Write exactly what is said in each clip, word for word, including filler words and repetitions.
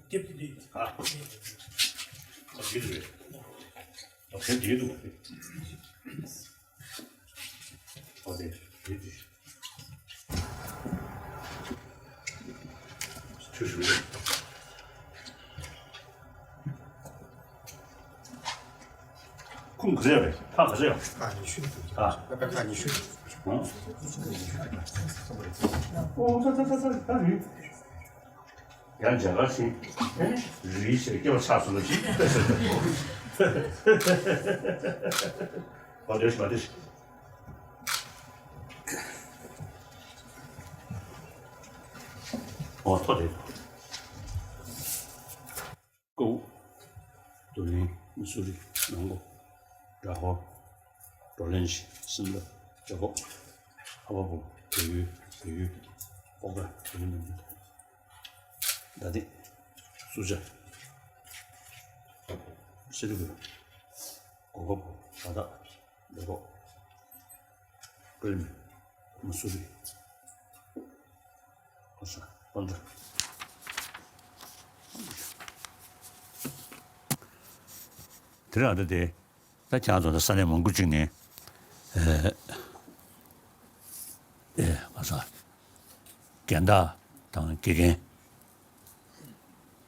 སྐྱབས་དེ་འདི། ཨ། ཨ་དེ་རེད། ཨ་དེ་དེ་འདུག་ཨ་དེ་དེ་དེ། ཆུ་ཞུ། ཁུངས་ག་ཚད་རེད། ཁ་ག་ཚད་ཡོད། ཁ་ཉི་ཤུ། ཨ། ཁ་ཉི་ཤུ། ཨོ་ཙ་ཙ་ཙ་ཙ་ད་རེད། ཡང་རྒྱ་གར་ཞིག་ཨེ་རིལ་ཞིག་སྐྱེ་བ་ཆགས་སོང་ལ་ཞིག་ལྟ་ཟེར་ཏེ། ཨོ་དེ་ཞིག་མ་དེ་ཞིག་ཨོ་ཐོ་དེ། ཀོ། རྡོར་གླིང་། མ་སུ་རི། ནང་སྒོ། དགྲ་ཧོར། བགྲོ་གླེང་བཞི། སེམས་རྟ། བྱ་ཁོག་ཨ་བ་བུ། བལ་ཡུལ། བལ་ཡུལ། ཨོ་ཀ་བལ་ཡུལ་མི་མི། མདའ་སྡིག་སུ་ཇ། སེ་རུ་གུ། གོ་ཁ་བུ། ད་ད། མདའ་ཁོག་ཀུ་ལི་མི། མ་སུ་རི། ཨོ་ས། ཨོ་འདྲ། དེ་རང་ད་དེ། ད་ཁྱེད་ཚོ་ད་ས་གནས་མང་པོ་ཅིག་ནས། ཨེ། ཨེ། ང་ཚོ་རྒན་བདག་དང་དགེ་རྒན་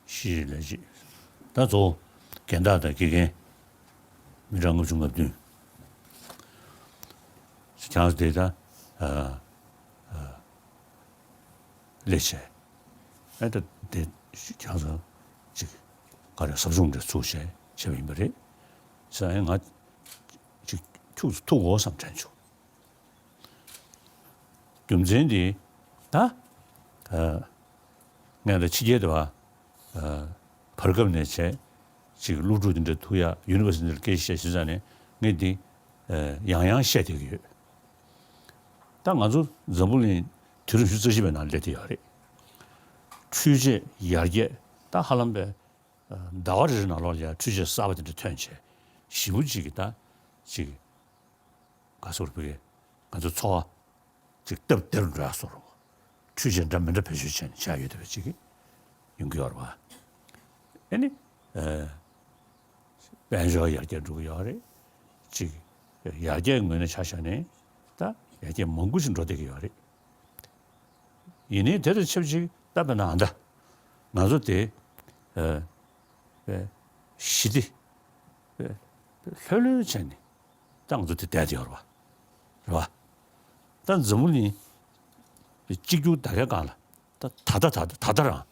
ཤི་ལས་ཅིག་ད་གཙོ་བོ་རྒན་བདག་དང་དགེ་རྒན་མི་གྲངས་ལྔ་བཅུ་ང་བདུན། ཁྱེད་ཚོ་དེ་ད། ཨ། ཨ། ལས་བྱས། ཨེ་ད་དེ་ཁྱེད་ཚོ་ཅིག་ག་རེ་ཟབ་སྦྱོང་འདྲ་ཚུགས་བྱས་བྱས་པ་ཡིན་པ་རེད། ས་ཨེ་ང་ཅིག་ཐུག་ཐུག་འོ་བསམ་དྲན་བྱུང་། རྒྱུ་མཚན་འདི་ད། ཨ། ངས་ད་ཕྱི་རྒྱལ་དུ་བ། ཨ། བར་སྐབས་ནས་བྱས། ཅིག་སློབ་ཕྲུག་འདི་འདྲ་ཐུག་ཡ་ཡུ་ནི་ཝར་སི་ཊི་འདིར་སྐད་ཆ་བཤད་བྱེད་ཙང་ནས་ངས་འདི། ཨ། ཡང་ཡང་བཤད་བསྡད་ཀྱི་ཡོད། ད་ང་ཚོ་འཛམ་བུ་གླིང་དུས་རབས་ཉི་ཤུ་རྩ་བཞི་པའི་ནང་སླེབས་བསྡད་ཡོད་རེད། འཕྲུལ་ཆས་ཡར་རྒྱས་ད་ཧ་ལམ་པའི་ཟླ་བ་རེ་རེ་ནང་ལོགས་ལ་ཡ་འཕྲུལ་ཆས་གསར་པ་དེ་འདྲ་ཐོན་བྱས་ཞེ་པོ་ཅིག་གི་ད་ཅིག་ག་ཟེར་བ་གི་ང་ཚོ་འཚོ་བ་ཅིག་སྟབས་བདེ་རུ་འགྲོ་ཡག་བཟོ་རུ། འཕྲུལ་ཆས་འདྲ་མི་འདྲ་བེད་སྤྱོད་བྱས་ནས་བྱས་ཡོད་བསྡད་པ་ཅིག་ཡོང་གི་ཡོད་རེད་བ། ཨེ་ནི། ཨ། དཔལ་འབྱོར་ཡར་རྒྱས་འགྲོ་གི་ཡོད་རེད། ཅིག་ཡར་རྒྱས་ངོས་ནས་ཆ་བཞག་ནས་ད་ཡར་རྒྱས་མང་པོ་ཞིག་འགྲོ་བསྡད་ཀྱི་ཡོད་རེད། ཡིན་ནའི་དེ་དང་ཆབས་ཅིག་ད་དཔེར་ན་ཨ་ད་ང་ཚོ་དེ། ཨ། ཨ། ཞི་བདེ། ཨ། ལྷོད་ལྷོད་བྱས་ནས་ད་ང་ཚོ་དེ་བསྡད་དེ་ཡོད་རེད་བ། རེད་བ། ད་འཛམ་བུ་གླིང་གཅིག་གྱུར་ད་གའི་སྒང་ལ་ད་ད་ལྟ་ད་ལྟ་ད་ལྟ་རང་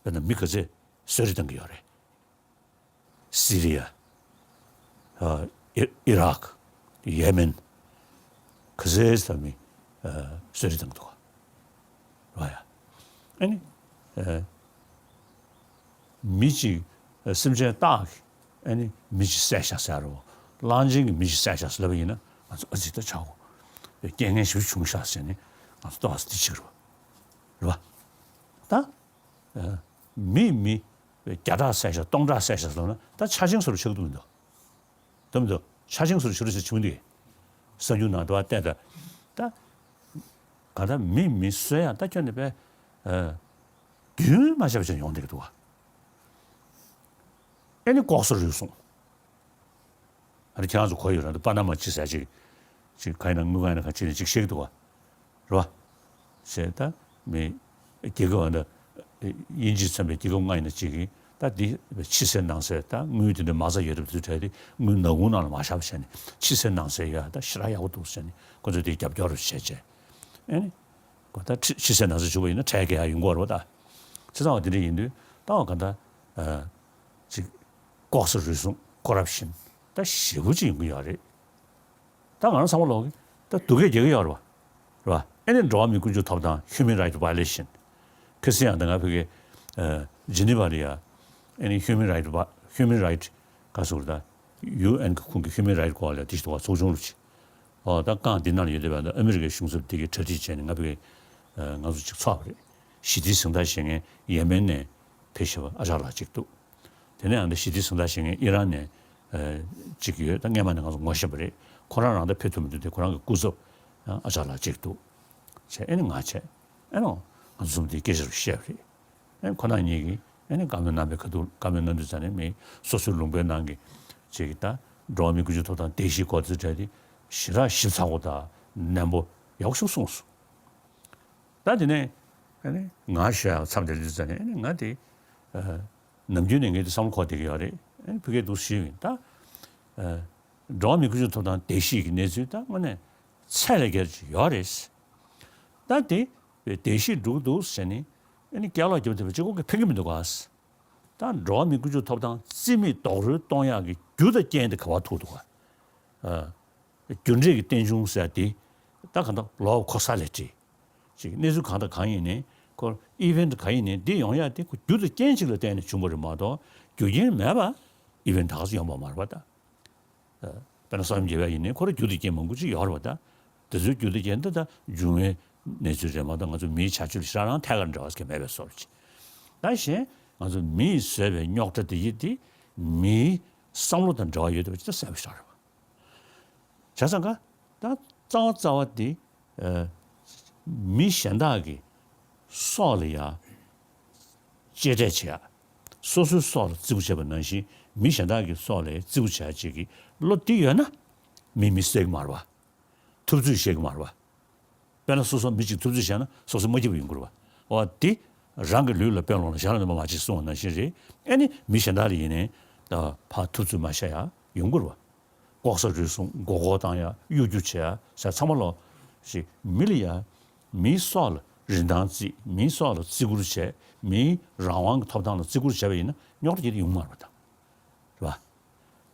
དཔེར་ན་མི་ག་ཚད་གསོད་རེས་བཏང་གི་ཡོད་རེད། སི་རི་ཡ། ཨ། ཨི་ཨི་རག་ཡེ་མེན། ག་ཚད་ཙམ་མི། ཨ། གསོད་རེས་བཏང་འདུག་ག་རེད་བ་ཡ། ཨ་ནི། ཨ། མི་གཅིག་ཨ། སེམས་ཅན་སྟག་གིས་ཨ་ནི་མི་གཅིག་བསད་བཞག་ཟེར་རོ། གླང་ཆེན་གྱིས་མི་གཅིག་བསད་བཞག་ཟེར་ལབ་པ་ཡིན་ན་ང་ཚོ་ཨ་ཙི་ད་ཆག་གོ། རྐྱེན་ངན་ཞེ་པོ་བྱུང་བཞག་ཟེར་ནས་ང་ཚོ་ལྟ་བ་ཙི་ཅིག་རེད་བ། རེད་བ། ད། ཨ། མིས་མི་བརྒྱ་ཕྲག་བསད་བཞག་སྟོང་ཕྲག་བསད་བཞག་ཟེར་ལབ་ན་ད་ཆ་ཆེན་བཟོ་འདྲ་ཆགས་ཀྱི་འདུག་མི་འདུག་འདུག་མི་འདུག་ཆ་ཆེན་བཟོ་འདྲ་ཆགས་འདུག་ཟེར་བྱུང་འདུག་གསར་འགྱུར་ནང་དུ་བ་བལྟས་ད། ད་ག་ད་མིས་མི་གསོད་ཡག་ད་ཁྱོན་ནས་པས། ཨ། རྒྱུན་མ་ཆད་པ་བྱས་ནས་ཡོང་བསྡད་ཀྱི་འདུག་བ། ཨེ་ནི་ལྐོག་ཟ་རུལ་སུངས། ཨ་ནི་ཁྱེད་རང་ཚོ་གོ་ཡོད་རེད་འདུག་པ་ན་མ་ཅིག་ཟེར་ཅིག་ཅིག་ག་ཡིན་ན་དངུལ་ཁང་ཡིན་ན་ག་ཅིག་ནས་ཅིག་བཤད་ཀྱི་འདུག་བ། རེད་བ། ཞེས་ད་མི་རྒྱལ་ཁབ་འདི་དབྱིན་ཇིས་མཚོན་པའི་རྒྱལ་ཁབ་ལྔ་ཡིན་ན་གཅིག་གིས་ད་འདི་ཕྱི་གསལ་ནང་གསལ་ད་དངུལ་དེ་འདྲ་མ་རྩ་ཡོད་རབས་དུས་གྲས་དེ་དངུལ་ནག་ཁུང་ནང་ལ་མ་བཞག་པ་བྱས་ནས་ཕྱི་གསལ་ནང་གསལ་ཡོད་ད་ཞེ་དྲག་ཡག་པོ་འདུག་ཟེར་ནས་ཁོ་ཚོས་དེ་རྒྱབ་སྐྱོར་རུ་བྱས་བྱས་ཨེ་ནི་ཁོ་ད་ཕྱི་གསལ་ནང་གསལ་བྱུང་བ་ཡིན་ན་ཁྲལ་གྱི་ཡག་ཡོང་གི་ཡོད་རེད་བ་ད། བྱས་ཙང་བ་དེ་འདྲ་ཡིན་དུས་ད་བ་ག་ད་ཅིག་ལྐོག་ཟ་རུལ་སུངས་ཀོ་རབ་ཤན་ད་ཞེ་པོ་ཅིག་ཡོང་གི་ཡོད་རེད། ད་ང་རང་ཚང་མ་ལོག་གི་ད་སྡུག་སྐད་རྒྱག་གི་ཡོད་རེད་བ། རེད་བ། ཨེ་ནི་འགྲོ་བ་མིའི་ཀུན་སྤྱོད་ཐོབ་ཐང་human right violation། ཁ་སང་ཡང་ད་ང་ཕ་གི་ཨ་ཇི་ནི་ཝ་ལ་ཡ་ཨེ་ནི་human right va- human right ག་ཟེར་ད་ཡུ་ཨེན་གི་ཁོང་གི་human right སྐོར་ལ་དེ་ཞིག་ད་ཚོགས་ཆུང་རུ་ཆེ། ཨོ་ད་རྐང་འདི་ནང་ལ་ཡོད་བསྡད་པ་ད་ཨ་མི་རི་ཀའི་གཞུང་ཚབ་འདི་གི་གྲ་སྒྲིག་བྱས་ནས་ང་ཕ་གི་ཨ་ང་ཚོ་ཅིག་ཚོགས་པ་རེད། ཞི་བདེའི་གཟེངས་རྟགས་བཞེས་མཁན་ཡེ་མེན་ནས་ཕེབས་བཞག་པ་ཨ་ཅག་ལགས་ཅིག་འདུག་དེ་ནས་ཡང་ད་ཞི་བདེའི་གཟེངས་རྟགས་བཞེས་མཁན་ཨི་རན་ནས་ཨ་གཅིག་ཡོད། ད་སྔས་མ་ནས་ང་ཚོ་ངོ་ཤེས་པ་རེད། ཁོ་རང་རང་ད་ཕེབས་ཐུབ་མི་འདུག་དེ་ཁོ་རང་གི་སྐུ་ཚབ་ཨ་ཅག་ལགས་གཅིག་འདུག་བྱས་ཨེ་ནི་ང་བྱས་ཨེ་ནོ་ང་ཚོ་གསུམ་དེ་སྐད་ཆ་རུ་བཤད་པ་རེད། ཨེ་ཁོ་རང་གཉིས་ཀྱིས་ ཨ་ནི་བཀའ་མོལ་གནང་བའི་ཁ་ཐུག་བཀའ་མོལ་གནང་དུས་ཙང་ནས་མི་སོ་སོའི་ལུང་པའི་ནང་གི་ཅིག་ད་འགྲོ་བ་མིའི་ཀུན་སྤྱོད་ཐོབ་ཐང་སྡེ་བཞི་སྐོར་དེ་གྲས་དེ་ཞེ་དྲག་ཞིབ་ཚགས་པོ་དང་ནན་པོ་ཡག་པོ་ཞིག་གསུངས་སོང་། ད་དེ་ནས་ཨ་ནི་ང་ཞུ་ཡག་མཚམས་དེར་དུས་ཙང་ནས་ཨ་ནི་ང་དེ་ནམ་རྒྱུན་ནས་ངས་དེ་བསམ་བློ་འཁོར་བསྡད་ཀྱི་ཡོད་རེད། ཨ་ནི་ཕ་གིར་འདུག་ཞུས་ཡིན་ད། འགྲོ་བ་མིའི་ཀུན་སྤྱོད་ཐོབ་ཐང་སྡེ་བཞི་གི་གནས་ཚུལ་ད་དངོས་གནས་ཚད་ལས་བརྒལ་ཅིག་ཡོད་རེད། ད་དེ་སྡེ་བཞི་འགྲོ་གི་འདུག་ཟེར་ནས་ཨ་ནི་སྐད་ལོག་རྒྱབ་ཐུབ་པ་གཅིག་པོ་གིས་ཕན་གྱི་མི་འདུག་ག། ད་འགྲོ་བ་མིའི་ཀུན་སྤྱོད་ཐོབ་ཐང་རྩིས་མེད་རྡོག་རོལ་གཏོང་ཡག་གི་རྒྱུ་དང་རྐྱེན་དེ་ག་པར་ཐུག་འདུག་ག། རྒྱུ་འབྲས་ཀྱི་རྟེན་འབྱུང་ཟེར་དེ་ད་གང་ལྟར་ལོ་འཁོར་ས་ལས་བྲིས། ཅིག་གནས་ཚུལ་གང་དང་གང་ཡིན་ནའི་ཁོ་ཨི་ཝེན་ཊི་གང་ཡིན་ནའི་འདི་ཡོང་ཡག་དེ་ཁོ་རྒྱུ་དང་རྐྱེན་ཅིག་ལ་བརྟེན་ནས་བྱུང་བ་རེད་མ་གཏོགས་རྒྱུ་རྐྱེན་མེད་པ་ཨི་ཝེན་ཊི་ད་ག་སུ་ཡོང་བ་མ་རེད་པ་ད། དཔེར་ན་ས་ཡོམ་རྒྱབ་ཡག་ཡིན་ནའི་ཁོ་ར་རྒྱུ་དང་རྐྱེན་མང་པོ་ཅིག་ཡོད་རེད་པ་ད། དེ་ཚོའི་རྒྱུ་དང་རྐྱེན་འདི་ད་འབྱུང་བའི་གནས་ཚུལ་རེད་མ་གཏོགས་ང་ཚོ་མིའི་བྱ་སྤྱོད་ལ་ཞེ་དྲག་རང་ཐད་ཀར་འབྲེལ་བ་ཟེར་མཁན་མེད་པའི་བཟོ་འདྲ་ཅིག་ད་གཞན་ང་ཚོ་མིས་བཟོས་པའི་རྙོག་དྲ་དེ་ཡིས་དེ་མིའི་བསམ་བློ་དང་འབྲེལ་བ་ཡོད་དེ་བ་ཅི་ད་གསལ་པོ་ཞིག་རེད་པ། བྱས་ཙང་ཀ་ད་རྩ་བ་རྩ་བ་དེ་ཨ་མི་གཞན་དག་གི་སྲོག་ལ་ཡ་གཅེས་སྤྲས་བྱེད་ཡ། སོ་སོའི་སྲོག་ལ་བརྩི་བཀུར་བྱས་པ་ནང་བཞིན་མི་གཞན་དག་གི་སྲོག་ལ་བརྩི་བཀུར་བྱེད་ཡ་ཅིག་གི་བློ་དེ་ཡོད་ན་མི་མི་བསད་ཀྱི་མ་རེད་པ། ཐུབ་ཚོད་བཤད་ཀྱི་མ་རེད་པ། དཔེར་ན་སོ་སོ་མི་གཅིག་ཐུབ་ཚོད་བཤད་ན་སོ་སོ་མ་སྐྱིད་པ་ཡོང་གི་རེད་པ། འོ་དེ་རང་གི་ལུས་ལ་དཔེ་ལོངས་ལ་གཞན་ལ་གནོད་པ་མ་བྱེད་གསུངས་པ་ནང་བཞིན་རེད། ཨ་ནི་མི་གཞན་དག་ལ་ཡིན་ནའི་ད་ཕར་ཐུབ་ཚོད་མ་བཤད་ཡ་ཡོང་གི་རེད་པ། ལྐོག་ཟ་རུལ་སུངས་མགོ་སྐོར་བཏང་ཡ་གཡོ་སྒྱུ་བྱེད་ཡ་ཟེར་ཚང་མ་ལོ་ཞིག་མི་ལ་ཡ་མིའི་སྲོག་ལ་རིན་ཐང་བརྩི་མིའི་སྲོག་ལ་བརྩི་བཀུར་བྱས་མིའི་རང་དབང་གི་ཐོབ་ཐང་ལ་བརྩི་བཀུར་བྱས་པ་ཡིན་ན་རྙོག་དྲ་དེ་ཡོང་མ་རེད་པ་ད། རེད་པ།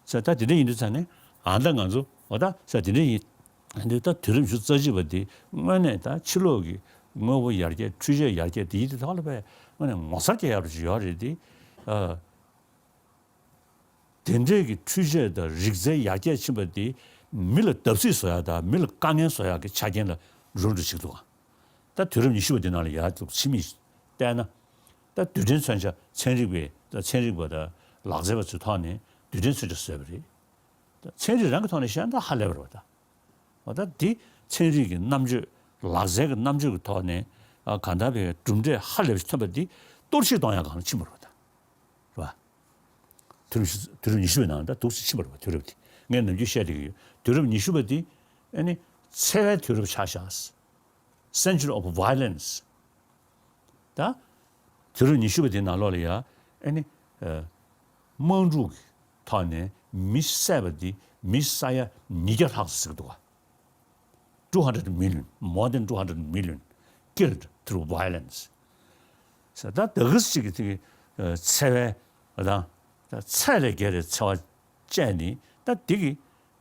ས་ད་དེ་འདྲ་ཡིན་དུས་ཙང་ནས་ཨ་ད་ང་ཚོ་འོ་ད་ས་དེ་འདྲ་ཡིན་དུས་ད་དུས་རབས་ཉི་ཤུ་རྩ་གཅིག་པ་འདི་དངོས་གནས་ད་ཕྱི་ལོགས་ཀྱི་དངོས་པོ་ཡར་རྒྱས་འཕྲུལ་ཆས་ཡར་རྒྱས་དེ་ཡིན་དུས་ཐོག་ལ་པས་དངོས་གནས་ངོ་མཚར་སྐྱེ་ཡག་རུ་ཅིག་ཡོད་རེད་དེ། ཨ་དེ་འདྲའི་གི་འཕྲུལ་ཆས་དང་རིག་རྩལ་ཡར་རྒྱས་ཕྱིན་པ་དེ་མི་ལ་བརྡབ་གསིག་བཟོ་ཡག་དང་མི་ལ་དཀའ་ངལ་བཟོ་ཡག་གི་ཆ་རྐྱེན་ལ་འགྲོ་འགྲོ་ཅིག་འདུག་ག། ད་དུས་རབས་ཉི་ཤུ་པ་འདི་ནང་ལ་ཡར་འདུག་ཕྱི་མིག་བལྟས་ན། ད་རྡུལ་ཕྲན་མཚོན་ཆ་ཚན་རིག་པས་ད་ཚན་རིག་པ་དང་ལག་རྩལ་པ་ཚོའི་ཐོག་ནས་རྡུལ་ཕྲན་མཚོན་ཆ་བཟོས་པ་རེད། ད་ཚན་རིག་རང་གི་ཐོག་ནས་བཤད་ན་ད་ཧ་ལས་པ་རེད་པ་ད། འོ་ད་འདི་ཚན་རིག་གི་རྣམ་དཔྱོད་ལག་རྩལ་གྱི་རྣམ་དཔྱོད་ཀྱི་ཐོག་ནས་ཨ་གང་ལྟར་བའི་གྲུབ་འབྲས་ཧ་ལས་པ་ཞིག་ཐོན་པ་འདི་གཏོར་བཤིག་གཏོང་ཡག་སྒང་ལ་ཕྱིན་པ་རེད་པ་ད། རེད་པ། དུས་རབས་དུས་རབས་ཉི་ཤུ་པའི་ནང་ད་འདུག་སེ་ཕྱིན་པ་རེད་པ་དུས་རབས་དེ། ངས་ནམ་རྒྱུན་བཤད་བསྡད་ཀྱི་ཡོད། དུས་རབས་ཉི་ཤུ་པ་འདི་ཨ་ནི་འཚེ་བའི་དུས་རབས་ཆགས་ཤག Century of Violence། ད་དུས་རབས་ཉི་ཤུ་པ་དེའི་ནང་ལོགས་ལ་ཡ་ཨ་ནི་ཨ་དམག་འཁྲུག་གི་ཐོག་ནས་མི་བསད་པ་འདི་མི་ས་ཡ་ཉིས་བརྒྱ་ལྷག་ཙམ་ཟིན་འདུག་ག། Two hundred million, more than two hundred million killed through violence. ས་ད་ད་གི་ཅིག་གི་དེ་གི་ཨ་འཚེ་བའི་ད་ད་ཚད་ལས་བརྒལ་བའི་འཚེ་བ་བཅད་ནི་ད་དེ་གི་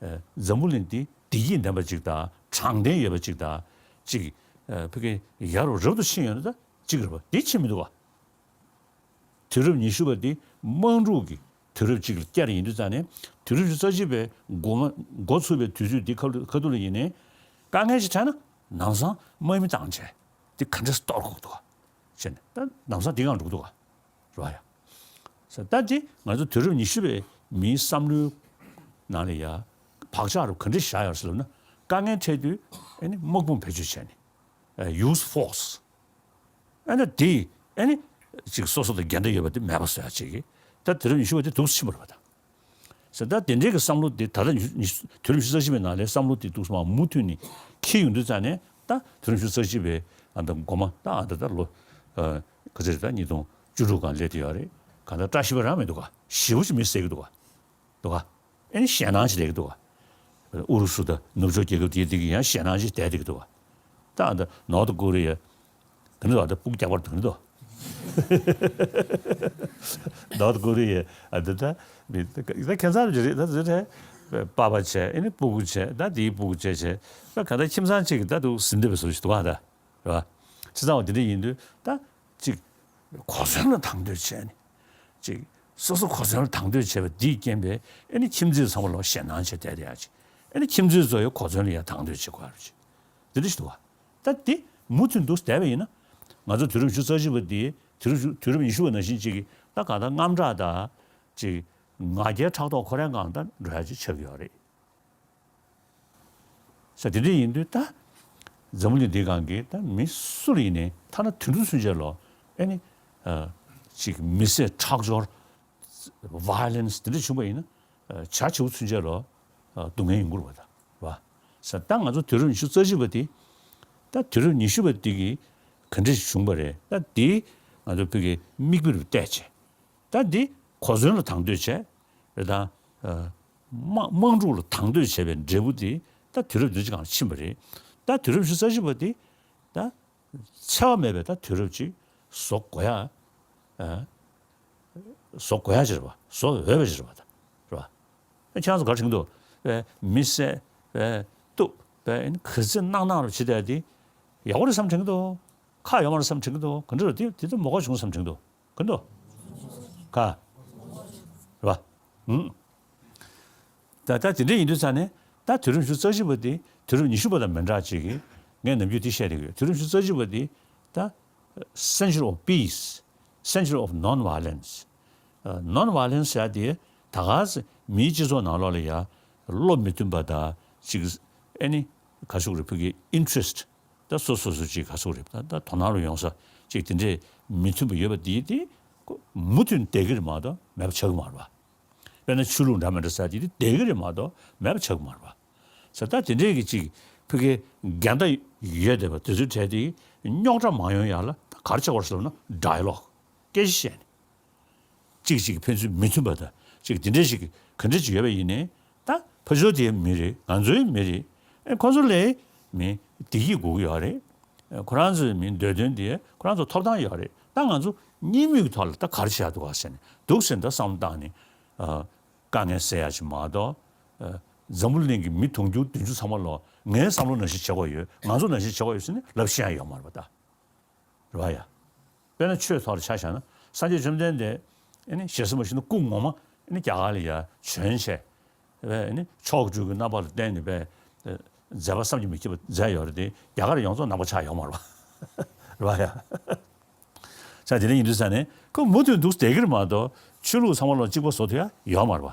ཨ་འཛམ་བུ་གླིང་འདི་བདེ་སྐྱིད་ལྡན་པ་ཅིག་དང་དྲང་བདེན་ཡོད་པ་ཅིག་དང་ཅིག་ཨ་ཕ་གི་ཡ་རབས་རབ་ཏུ་ཕྱིན་ཡོད་ན་ད་ཅིག་རེད་པ། དེ་ཕྱིན་མི་འདུག་ག། དུས་རབས་ཉི་ཤུ་པ་འདི་དམག་འཁྲུག་གི་དུས་རབས་ཅིག་ལ་བསྐྱལ་ཡིན་དུས་ཙང་ནས་དུས་རབས་ཉི་ཤུ་རྩ་གཅིག་པའི་འགོ་མ་འགོ་ཚུགས་པའི་དུས་ཚོད་འདི་ཁ་ཐུག་ཁ་ཐུག་ལ་ཡིན་ནའི་དཀའ་ངལ་ཞིག་འཕྲད་ན་ལམ་སང་དམག་མི་བཏང་བྱས་འདི་ག་འདྲས་གཏོར་དགོས་འདུག་ག་བྱས་ནས་ད་ལམ་སང་འདི་གང་འགྲོ་གི་འདུག་ག་རེད་པ་ཡ། ས་ད་འདི་ང་ཚོ་དུས་རབས་ཉི་ཤུ་པའི་མིའི་བསམ་བློའི་ནང་ལ་ཡ་བག་ཆགས་རུ་ག་འདྲས་བཞག་ཡོད་ཟེར་ལབ་ན་དཀའ་ངལ་འཕྲད་དུས་ཨ་ནི་དམག་དཔུང་བེད་སྤྱོད་བྱས་ནས་ཨ་use force། ཨ་ནི་དེ་ཨ་ནི་ཅིག་སོ་སོ་དང་འགལ་ཟླ་ཡོད་པ་དེ་མེད་པ་བཟོ་ཡ་ཅིག་གིས་ད་དུས་རབས་ཉི་ཤུ་པ་དེ་འདུག་སེ་ཕྱིན་པ་རེད་པ་ད། ཟེར་ད་དེ་འདྲའི་གི་བསམ་བློ་དེ་ད་ལྟ་ཉི་ཤུ་དུས་རབས་ཉི་ཤུ་རྩ་གཅིག་པའི་ནང་ལ་བསམ་བློ་དེ་འདུག་སེ་མར་མུ་མཐུད་ནས་འཁྱེར་ཡོང་དུས་ཙང་ནས་ད་དུས་རབས་ཉི་ཤུ་རྩ་གཅིག་པའི་ཨ་ད་འགོ་མ་ད་ཨ་ད་ད་ལོ་ཨ་ག་ཚོད་རེད་ད་ཉིས་སྟོང་བཅུ་དྲུག་སྒང་སླེབས་བསྡད་ཡོད་རེད། གང་ལྟར་བཀྲ་ཤིས་པ་རང་མི་འདུག་ག། ཞེ་པོ་ཅིག་མི་བསད་ཀྱི་འདུག་ག། འདུག་ག། ཨ་ནི་ཞེད་སྣང་ཞིག་བསྡད་ཀྱི་འདུག་ག། ཨུ་རུ་སུ་དང་ནུབ་ཕྱོགས་རྒྱལ་ཁབ་དེ་དེ་གི་ཡང་ཞེད་སྣང་ཞིག་བསྡད་བསྡད་ཀྱི་འདུག་ག། ད་ཨ་ད་ནོར་ཐ་ཀོ་རི་ཡ་ག་ནི་འདུག་ཨ་ད་སྤུ་གུ་རྒྱག་པར་འདུག་ནི་འདུག་ནོར་ཐ་ཀོ་རི་ཡ་ཨ་ད་ད་མི་ད་ཁྱད་མཚར་ཅིག་རེད། ད་དེ་རེད། པ་ཕ་བྱས་ཨ་ནི་སྤུ་གུ་བྱས་ད་དེའི་སྤུ་གུ་བྱས་བྱས་ད་ག་ད་ཁྱིམ་ཚང་གཅིག་གི་ད་འདུག་ཟིན་བསྡད་པའི་བཟོ་ཞིག་འདུག་ཨ་ད། རེད་བ། བྱས་ཙང་བ་དེ་འདྲ་ཡིན་དུས་ད་ཅིག་གོ་མཚོན་ལ་དང་དོད་བྱས་ནས་ཅིག་སོ་སོ་གོ་མཚོན་ལ་དང་དོད་བྱས་པ་འདིས་རྐྱེན་པས་ཨ་ནི་ཁྱིམ་མཚེས་ཚང་མ་ལོག་ཞེད་སྣང་བྱས་བསྡད་བསྡད་ཡ་ཅིག་ཨ་ནི་ཁྱིམ་མཚེས་ཚོ་ཡང་གོ་མཚོན་ལ་ཡ་དང་དོད་བྱེད་དགོས་ཡ་ཅིག་དེ་འདྲ་ཞིག་འདུག་བ། ད་འདི་མུ་མཐུད་འདུག་བསྡད་པ་ཡིན་ན་ང་ཚོ་དུས་རབས་ཉི་ཤུ་རྩ་གཅིག་པ་འདི་དུས་རབས་དུས་རབས་ཉི་ཤུ་པ་ནང་བཞིན་ཅིག་གི་ད་གང་ལྟར་དངངས་སྐྲག་དང་ཅིག་ང་རྒྱལ་ཕྲག་དོག་ཁོ་རང་སྒང་ད་འགྲོ་ཡ་ཅིག་ཆགས་ཀྱི་ཡོད་རེད། ས་དེ་འདྲ་ཡིན་དུས་ད་འཛམ་བུ་གླིང་འདིའི་སྒང་གི་ད་མི་སུ་ལ་ཡིན་ནའི་ཐ་ན་དུད་འགྲོ་ཚུན་ཆད་ལོ་ཨེ་ནི་ཨ་ ཅིག་མི་བསད་ཁྲག་སྦྱོར། ཝའི་ལེན་སི་དེ་འདྲ་བྱུང་བ་ཡིན་ན། བྱ་བྱིའུ་ཚུན་ཆད་ལ་སྡུག་བསྔལ་ཡོང་གི་རེད་པ། ད་རེད་པ། ས་ད་ང་ཚོ་དུས་རབས་ཉི་ཤུ་རྩ་གཅིག་པ་དེ། ད་དུས་རབས་ཉི་ཤུ་པ་དེ་གི་ག་འདྲ་ཞིག་བྱུང་བ་རེད། ད་དེ་ང་ཚོ་བོད་ཀྱི་མིག་དཔེ་རུ་བལྟས་བྱས། ད་འདི་གོ་མཚོན་ལ་དང་དོད་བྱས། རེད་ད། དམངས་དམངས་ཁྲོད་ལ་དང་དོད་བྱས་པའི་འབྲས་བུ་དེ་ད་དུས་རབས་འདི་ཅིག་སྒང་ལ་ཕྱིན་པ་རེད། ད་དུས་རབས་ཉི་ཤུ་རྩ་གཅིག་པ་དེ་ད་འཚེ་བ་མེད་པའི་ད་དུས་རབས་ཅིག་བཟོ་དགོས་ཡ། བཟོ་དགོས་ཡ་ཅིག་རེད་པ། བཟོ་འོས་པ་ཅིག་རེད་པ། ད་རེད་པ། ཁྱེད་རང་ཚོ་ག་རེ་དྲན་གྱི་འདུག་པས་མི་བསད་པས་གཏུབ་པས་ག་ཚོད་གནང་གནང་རུ་བྱེད་བསྡད་དེ་ཡག་པོ་རེད་བསམ་དྲན་གྱི་འདུག་ཁག་ཡོད་མ་རེད་བསམ་དྲན་གྱི་འདུག་ག་འདྲ་རེད། དེ་དེ་ཚོ་མ་གོ་བྱུང་བསམ་དྲན་གྱི་འདུག་ག་འདུག་ག་རེད་པ། ཨུམ། ད་ད་དེ་འདྲ་ཡིན་དུས་ཙང་ནས་ད་དུས་རབས་ཉི་ཤུ་རྩ་གཅིག་པ་དེ་དུས་རབས་ཉི་ཤུ་པ་དང་མི་འདྲ་ཅིག་གིས་ངས་ནམ་རྒྱུན་དེ་བཤད་བསྡད་ཀྱི་ཡོད། དུས་རབས་ཉི་ཤུ་རྩ་གཅིག་པ་དེ་ད་century of peace, century of non-violence. Non-violence ཡ་དེ་ད་ག་ས་མིའི་སྤྱི་ཚོགས་ནང་ལོགས་ལ་ཡ་བློ་མི་མཐུན་པ་དང་ཅིག་ཨེ་ནི་ག་ཞུ་རེད། བོད་ཀྱི་interest ད་སོ་སོ་སོ་ཅིག་ག་ཟེར་རེད། ད་ད་དོ་སྣང་རུ་ཡོང་ས་ཅིག་དེ་འདྲས་མི་མཐུན་པ་ཡོད་པ་དེ་དེ་མུ་མཐུད་བསྡད་ཀྱི་རེད་མ་གཏོགས་མེད་པ་ཆགས་ཀྱི་མ་རེད་པ། དཔེར་ན་ཆོས་ལུགས་འདྲ་མི་འདྲ་ཟེར་དེ་དེ་བསྡད་ཀྱི་རེད་མ་གཏོགས་མེད་པ་ཆགས་ཀྱི་མ་རེད་པ། ཟེར་ད་དེ་འདྲས་ཀྱི་ཅིག་ཕ་གིའི་འགལ་ཟླ་ཡོད་བསྡད་པ་དེ་ཚོའི་གྲས་དེ་རྙོག་དྲ་མ་ཡོང་ཡ་ལ་ད་ག་རེ་བྱེད་དགོས་ཟེར་ལབ་ན་dialogue སྐད་ཆ་བཤད་ནས། གཅིག་གཅིག་ཕན་ཚུན་མི་མཐུན་པ་དང་གཅིག་དེ་འདྲ་ཞིག་ག་འདྲ་ཅིག་ཡོད་པ་ཡིན་ནའི་ད་ཕར་ཕྱོགས་དེའི་མི་རེད། ང་ཚོའི་མི་རེད། ཨེ་ཁོ་ཚོ་ལའི་མི་བདེ་སྐྱིད་དགོས་ཀྱི་ཡོད་རེད། ཁོ་རང་ཚོའི་མི་འདོད་དོན་དེ་ཁོ་རང་ཚོ་ཐོབ་ཐང་ཡོད་རེད། ད་ང་ཚོ་གཉིས་མོས་ཀྱི་ཐོག་ལ་ད་ག་རེ་བྱེད་ཡ་འདུག་ག་ཟེར་ནས་འདུག་ཟེར་ནས་ད་བསམ་བློ་བཏང་ནས་དཀའ་ངལ་སེལ་ཡ་ཅིག་མ་གཏོགས། འཛམ་བུ་གླིང་གི་མི་དུང་ཕྱུར་བདུན་ཅུ་ཚང་མ་ལོ་ངའི་བསམ་བློ་ནང་བཞིན་བྱེད་དགོས་ཡོད། ང་ཚོ་ནང་བཞིན་བྱེད་དགོས་ཡོད་ཟེར་ནས་ལབ་ཤེས་ཡ་ཡོད་མ་རེད་པ་ད། རེད་པ་ཡ། དཔེར་ན་ཆོས་ཐོག་ལ་ཆ་བཞག་ན་སངས་རྒྱས་བཅོམ་ལྡན་འདས་ཨེ་ནི་ཞེ་ས་མ་ཞུ་ན་སྐུ་ངོ་མ་ཨེ་ནི་རྒྱ་གར་ལ་ཡ་བྱོན་བྱས། ཨེ་ནི་མཆོག་གི་སྤྲུལ་སྐུའི་རྣམ་པ་ལ་བསྟན་ནས་པས་མཛད་པ་བསམ་གྱིས་མི་ཁྱབ་པ་མཛད་ཡོད་རེད་དེ། རྒྱ་གར་ཡོངས་རྫོགས་ནང་པ་ཆགས་ཡོད་མ་རེད་པ། རེད་པ་ཡ། ས་དེ་འདྲ་ཡིན་དུས་ས་ནས་ཁོ་མུ་མཐུད་འདུག་བསྡད་ཀྱི་རེད་མ་གཏོགས་ཆོས་ལུགས་ཚང་མ་ལ་གཅིག་པ་བཟོ་ཐུབ་ཡ་ཡོད་མ་རེད་པ།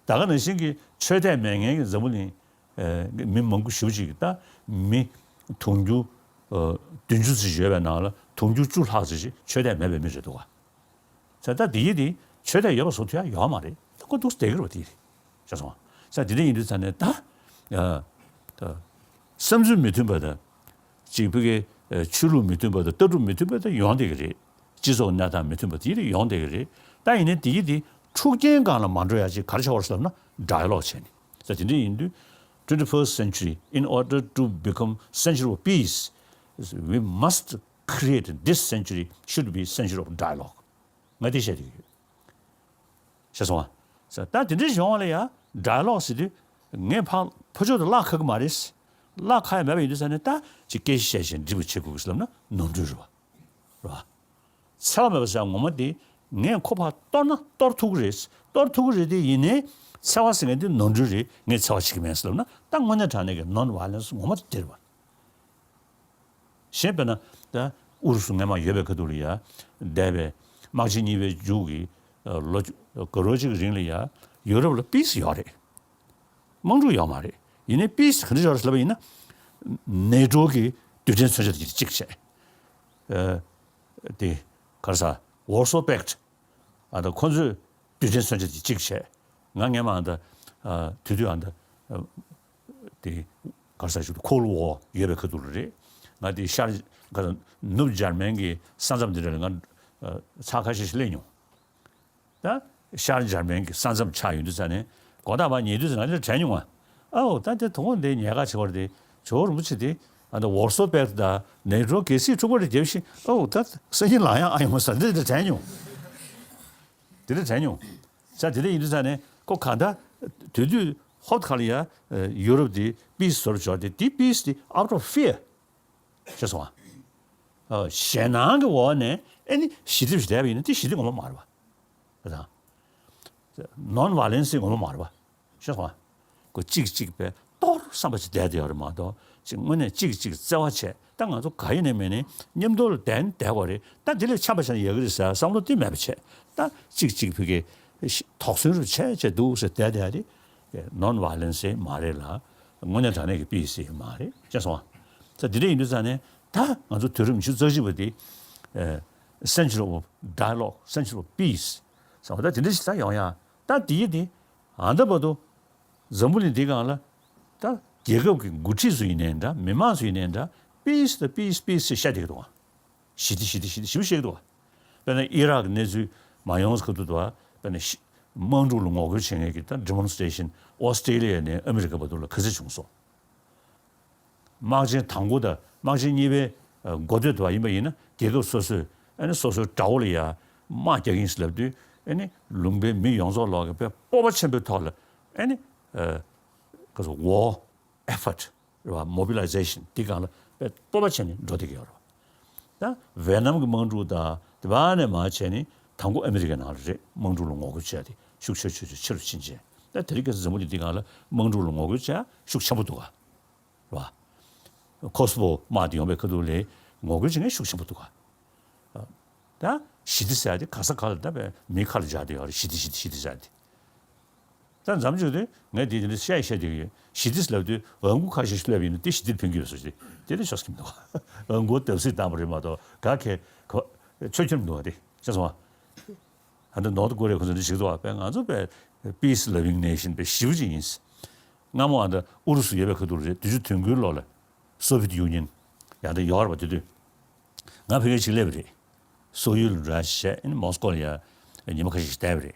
ད་ག་ནང་བཞིན་གྱི་ཆོས་དད་མེད་མཁན་གྱི་འཛམ་བུ་གླིང་མི་མང་པོ་ཞེ་པོ་ཅིག་ད་མི་དུང་ཕྱུར་བདུན་ཅུ་ཙམ་ཡོད་པའི་ནང་ལ་དུང་ཕྱུར་བཅུ་ལྷག་ཙམ་ཞིག་ཆོས་དད་མེད་པའི་མི་རེད་འདུག་ག་ས་ད་འདི་ཡི་དེ་ཆོས་དད་ཡོད་པ་བཟོ་ཐུབ་ཡ་ཡོད་མ་རེད། ད་ཁོ་འདུག་བསྡད་ཀྱི་རེད་པ་དེ་རེད། ཤེས་སོང་ང་། ས་དེ་འདྲ་ཡིན་དུས་ས་ནས་ད་ད་བསམ་ཚུལ་མི་མཐུན་པ་དང་། གཅིག་བོད་ཀྱི་ཆོས་ལུགས་མི་མཐུན་པ་དང་ལྟ་གྲུབ་མི་མཐུན་པ་དེ་ཡོང་བསྡད་ཀྱི་རེད། སྤྱི་ཚོགས་གནས་སྟངས་མི་མཐུན་པ་དེ་ཡོང་བསྡད་ཀྱི་རེད། ད་ཡིན་ནའི་དེ་ཡི་དེ་འཁྲུག་རྐྱེན་སྒང་ལ་མ་འགྲོ་ཡ་ཅིག་ག་རེ་བྱ་དགོས་ཟེར་ལབ་ན་dialogue བྱས་ནས། ས་དེ་འདྲ་ཡིན་དུས་twenty-first century, in order to become century of peace, we must create this century, should be century of dialogue. ང་དེ་བཤད་ཀྱི་ཡོད། ཤེས་སོང་ང་། ད་དེ་འདྲའི་བྱུང་བ་ལ་ཡ་dialogue ཟེར་དུས་ངས་ཕར་ཕར་ཕྱོགས་དུ་བརླག་ཁག་གི་མ་རེད། བརླག་ཁག་ཡ་མེད་པ་ཡིན་དུས་ས་ནས་ད་ཅིག་སྐད་ཆ་བཤད་བྱས་འགྲིག་པ་བྱེད་དགོས་ཀྱི་ལབ་ན་ནོར་འཁྲུལ་རེད་པ། རེད་པ། འཚེ་བ་མེད་པ་ཟེར་ངོ་མ་དེ་ངས་ཁོ་ཕར་གཏོར་ན་གཏོར་ཐུབ་ཀྱི་རེད། གཏོར་ཐུབ་ཀྱི་རེད་དེ་ཡིན་ནའི་འཚེ་བ་ཟེར་མཁན་དེ་ནོར་འཁྲུལ་རེད། ངས་འཚེ་བ་བྱེད་ཀྱི་མེད་ཟེར་ལབ་ན་ད་དངོས་གནས་དྲང་གནས་ཀྱི་non-violence ངོ་མ་དེ་རེད་པ། གཞན་དཔེར་ན་ད་ཨུ་རུ་སུ་སྔས་མ་ཡོད་པའི་ཁ་ཐུག་ལ་ཡ་འདས་པའི་དམག་ཆེན་གཉིས་པའི་མཇུག་གི་ལོ་དགུ་ལོ་གཅིག་གི་རིང་ལ་ཡ་ཡུ་རོབ་ལ་peace ཡོད་རེད། དམག་འཁྲུག་ཡོད་མ་རེད། ཡིན་ནའི་peace ག་འདྲ་ཡོད་རེད་ལབ་པ་ཡིན་ན་ནེ་ཊོ་གི་རྡུལ་ཕྲན་མཚོན་ཆ་དེ་གཅིག་བྱས། དེ་ག་རེ་ཟ་Warsaw Pact ཨ་ད་ཁོ་ཚོས་རྡུལ་ཕྲན་མཚོན་ཆ་དེ་གཅིག་བྱས། ང་སྔས་མ་ཨ་ད་དུས་དུས་ཨ་ད། དེ་ག་རེ་ཟ་ཞུ་Cold War ཡོད་པའི་ཁ་ཐུག་ལ་རེད། ང་དེ་ཤར་ག་ནུབ་འཇར་མན་གྱི་ས་མཚམས་དེ་འདྲ་ལ་ང་ཚར་ཁ་ཤས་ཤིག་སླེབས་མྱོང་། ད་ཤར་འཇར་མན་གྱི་ས་མཚམས་ཆགས་ཡོང་དུས་ཙ་ནས་དགོང་དག་བར་ཉལ་དུས་ཙ་ང་ལ་དྲན་མྱོང་ང་། ཨའོ་ད་དེ་དུང་དེ་ཉལ་ཁ་བྱེད་པར་དེ་ཇོ་བོ་རིན་པོ་ཆེ་དེ་ཨ་ད་Warsaw Pact དང་ནེ་ཊོ་གལ་སྲིད་འཁྲུག་པ་རེ་བརྒྱབ་ཤིང་ཨའོ་ད་སང་ཉིན་ལངས་ཡག་ཨ་ཡོང་ས་འདི་འདྲ་དྲན་མྱོང་། དེ་འདྲ་དྲན་མྱོང་། ས་དེ་འདྲ་ཡིན་དུས་ཙ་ནས་ཁོ་གང་ལྟར་དུས་དུས་ཧོབ་ཁ་ལ་ཡ་ཡུ་རོབ་དེ་peace བཟོ་རུ་འབྱོར་ཏེ་དེ་peace དེ་out of fear ཤེས་སོང་ཨ། ཞེད་སྣང་གི་འོག་ནས་ཨེ་ནི་ཞི་བདེ་ཞིག་བསྡད་པ་ཡིན་ན་དེ་ཞི་བདེ་ངོ་མ་མ་རེད་པ། རེད་དང་། non-violence ངོ་མ་མ་རེད་པ། ཤེས་སོང་ཨ། ཁོ་གཅིག་གཅིག་པའི་གཏོར་བསམ་པ་ཅིག་བསྡད་དེ་ཡོད་རེད་མ་གཏོགས་ཅིག་དངོས་གནས་གཅིག་གཅིག་བརྩེ་བ་བྱས་ད་ང་ཚོ་ག་ཡིན་ནས་མིན་ནས་མཉམ་དུ་ལ་བསྡད་བསྡད་དགོས་རེད། ད་དེ་ལས་འཆམ་པ་བྱས་ན་ཡག་གི་རེད་ཟེར་བསམ་བློ་དེ་མེད་པ་བྱས་ད་གཅིག་གཅིག་ཕ་གི་དོགས་ཟོན་རུ་བྱས་བྱས་འདུག་ཟེར་བསྡད་བསྡད་དེ་non-violence མ་རེད་ལ་དངོས་གནས་དྲང་གནས་ཀྱི་peace མ་རེད་ཅེས་སོང་བ། ད་དེ་འདྲ་ཡིན་དུས་ཙང་ནས་ད་ང་ཚོ་དུས་རབས་ཉི་ཤུ་རྩ་གཅིག་པ་དེ། Century of Dialogue, Century of Peace ཟེར་བ་ད་དེ་འདྲ་ཞིག་ད་ཡོང་ཡ། ད་དེ་ཡི་དེ་ཨ་ད་བར་དུ་འཛམ་བུ་གླིང་འདི་སྒང་ལ་ད་རྒྱལ་ཁབ་ཀྱི་འགོ་ཁྲིད་ཚོ་ཡིན་ནའི་འདྲ། མི་མང་ཚོ་ཡིན་ནའི་འདྲ། Peace དང་peace, peace ཞེས་བཤད་བསྡད་ཀྱི་འདུག་ག་ཞི་བདེ་ཞི་བདེ་ཞི་བདེ་ཞེ་པོ་བཤད་ཀྱི་འདུག་ག་དཔེར་ན་ཨི་རག་གི་གནས་ཚུལ་མ་ཡོང་ས་ཁ་ཐུག་ཏུ་བ། དཔེར་ན་ཤི་དམག་འཁྲུག་ལ་ངོ་རྒོལ་བྱེད་མཁན་གྱི་ད་demonstration ཨོ་སི་ཀྲེ་ལི་ཡ་ནས་ཨ་མི་རི་ཀ་བར་དུ་ལ་ག་ཚོད་བྱུང་སོང་། དམག་ཆེན་དང་པོ་དང་དམག་ཆེན་གཉིས་པའི་ཨ་འགོ་སྟོད་དུ་བ་ཡིན་པ་ཡིན་ན་རྒྱལ་ཁབ་སོ་སོས་ཨ་ནི་སོ་སོའི་དགྲ་བོ་ལ་ཡ་དམག་རྒྱག་གི་ཡིན་ཟེར་ལབ་དུས། ཨ་ནི་ལུང་པའི་མི་ཡོངས་རྫོགས་ལོག་གི་དཔེ་སྤོབས་པ་ཆེན་པོའི་ཐོག་ལ་ཨ་ནི་ཨ་ག་ཚོད་war effort རེད་བ། Mobilization འདི་སྒང་ལ་དཔེ་སྤོབས་པ་བྱས་ནས་འགྲོ་བསྡད་ཀྱི་ཡོད་རེད་བ། ད་ཝེ་ནམ་གྱི་དམག་འཁྲུག་དང་དེ་བ་ནས་མར་བྱས་ནས་དང་པོ་ཨ་མི་རི་ཀའི་ནང་ལ་རེད། དམག་འཁྲུག་ལ་ངོ་རྒོལ་བྱས་ཏེ་ཤུགས་ཆེ་ཆེ་ཆེ་ཆེ་རུ་ཕྱིན་བྱས། ད་དེ་རིང་ཁ་སང་འཛམ་བུ་གླིང་འདི་སྒང་ལ་དམག་འཁྲུག་ལ་ངོ་རྒོལ་བྱས་ཤུགས་ཆེན་པོ་འདུག་ག་རེད་བ། ཁོ་སི་ཝོ་དམག་དེ་ཡོང་བའི་ཁ་ཐུག་ལ་ངོ་རྒོལ་བྱེད་མཁན་ཤུགས་ཆེན་པོ་འདུག་ག་ད་ཞི་བདེ་ཟེར་ཡ་དེ་ག་ས་ག་ལ་ད་བས་མི་ཁ་ལ་འཇགས་བསྡད་ཡོད་རེད། ཞི་བདེ་ཞི་བདེ་ཞི་བདེ་ཟེར་ཡ་དེ། ད་མཚམས་ཅིག་དེ་ངས་དེ་དེ་འདྲ་བཤད་བཤད་བསྡད་ཀྱི་ཡོད། ཞི་བདེ་ཟེར་ལབ་དུས་ཨང་གུ་ཁ་ཤས་ཤིག་སླེབས་ཡིན་ན་དེ་ཞི་བདེ་ལ་ཕན་གྱི་ཡོད་ཟེར་གྱི། དེ་ལས་ཆོག་ས་ཀྱི་མི་འདུག་ཨང་གུ་བརྡབ་གསིག་བཏང་བ་རེད་མ་གཏོགས་ག་གེ་ག་ཆོད་ཀྱི་མི་འདུག་བ། དེ་ཤེས་སོང་ང་། ད་ལྟ་ནོར་ཐ་ཀོ་རི་ཡ་ཁོ་ཚོ་འདི་ཞིག་འདུག་བ། དཔེ་ང་ཚོ་དཔེ་peace loving nation དཔེ་ཞེ་པོ་ཅིག་ཡིན། སྔ་མོ་ཨ་ད་ཨུ་རུ་སུ་ཡོད་པའི་ཁ་ཐུག་རེད། དུས་ཚོད་དུས་འགོའི་ལོ་ལ་Soviet Union ཡང་ད་ཡོད་རེད་བ། དེ་དུས་ང་ཕ་གིར་ཅིག་སླེབས་པ་རེད། སོ་ཡུལ་ར་ཤི་ཡ་ཨ་ནི་མོ་སི་ཀོ་ལ་ཡ་ཉི་མ་ཁ་ཤས་ཤིག་བསྡད་པ་རེད།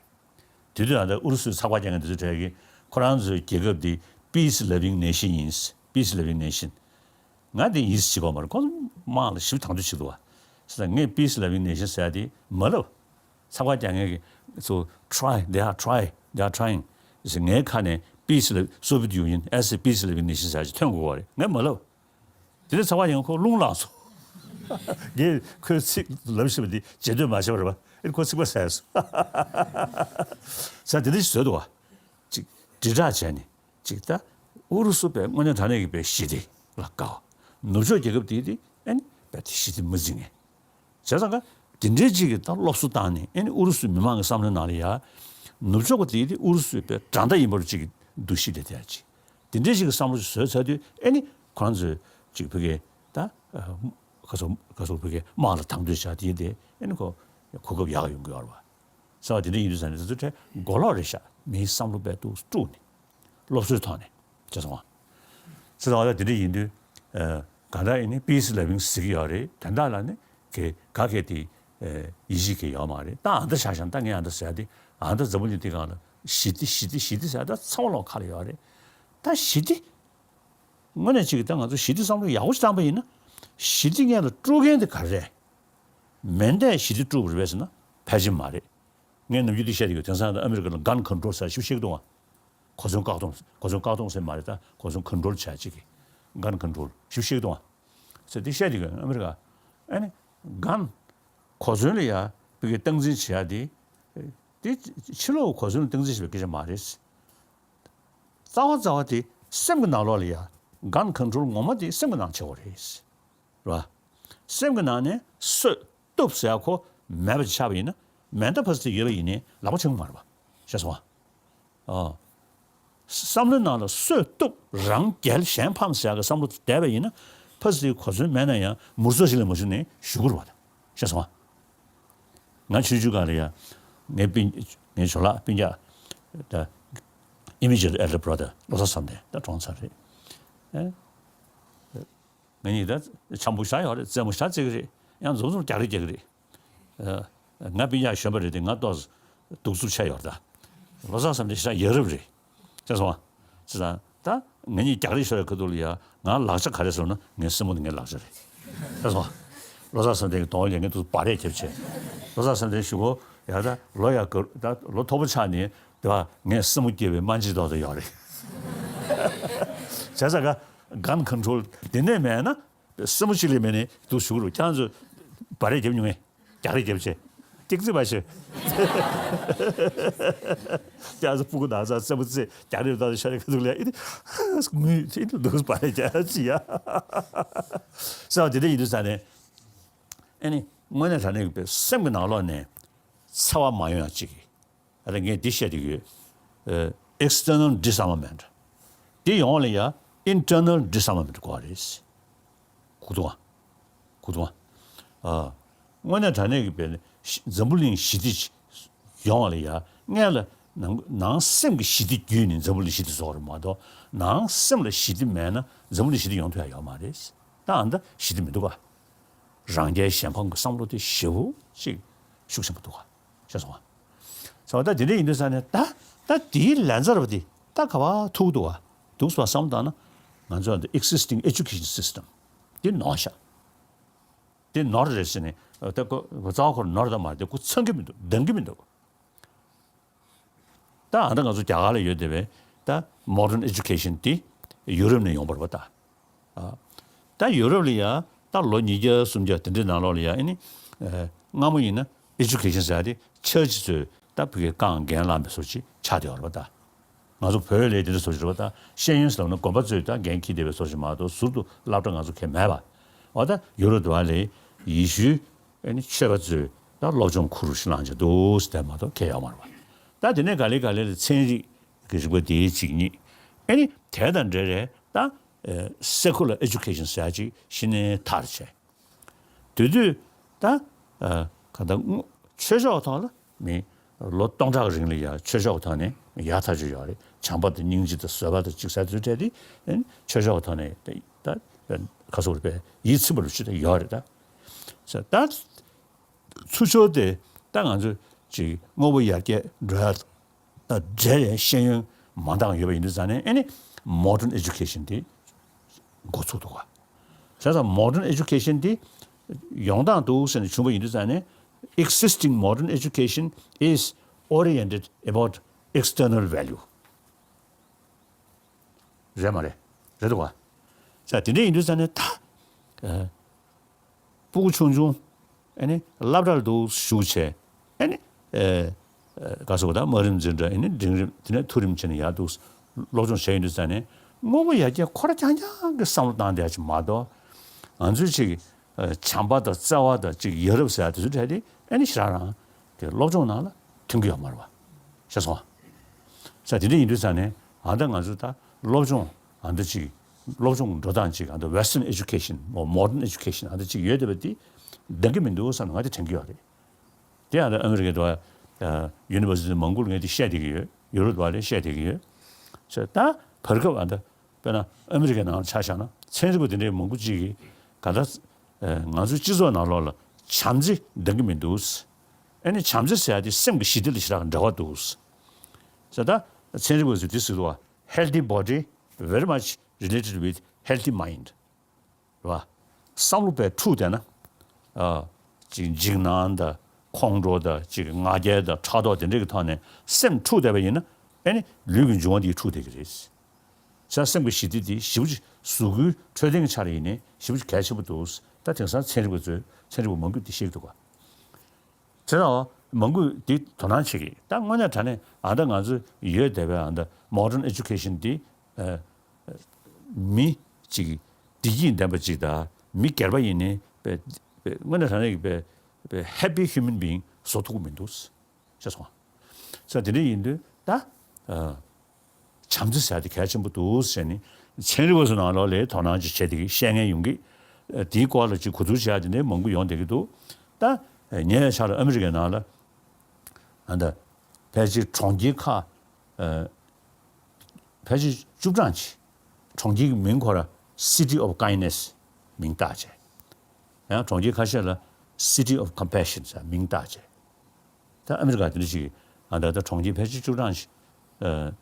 དེ་དུས་ཨ་ད་ཨུ་རུ་སུའི་ཚགས་པར་རྒྱག་མཁན་དེ་ཚོ་གྲས་ཀྱིས་ཁོ་རང་ཚོའི་རྒྱལ་ཁབ་འདི་peace loving nation ཡིན། Peace loving nation ང་དེ་ཡིད་ཆེས་བྱེད་ཀྱི་ཡོད་མ་རེད། ཁོ་ཚོ་དམག་ལ་ཞེ་པོ་དང་དོད་བྱེད་འདུག་བ། ཟེར་ན་ངས་peace loving nation ཟེར་ཡ་དེ་མ་ལབ། ཚགས་པར་རྒྱག་མཁན་གྱིས་ཚོ་try, they are try, they are trying ཟེར། ངའི་ཁ་ནས་peace loving Soviet Union as a peace loving nation ཟེར་ཡ་ཅིག་ཐོན་དགོས་པ་རེད། ངས་མ་ལབ། དེ་ནས་ཚགས་པར་རྒྱག་མཁན་ཁོ་རླུང་ལངས་སོང་། ངས་ཁོའི་ཚིག་ལབ་བཞིན་པ་འདི་བརྗེད་འདོད་མ་བྱས་པ་རེད་པ། ཨེ་ཁོ་ཚིག་པ་ཟ་ཡ་སོང་། ཟེར་དེ་འདྲ་ཞིག་བཟོས་འདུག་བ། ཅིག་དྲིལ་བསྒྲགས་བྱས་ནས་ཅིག་ད་ཨུ་རུ་སུ་པའི་དངོས་གནས་དྲང་གནས་ཀྱི་པའི་ཞི་བདེ་ལ་དགའ་བ། ནུབ་ཕྱོགས་རྒྱལ་ཁབ་དེ་དེ་ཨ་ནི་པའི་དེ་ཞི་བདེ་མི་འཛིན་མཁན། བྱས་ཙང་ཀ་དེ་འདྲའི་ཅིག་གི་ད་སློབ་གསོ་བཏང་ནས་ཨ་ནི་ཨུ་རུ་སུའི་མི་མང་གི་བསམ་བློའི་ནང་ལ་ཡ། ནུབ་ཕྱོགས་ཀྱི་དེ་དེ་ཨུ་རུ་སུའི་པའི་དགྲ་ཟླ་ཡིན་པར་ཅིག་གི་འདུ་ཤེས་དེ་དེ་ཅིག་དེ་འདྲའི་ཅིག་གི་བསམ་བློ་ཅིག་བཟོས་ཚར་དུས་ཨ་ནི་ཁོ་རང་ཚོས་ཅིག་ཕ་གི་ད་ཁ་སོ་ཁ་སོ་ཕ་གི་དམག་ལ་དང་དོད་བྱ་དེ་དེ་ཨ་ནི་ཁོ་གོ་སྐབས་ཡག་ཡོང་གི་ཡོད་རེད་བ། ཟེར་བ་དེ་འདྲ་ཡིན་དུས་ཙང་ནས་དེ་ཚོ་གྲས་མགོ་ལོག་རེད་ཤག་མིའི་བསམ་བློ་དཔེ་ཏོག་དཀྲུགས་ནས་སློབ་གསོའི་ཐོག་ནས་བྱས་སོང་བ། ཟེར་བ་ལ་དེ་འདྲ་ཡིན་དུས་ཨ་གང་ལྟར་ཡིན་ནི་peace loving ཟེར་གྱི་ཡོད་རེད། དོན་དག་ལ་ནི་ག་ག་གེ་དེ་ཨ་ཡིད་ཆེས་ཀྱི་ཡོད་མ་རེད། ད་ཨ་མདའ་བཞག་ཤག་ད་ངས་ཨ་མདའ་ཟེར་ཡ་དེ་ཨ་མདའ་འཛམ་བུ་གླིང་འདི་སྒང་ལ་ཞི་བདེ་ཞི་བདེ་ཞི་བདེ་ཟེར་ཡ་ད་ཚང་མ་ལོག་ཁ་ལ་ཡོད་རེད། ད་ཞི་བདེ། དངོས་གནས་གཅིག་གིས་ད་ང་ཚོ་ཞི་བདེ་བསམ་བློ་ཡག་པོ་ཞིག་བཏང་པ་ཡིན་ན། ཞི་བདེ་སྔོན་ལ་དཀྲུག་མཁན་དེ་ག་རེ་རེད། མེ་མདས་ཞི་བདེ་དཀྲུགས་པ་རེད་པས་ཟེར་ན་ཕལ་ཆེར་མ་རེད། ངས་ནམ་རྒྱུན་འདི་བཤད་ཀྱི་ཡོད། དེང་སང་ད་ཨ་མི་རི་ཀ་ལ་gun control ཟེར་ཞིག་བཤད་ཀྱི་འདུག་ག་གོ་མཚོན་བཀག་སྡོམ། གོ་མཚོན་བཀག་སྡོམ་ཟེར་མ་རེད། ད་གོ་མཚོན་control བྱ་བྱེད་ཀྱི་gun control ཞིག་བཤད་ཀྱི་འདུག་ག་ཟེར་འདི་བཤད་ཀྱི་ཡོད། ཨ་མི་རི་ཀ་ཨ་ནི་gun གོ་མཚོན་ལ་ཡ་ཕ་གི་སྟངས་འཛིན་བྱེད་ཡ་དེ། དེ་ཕྱི་ལོགས་གོ་མཚོན་ལ་སྟངས་འཛིན་བྱེད་པའི་སྐད་ཆ་མ་རེད། རྩ་བ་རྩ་བ་དེ་སེམས་ཀྱི་ནང་ལོགས་ལ་ཡ་gun control ངོ་མ་དེ་སེམས་ཀྱི་ནང་བྱེད་དགོས་རེད། རེད་བ། སེམས་ཀྱི་ནང་ནས་གསོད་གཏུབ་ཟེར་ཡ་ཁོ་མེད་པ་ཆགས་པ་ཡིན་ན། མེ་མདའ་ཕ་སི་ཡོད་པ་ཡིན་ནའི་ལག་པ་འཆང་གི་མ་རེད་བ། ཤེས་སོང་ང་། ཨ། བསམ་བློའི་ནང་ལ་གསོད་གཏུབ་རང་རྒྱལ་གཞན་ཕམ་ཟེར་ཡ་གི་བསམ་བློ་དེ་བསྡད་པ་ཡིན་ན། ཕ་སི་གོ་མཚོན་མེད་ན་ཡང་མུར་ཚོ་ཞིག་ལ་མ་ཞུགས་ནས་བཞུགས་དགོས་རེད་བ། ཤེས་སོང་ང་། ང་ཆུང་ཆུང་སྒང་ལ་ཡ། ངའི་སྤུན་ངའི་ཇོ་ལགས་སྤུན་ཀྱག་ད་immediate elder brother བློ་བཟང་བསམ་གཏན་ད་གྲོངས་ཚར་རེད། ཨེ། ང་གཉིས་ད་འཆམ་པོ་ཞེ་དྲག་ཡོད་རེད། རྩེད་མོ་ཞེ་དྲག་རྩེ་གི་རེད། ཡང་འཛོམས་འཛོམས་རྒྱག་རེས་རྒྱག་གི་རེད། ཨ། ང་སྤུན་ཀྱག་གཞོན་པ་རེད་དེ་ང་ཏོག་ཙམ་གདུག་རྩུབ་ཆགས་ཡོད་རེད་ད། བློ་བཟང་བསམ་གཏན་ཞེ་དྲག་ཡ་རབས་རེད། ཤེས་སོང་ང་། བྱས་ཙང་ད་ང་གཉིས་རྒྱག་རེས་ཤོར་བའི་ཁ་ཐུག་ལ་ཡ་ང་ལག་ཆ་ག་རེ་ཟེར་ན་ངའི་སྲིན་མོ་དེ་ངའི་ལག་ཆ་རེད། ཤེས་སོང་ང་། བློ་བཟང་བསམ་གཏན་གྱི་གདོང་ལ་ངས་འདུག་སྦ་རས་རྒྱབ་བྱས། བློ་བཟང་བསམ་གཏན་གཞུག་གུ་ཡ་ད་ལོ་ཡ་ག་ད་ལོ་མཐོ་པོ་ཆགས་ནས་དེ་བ་ངས་སྲིན་མོ་སྐྱེས་པའི་སྨན་ལྕེ་ཏོག་ཙམ་ཡོད་རེད། བྱས་ཙང་ཀ་gun control དེ་ནས་མེད་ན། སྲིན་མོ་གཅིག་ལས་མེད་ནས་འདུག་བཞུགས་རུ་ཁྱེད་རང་ཚོ་སྦ་རས་རྒྱབ་མྱོང་ངས། རྒྱག་རེས་རྒྱབ་བྱས། ཏིག་ཙི་མ་བྱས། ཁྱེད་རང་ཚོ་སྤུ་གུ་ནང་ཚ་རྩེད་མོ་རྩེ་རྒྱག་རེས་བཏང་ཤ་རེ་ཁ་ཐུག་ལས་ཨེ་ནི་ངུས་ཨེ་ནི་འདུག་སྦ་རས་རྒྱག་ཅི་ཡ། ཟེར་བ་དེ་འདྲ་ཡིན་དུས་ས་ནས། ཨེ་ནི་དངོས་གནས་དྲང་གནས་ཀྱི་སེམས་ཀྱི་ནང་ལོགས་ནས་འཚེ་བ་མ་ཡོང་ཡ་གཅིག་གིས། ཨ་ད་ངས་འདི་བཤད་བསྡད་ཀྱི་ཡོད། ཨ། external disarmament འདི་ཡོང་ལ་ཡ་internal disarmament དགོས་རེད། གོ་འདུག་ག་གོ་འདུག་ག་ཨ། དངོས་གནས་དྲང་གནས་ཀྱི་བས་ནི་ཤི་འཛམ་བུ་གླིང་ཞི་བདེ་ཡོང་བ་ལ་ཡ་སྔོན་ལ་ནང་ནང་སེམས་ཀྱི་ཞི་བདེ་བརྒྱུད་ནས་འཛམ་བུ་གླིང་ཞི་བདེ་བཟོ་བ་རེད་མ་གཏོགས། ནང་སེམས་ལ་ཞི་བདེ་མེད་ན་འཛམ་བུ་གླིང་ཞི་བདེ་ཡོང་ཐུབ་ཡ་ཡོད་མ་རེད། ད་ཨ་ད་ཞི་བདེ་མི་འདུག་ག་རང་རྒྱལ་གཞན་ཕམ་གྱི་བསམ་བློ་དེ་ཞེ་པོ་ཅིག་ཤུགས་ཆེན་པོ་འདུག་ག་ཤེས་སོང་ང་། ས་བ་ད་དེ་འདྲ་ཡིན་དུས་ས་ནས་ད་ད་དེའི་ལན་ཚར་བ་དེ་ད་ག་བ་ཐུག་འདུག་ག་འདུག་སོང་བསམ་བཏང་ན། ང་ཚོ་ད་existing education system དེ་ནོར་ཤག་དེ་ནོར་རེད་ཟེར་ནས་ད་ཁོ་རྩ་བ་ཁོ་ནོར་ད་མ་རེད། ཁོ་ཚང་གི་མི་འདུག་འདང་གི་མི་འདུག་ད་ཨ་ད་ང་ཚོ་རྒྱ་གར་ལ་ཡོད་བསྡད་པའི་ད་modern education དེ་ཡུ་རོབ་ནས་ཡོང་བ་རེད་པ་ད། ཨ། ད་ཡུ་རོབ་ལ་ཡ་ད་ལོ་ཉིས་བརྒྱ་སུམ་བརྒྱ་དེ་འདྲའི་ནང་ལོགས་ལ་ཡ་ཨ་ནི། ཨ། སྔ་མོ་ཡིན་ན་education ཟེར་ཡ་དེ་ཆར་ཆི་ཚོས་ད་ཕ་གིའི་རྐང་འགན་བླངས་པའི་བཟོ་ཅིག་ཆགས་བསྡད་ཡོད་རེད་པ་ད། ང་ཚོ་བོད་ལ་དེ་འདྲ་བཟོ་ཅིག་རེད་པ་ད། ཤེས་ཡོན་ཟེར་ལབ་ན་དགོན་པ་ཚོས་ད་འགན་འཁྱེར་བསྡད་པའི་བཟོ་ཅིག་མ་གཏོགས་ཟུར་དུ་སློབ་གྲྭ་ང་ཚོ་གས་མེད་པ། འོ་ད་ཡུ་རོབ་དུ་བ་ལས་ཡེ་ཤུའི་ཨ་ནི་ཆོས་པ་ཚོས་ད་སློབ་སྦྱོང་ཁུར་ཞིག་བླངས་ཀྱི་འདུག་ཟེར་དེ་མ་གཏོགས་གས་ཡོད་མ་རེད་པ། ད་དེ་ནས་ག་ལེ་ག་ལེ་ལ་ཚན་རིག་གི་རིག་པ་དེའི་གཅིག་གཉིས། ཨ་ནི་དེ་དང་འབྲེལ་རེད་ད། ཨ། secular education ཟེར་ཡ་ཅིག་གཞི་ནས་མཐར་བྱས། དེ་དུས་ད། ཨ། ག་ད་དངོས་ཆོས་ཕྱོགས་ཐོག་ལ་མི་ལོ་སྟོང་ཕྲག་རིང་ལ་ཡ་ཆོས་ཕྱོགས་ཐོག་ནས་ཡག་ཐག་ཆོད་ཡོད་རེད། བྱམས་པ་དང་སྙིང་རྗེ་དང་བཟོད་པ་དང་ཅིག་ཟེར་དུས་འཕྲད་དེ་ཨ་ནི་ཆོས་ཕྱོགས་ཐོག་ནས་ད་ད་ག་སོགས་པའི་ཡིད་ཚིམ་པར་ཞུ་ད་ཡོད་རེད་ད། ད། ཚུར་ཕྱོགས་དེ་ད་ང་ཚོས་ཅིག་དངོས་པོ་ཡར་རྒྱས་འགྲོ་ཡ་དང་འབྲེལ་བའི་ཤེས་ཡོན་མ་འདང་ཡོད་པ་ཡིན་དུས་ཙང་ནས་ཨ་ནི་modern education དེ་འགོ་ཚུགས་འདུག་ག་བྱས་ཙང་modern education དེ་ཡོང་སྟངས་འདུག་ཟེར་ནས་བྱུང་བ་ཡིན་དུས་ཙང་ནས། Existing modern education is oriented about external value. རེད་མ་རེད། རེད་འདུག་ག་ས་དེ་འདྲ་ཡིན་དུས་ཙང་ནས་ད། ཨ། སྤུ་གུ་ཆུང་ཆུང་ཨ་ནི་སློབ་གྲྭ་ལ་འདུག་ཞུགས་བྱས། ཨ་ནི། ཨེ། ཨེ། ག་སོགས་ད་དམའ་རིམ་འཛིན་གྲྭ་ཨ་ནི་འབྲིང་རིམ་དེ་ནས་མཐོ་རིམ་བྱས་ནས་ཡར་འདུག་སློབ་སྦྱོང་བྱས་ཡོང་དུས་ཙང་ནས་དངོས་པོ་ཡར་རྒྱས་ཁོ་རང་རྐྱང་རྐྱང་གི་བསམ་བློ་བཏང་བསྡད་ཡ་ཅིག་མ་གཏོགས། ང་ཚོའི་ཅིག་ཨ། བྱམས་པ་དང་བརྩེ་བ་དང་ཅིག་ཡ་རབས་ཟེར་ཡ་དེ་ཚོ་འཕྲད་དེ་ཨ་ནི་ཞེ་དྲག་རང་གི་སློབ་སྦྱོང་ནང་ལ་ཐོན་གྱི་ཡོད་མ་རེད་པ། ཤེས་སོང་ང་། ས་དེ་འདྲ་ཡིན་དུས་ཙང་ནས་ཨ་ད་ང་ཚོ་ད་སློབ་སྦྱོང་ཨ་ད་ཅིག་སློབ་སྦྱོང་འགྲོ་སྟངས་ཅིག་ཨ་ད་Western education or modern education ཨ་ད་ཅིག་ཡོད་བསྡད་པ་དེ་འདང་གི་མི་འདུག་བསམ་ནས་ང་དེ་དྲན་གྱི་ཡོད་རེད། དེ་ཨ་ད་ཨ་མི་རི་ཀའི་དུ་བ་ཡུ་ནི་ཝར་སི་ཊི་མང་པོ་ལ་ངས་དེ་བཤད་བསྡད་ཀྱི་ཡོད། ཡུ་རོབ་དུ་བ་ལ་བཤད་བསྡད་ཀྱི་ཡོད། ས་ད་བར་སྐབས་ཨ་ད་དཔེར་ན་ཨ་མི་རི་ཀའི་ནང་ལ་ཆ་བཞག་ན་ཚན་རིག་པ་དེ་འདྲའི་མང་པོ་ཅིག་གིས་ག་ད། ཨ། ང་ཚོའི་སྤྱི་ཚོགས་ནང་ལོགས་ལ་བྱམས་བརྩེ་འདང་གི་མི་འདུག་ཨ་ནི་བྱམས་བརྩེ་ཟེར་ཡ་དེ་སེམས་ཀྱི་ཞི་བདེ་ལ་ཞེ་དྲག་འབྲེལ་བ་འདུག་ཟེར་ད་ཚན་རིག་པ་ཚོས་དེ་ཟེར་འདུག་བ། Healthy body very much related with healthy mind རེད་བ། བསམ་བློ་དཔེ་འཁྲུག་བསྡད་ན། ཨ། ཅིག་འཇིགས་སྣང་དང་ཁོང་ཁྲོ་དང་ཅིག་ང་རྒྱལ་དང་ཕྲག་དོག་དེ་འདྲ་གི་ཐོག་ནས་སེམས་འཁྲུག་བསྡད་པ་ཡིན་ན་ཨ་ནི་ལུས་ཀྱི་འབྱུང་བ་འདི་འཁྲུག་བསྡད་ཀྱི་རེད། བྱས་ཙང་སེམས་ཀྱི་ཞི་བདེ་འདི་ཞེ་པོ་ཅིག་གཟུགས་པོའི་འཕྲོད་བསྟེན་གྱི་ཆ་ལ་ཡིན་ནའི་ཞེ་པོ་ཅིག་གལ་ཆེན་པོ་འདུག་ད་དེང་སང་ཚན་རིག་པ་ཚོས་ཚན་རིག་པ་མང་པོས་འདི་བཤད་ཀྱི་འདུག་ག་དེ་ལ་མང་པོས་འདི་དོ་སྣང་བྱེད་ཀྱི། ད་དངོས་གནས་དྲང་གནས་ཨ་ད་ང་ཚོ་ཡོད་བསྡད་པའི་ཨ་ད་modern education འདི་ཨ་མི་ཅིག་བདེ་སྐྱིད་ལྡན་པ་ཅིག་དང་མི་སྒེར་པ་ཡིན་ནའི་དཔེ་དཔེ་དངོས་གནས་དྲང་གནས་ཀྱི་དཔེ་དཔེ་happy human being བཟོ་ཐུབ་ཀྱི་མི་འདུག་ཤེས་སོང་ང་། ས་དེ་འདྲ་ཡིན་དུས་ད། ཨ། བྱམས་བརྩེ་ཟེར་ཡ་དེ་གལ་ཆེན་པོ་འདུག་ཟེར་ནས་ཚན་རིག་པ་ཚོ་ནང་ལོགས་ལ་དོ་སྣང་ཅིག་བྱས་བསྡད་ཀྱི་བཤད་མཁན་ཡོང་གི། ཨ། དེའི་སྐོར་ལ་ཅིག་གོ་བསྡུར་བྱེད་ཡ་དེ་འདྲའི་མང་པོ་ཡོང་བསྡད་ཀྱི་འདུག་ད་ངའི་ཆ་ལ་ཨ་མི་རི་ཀའི་ནང་ལ་ཨ་ད་ཕལ་ཆེར་གྲོང་ཁྱེར་ཁག་ཨ། ཕལ་ཆེར་བཅུ་གྲངས་ཅིག་གྲོང་ཁྱེར་གྱི་མིང་ཁོ་ར་City of Kindness མིང་བཏགས་བྱས། ཡང་གྲོང་ཁྱེར་ཁ་ཤས་ལ་City of Compassion ཟེར་མིང་བཏགས་བྱས། ད་ཨ་མི་རི་ཀ་དེ་འདྲ་ཞིག་ཨ་ད་ད་གྲོང་ཁྱེར་ཕལ་ཆེར་བཅུ་གྲངས་ཤིག་ཨ།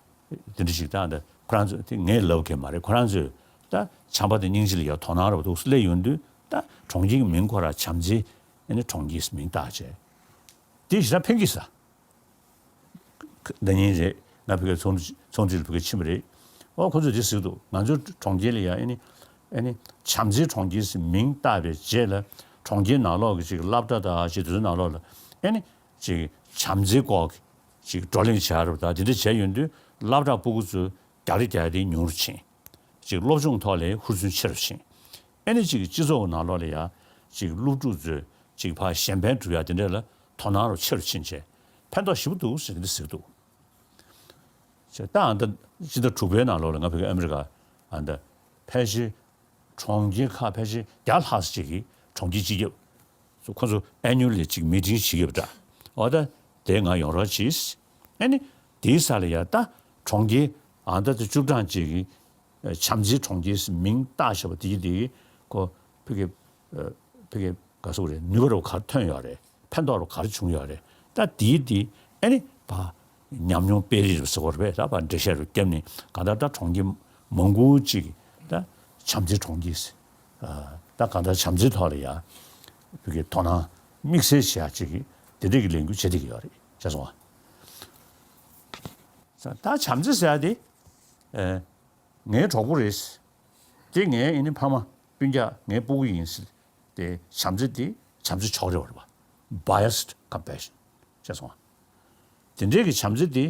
དེ་འདྲ་ཞིག་ད་ཨ་ད་ཁོ་རང་ཚོ་དེ་ངས་ལབ་མཁན་མ་རེད། ཁོ་རང་ཚོས་ད་བྱམས་པ་དང་སྙིང་རྗེ་ལ་ཡ་དོ་སྣང་རོགས་འདུག་སླེབས་ཡོང་དུས་ད་གྲོང་ཁྱེར་གྱི་མིང་ཁོ་ར་བྱམས་བརྩེ་ཨ་ནི་གྲོང་ཁྱེར་མིང་བཏགས་བྱས། དེ་ཞེ་དྲག་ཕན་གྱི་ས། ད་ཉིན་རེད། ང་ཕ་གིར་ཚོང་ཚོང་འདུས་ལ་ཕ་གིར་ཕྱིན་པ་རེད། ཨོ་ཁོ་ཚོས་དེ་ཟེར་གྱི་འདུག་ང་ཚོའི་གྲོང་ཁྱེར་ལ་ཡ་ཨ་ནི་ཨ་ནི་བྱམས་བརྩེའི་གྲོང་ཁྱེར་ཟེར་མིང་བཏགས་པའི་རྗེས་ལ་གྲོང་ཁྱེར་ནང་ལོགས་ཀྱི་ཅིག་སློབ་གྲྭ་དང་ཅིག་དེ་ཚོའི་ནང་ལོགས་ལ་ཨ་ནི་ཅིག་བྱམས་བརྩེའི་སྐོར་གྱི་ཅིག་བགྲོ་གླེང་བྱ་རབས་དང་དེ་འདྲ་བྱས་ཡོང་དུས་སློབ་གྲྭ་སྤུ་གུ་ཚོས་རྒྱག་རེས་རྒྱག་ཡ་དེ་ཉུང་རུ་ཕྱིན། ཅིག་སློབ་སྦྱོང་ཐོག་ལ་ཧུར་བརྩོན་ཆེ་རུ་ཕྱིན། ཨ་ནི་ཅིག་སྤྱི་ཚོགས་ནང་ལོགས་ལ་ཡ་ཅིག་སློབ་ཕྲུག་ཚོས་ཅིག་ཕར་གཞན་ཕན་སྒྲུབ་ཡ་དེ་འདྲ་ལ་དོ་སྣང་རུ་ཆེ་རུ་ཕྱིན་བྱས་ཕན་ཐོགས་ཞེ་པོ་འདུག་ཟེར་གྱི་འདུག་ཅེས་ད་ཨ་ད་སྤྱི་ཟླ་དྲུག་པའི་ནང་ལོགས་ལ་ང་ཕ་གི་ཨ་མི་རི་ཀ་ཨ་ད་ཕལ་ཆེར་གྲོང་ཁྱེར་ཁག་ཕལ་ཆེར་བརྒྱ་ལྷག་ཙམ་ཅིག་གིས་གྲོང་ཁྱེར་སྤྱི་ཁྱབ་ ཁོ་ཚོ་ཨེ་ནུ་ལི་ཅིག་མི་ཊིང་བྱེད་ཀྱི་ཡོད་པ་འདྲ། འོ་ད་དེ་ང་ཡོང་རོགས་གྱིས། ཨ་ནི་དེའི་ས་ལ་ཡ་ད་གྲོང་ཁྱེར་ཨ་ད་དེ་བཅུ་གྲངས་ཅིག་གི་བྱམས་བརྩེའི་གྲོང་ཁྱེར་མིང་བཏགས་བཞག་པ་དེ་དེ་ཁོ་ཕ་གི་ཕ་གི་ག་སོག་རེད། ནུས་པ་རུ་ག་རེ་ཐོན་ཡོད་རེད། ཕན་ཐོགས་རུ་ག་རེ་བྱུང་ཡོད་རེད། ད་དེའི་དེ་ཨ་ནི་ཕ་ཉམས་མྱོང་སྤེལ་རེས་རུ་ཟེར་བ་རེད་པས། ད་ཕ་འགྲེལ་བཤད་རུ་བརྒྱབ་ནས་གང་ལྟར་ད་གྲོང་ཁྱེར་མང་པོ་ཅིག་ད་བྱམས་བརྩེའི་གྲོང་ཁྱེར་ཟེར། ད་གང་ལྟར་བྱམས་བརྩེའི་ཐོག་ལ་ཡ་ཕ་གི་དོ་སྣང་དམིགས་བསལ་བྱེད་ཡ་ཅིག་གི་དེ་འདྲས་ཀྱི་ལས་འགུལ་བྱེད་བསྡད་ཀྱི་ཡོད་རེད། ཤེས་སོང་ང་། ད་བྱམས་བརྩེ་ཟེར་ཡ་དེ་ངའི་གྲོགས་པོ་རེད། དེ་ངའི་ཨ་ནི་ཕ་མ་སྤུན་ཀྱག་ངའི་སྤུ་གུ་ཡིན་ཟེར་ཏེ་བྱམས་བརྩེ་དེ་བྱམས་བརྩེ་ཕྱོགས་རིས་པ་རེད་པ། Biased compassion། ཤེས་སོང་ང་། དེ་འདྲའི་གི་བྱམས་བརྩེ་དེ་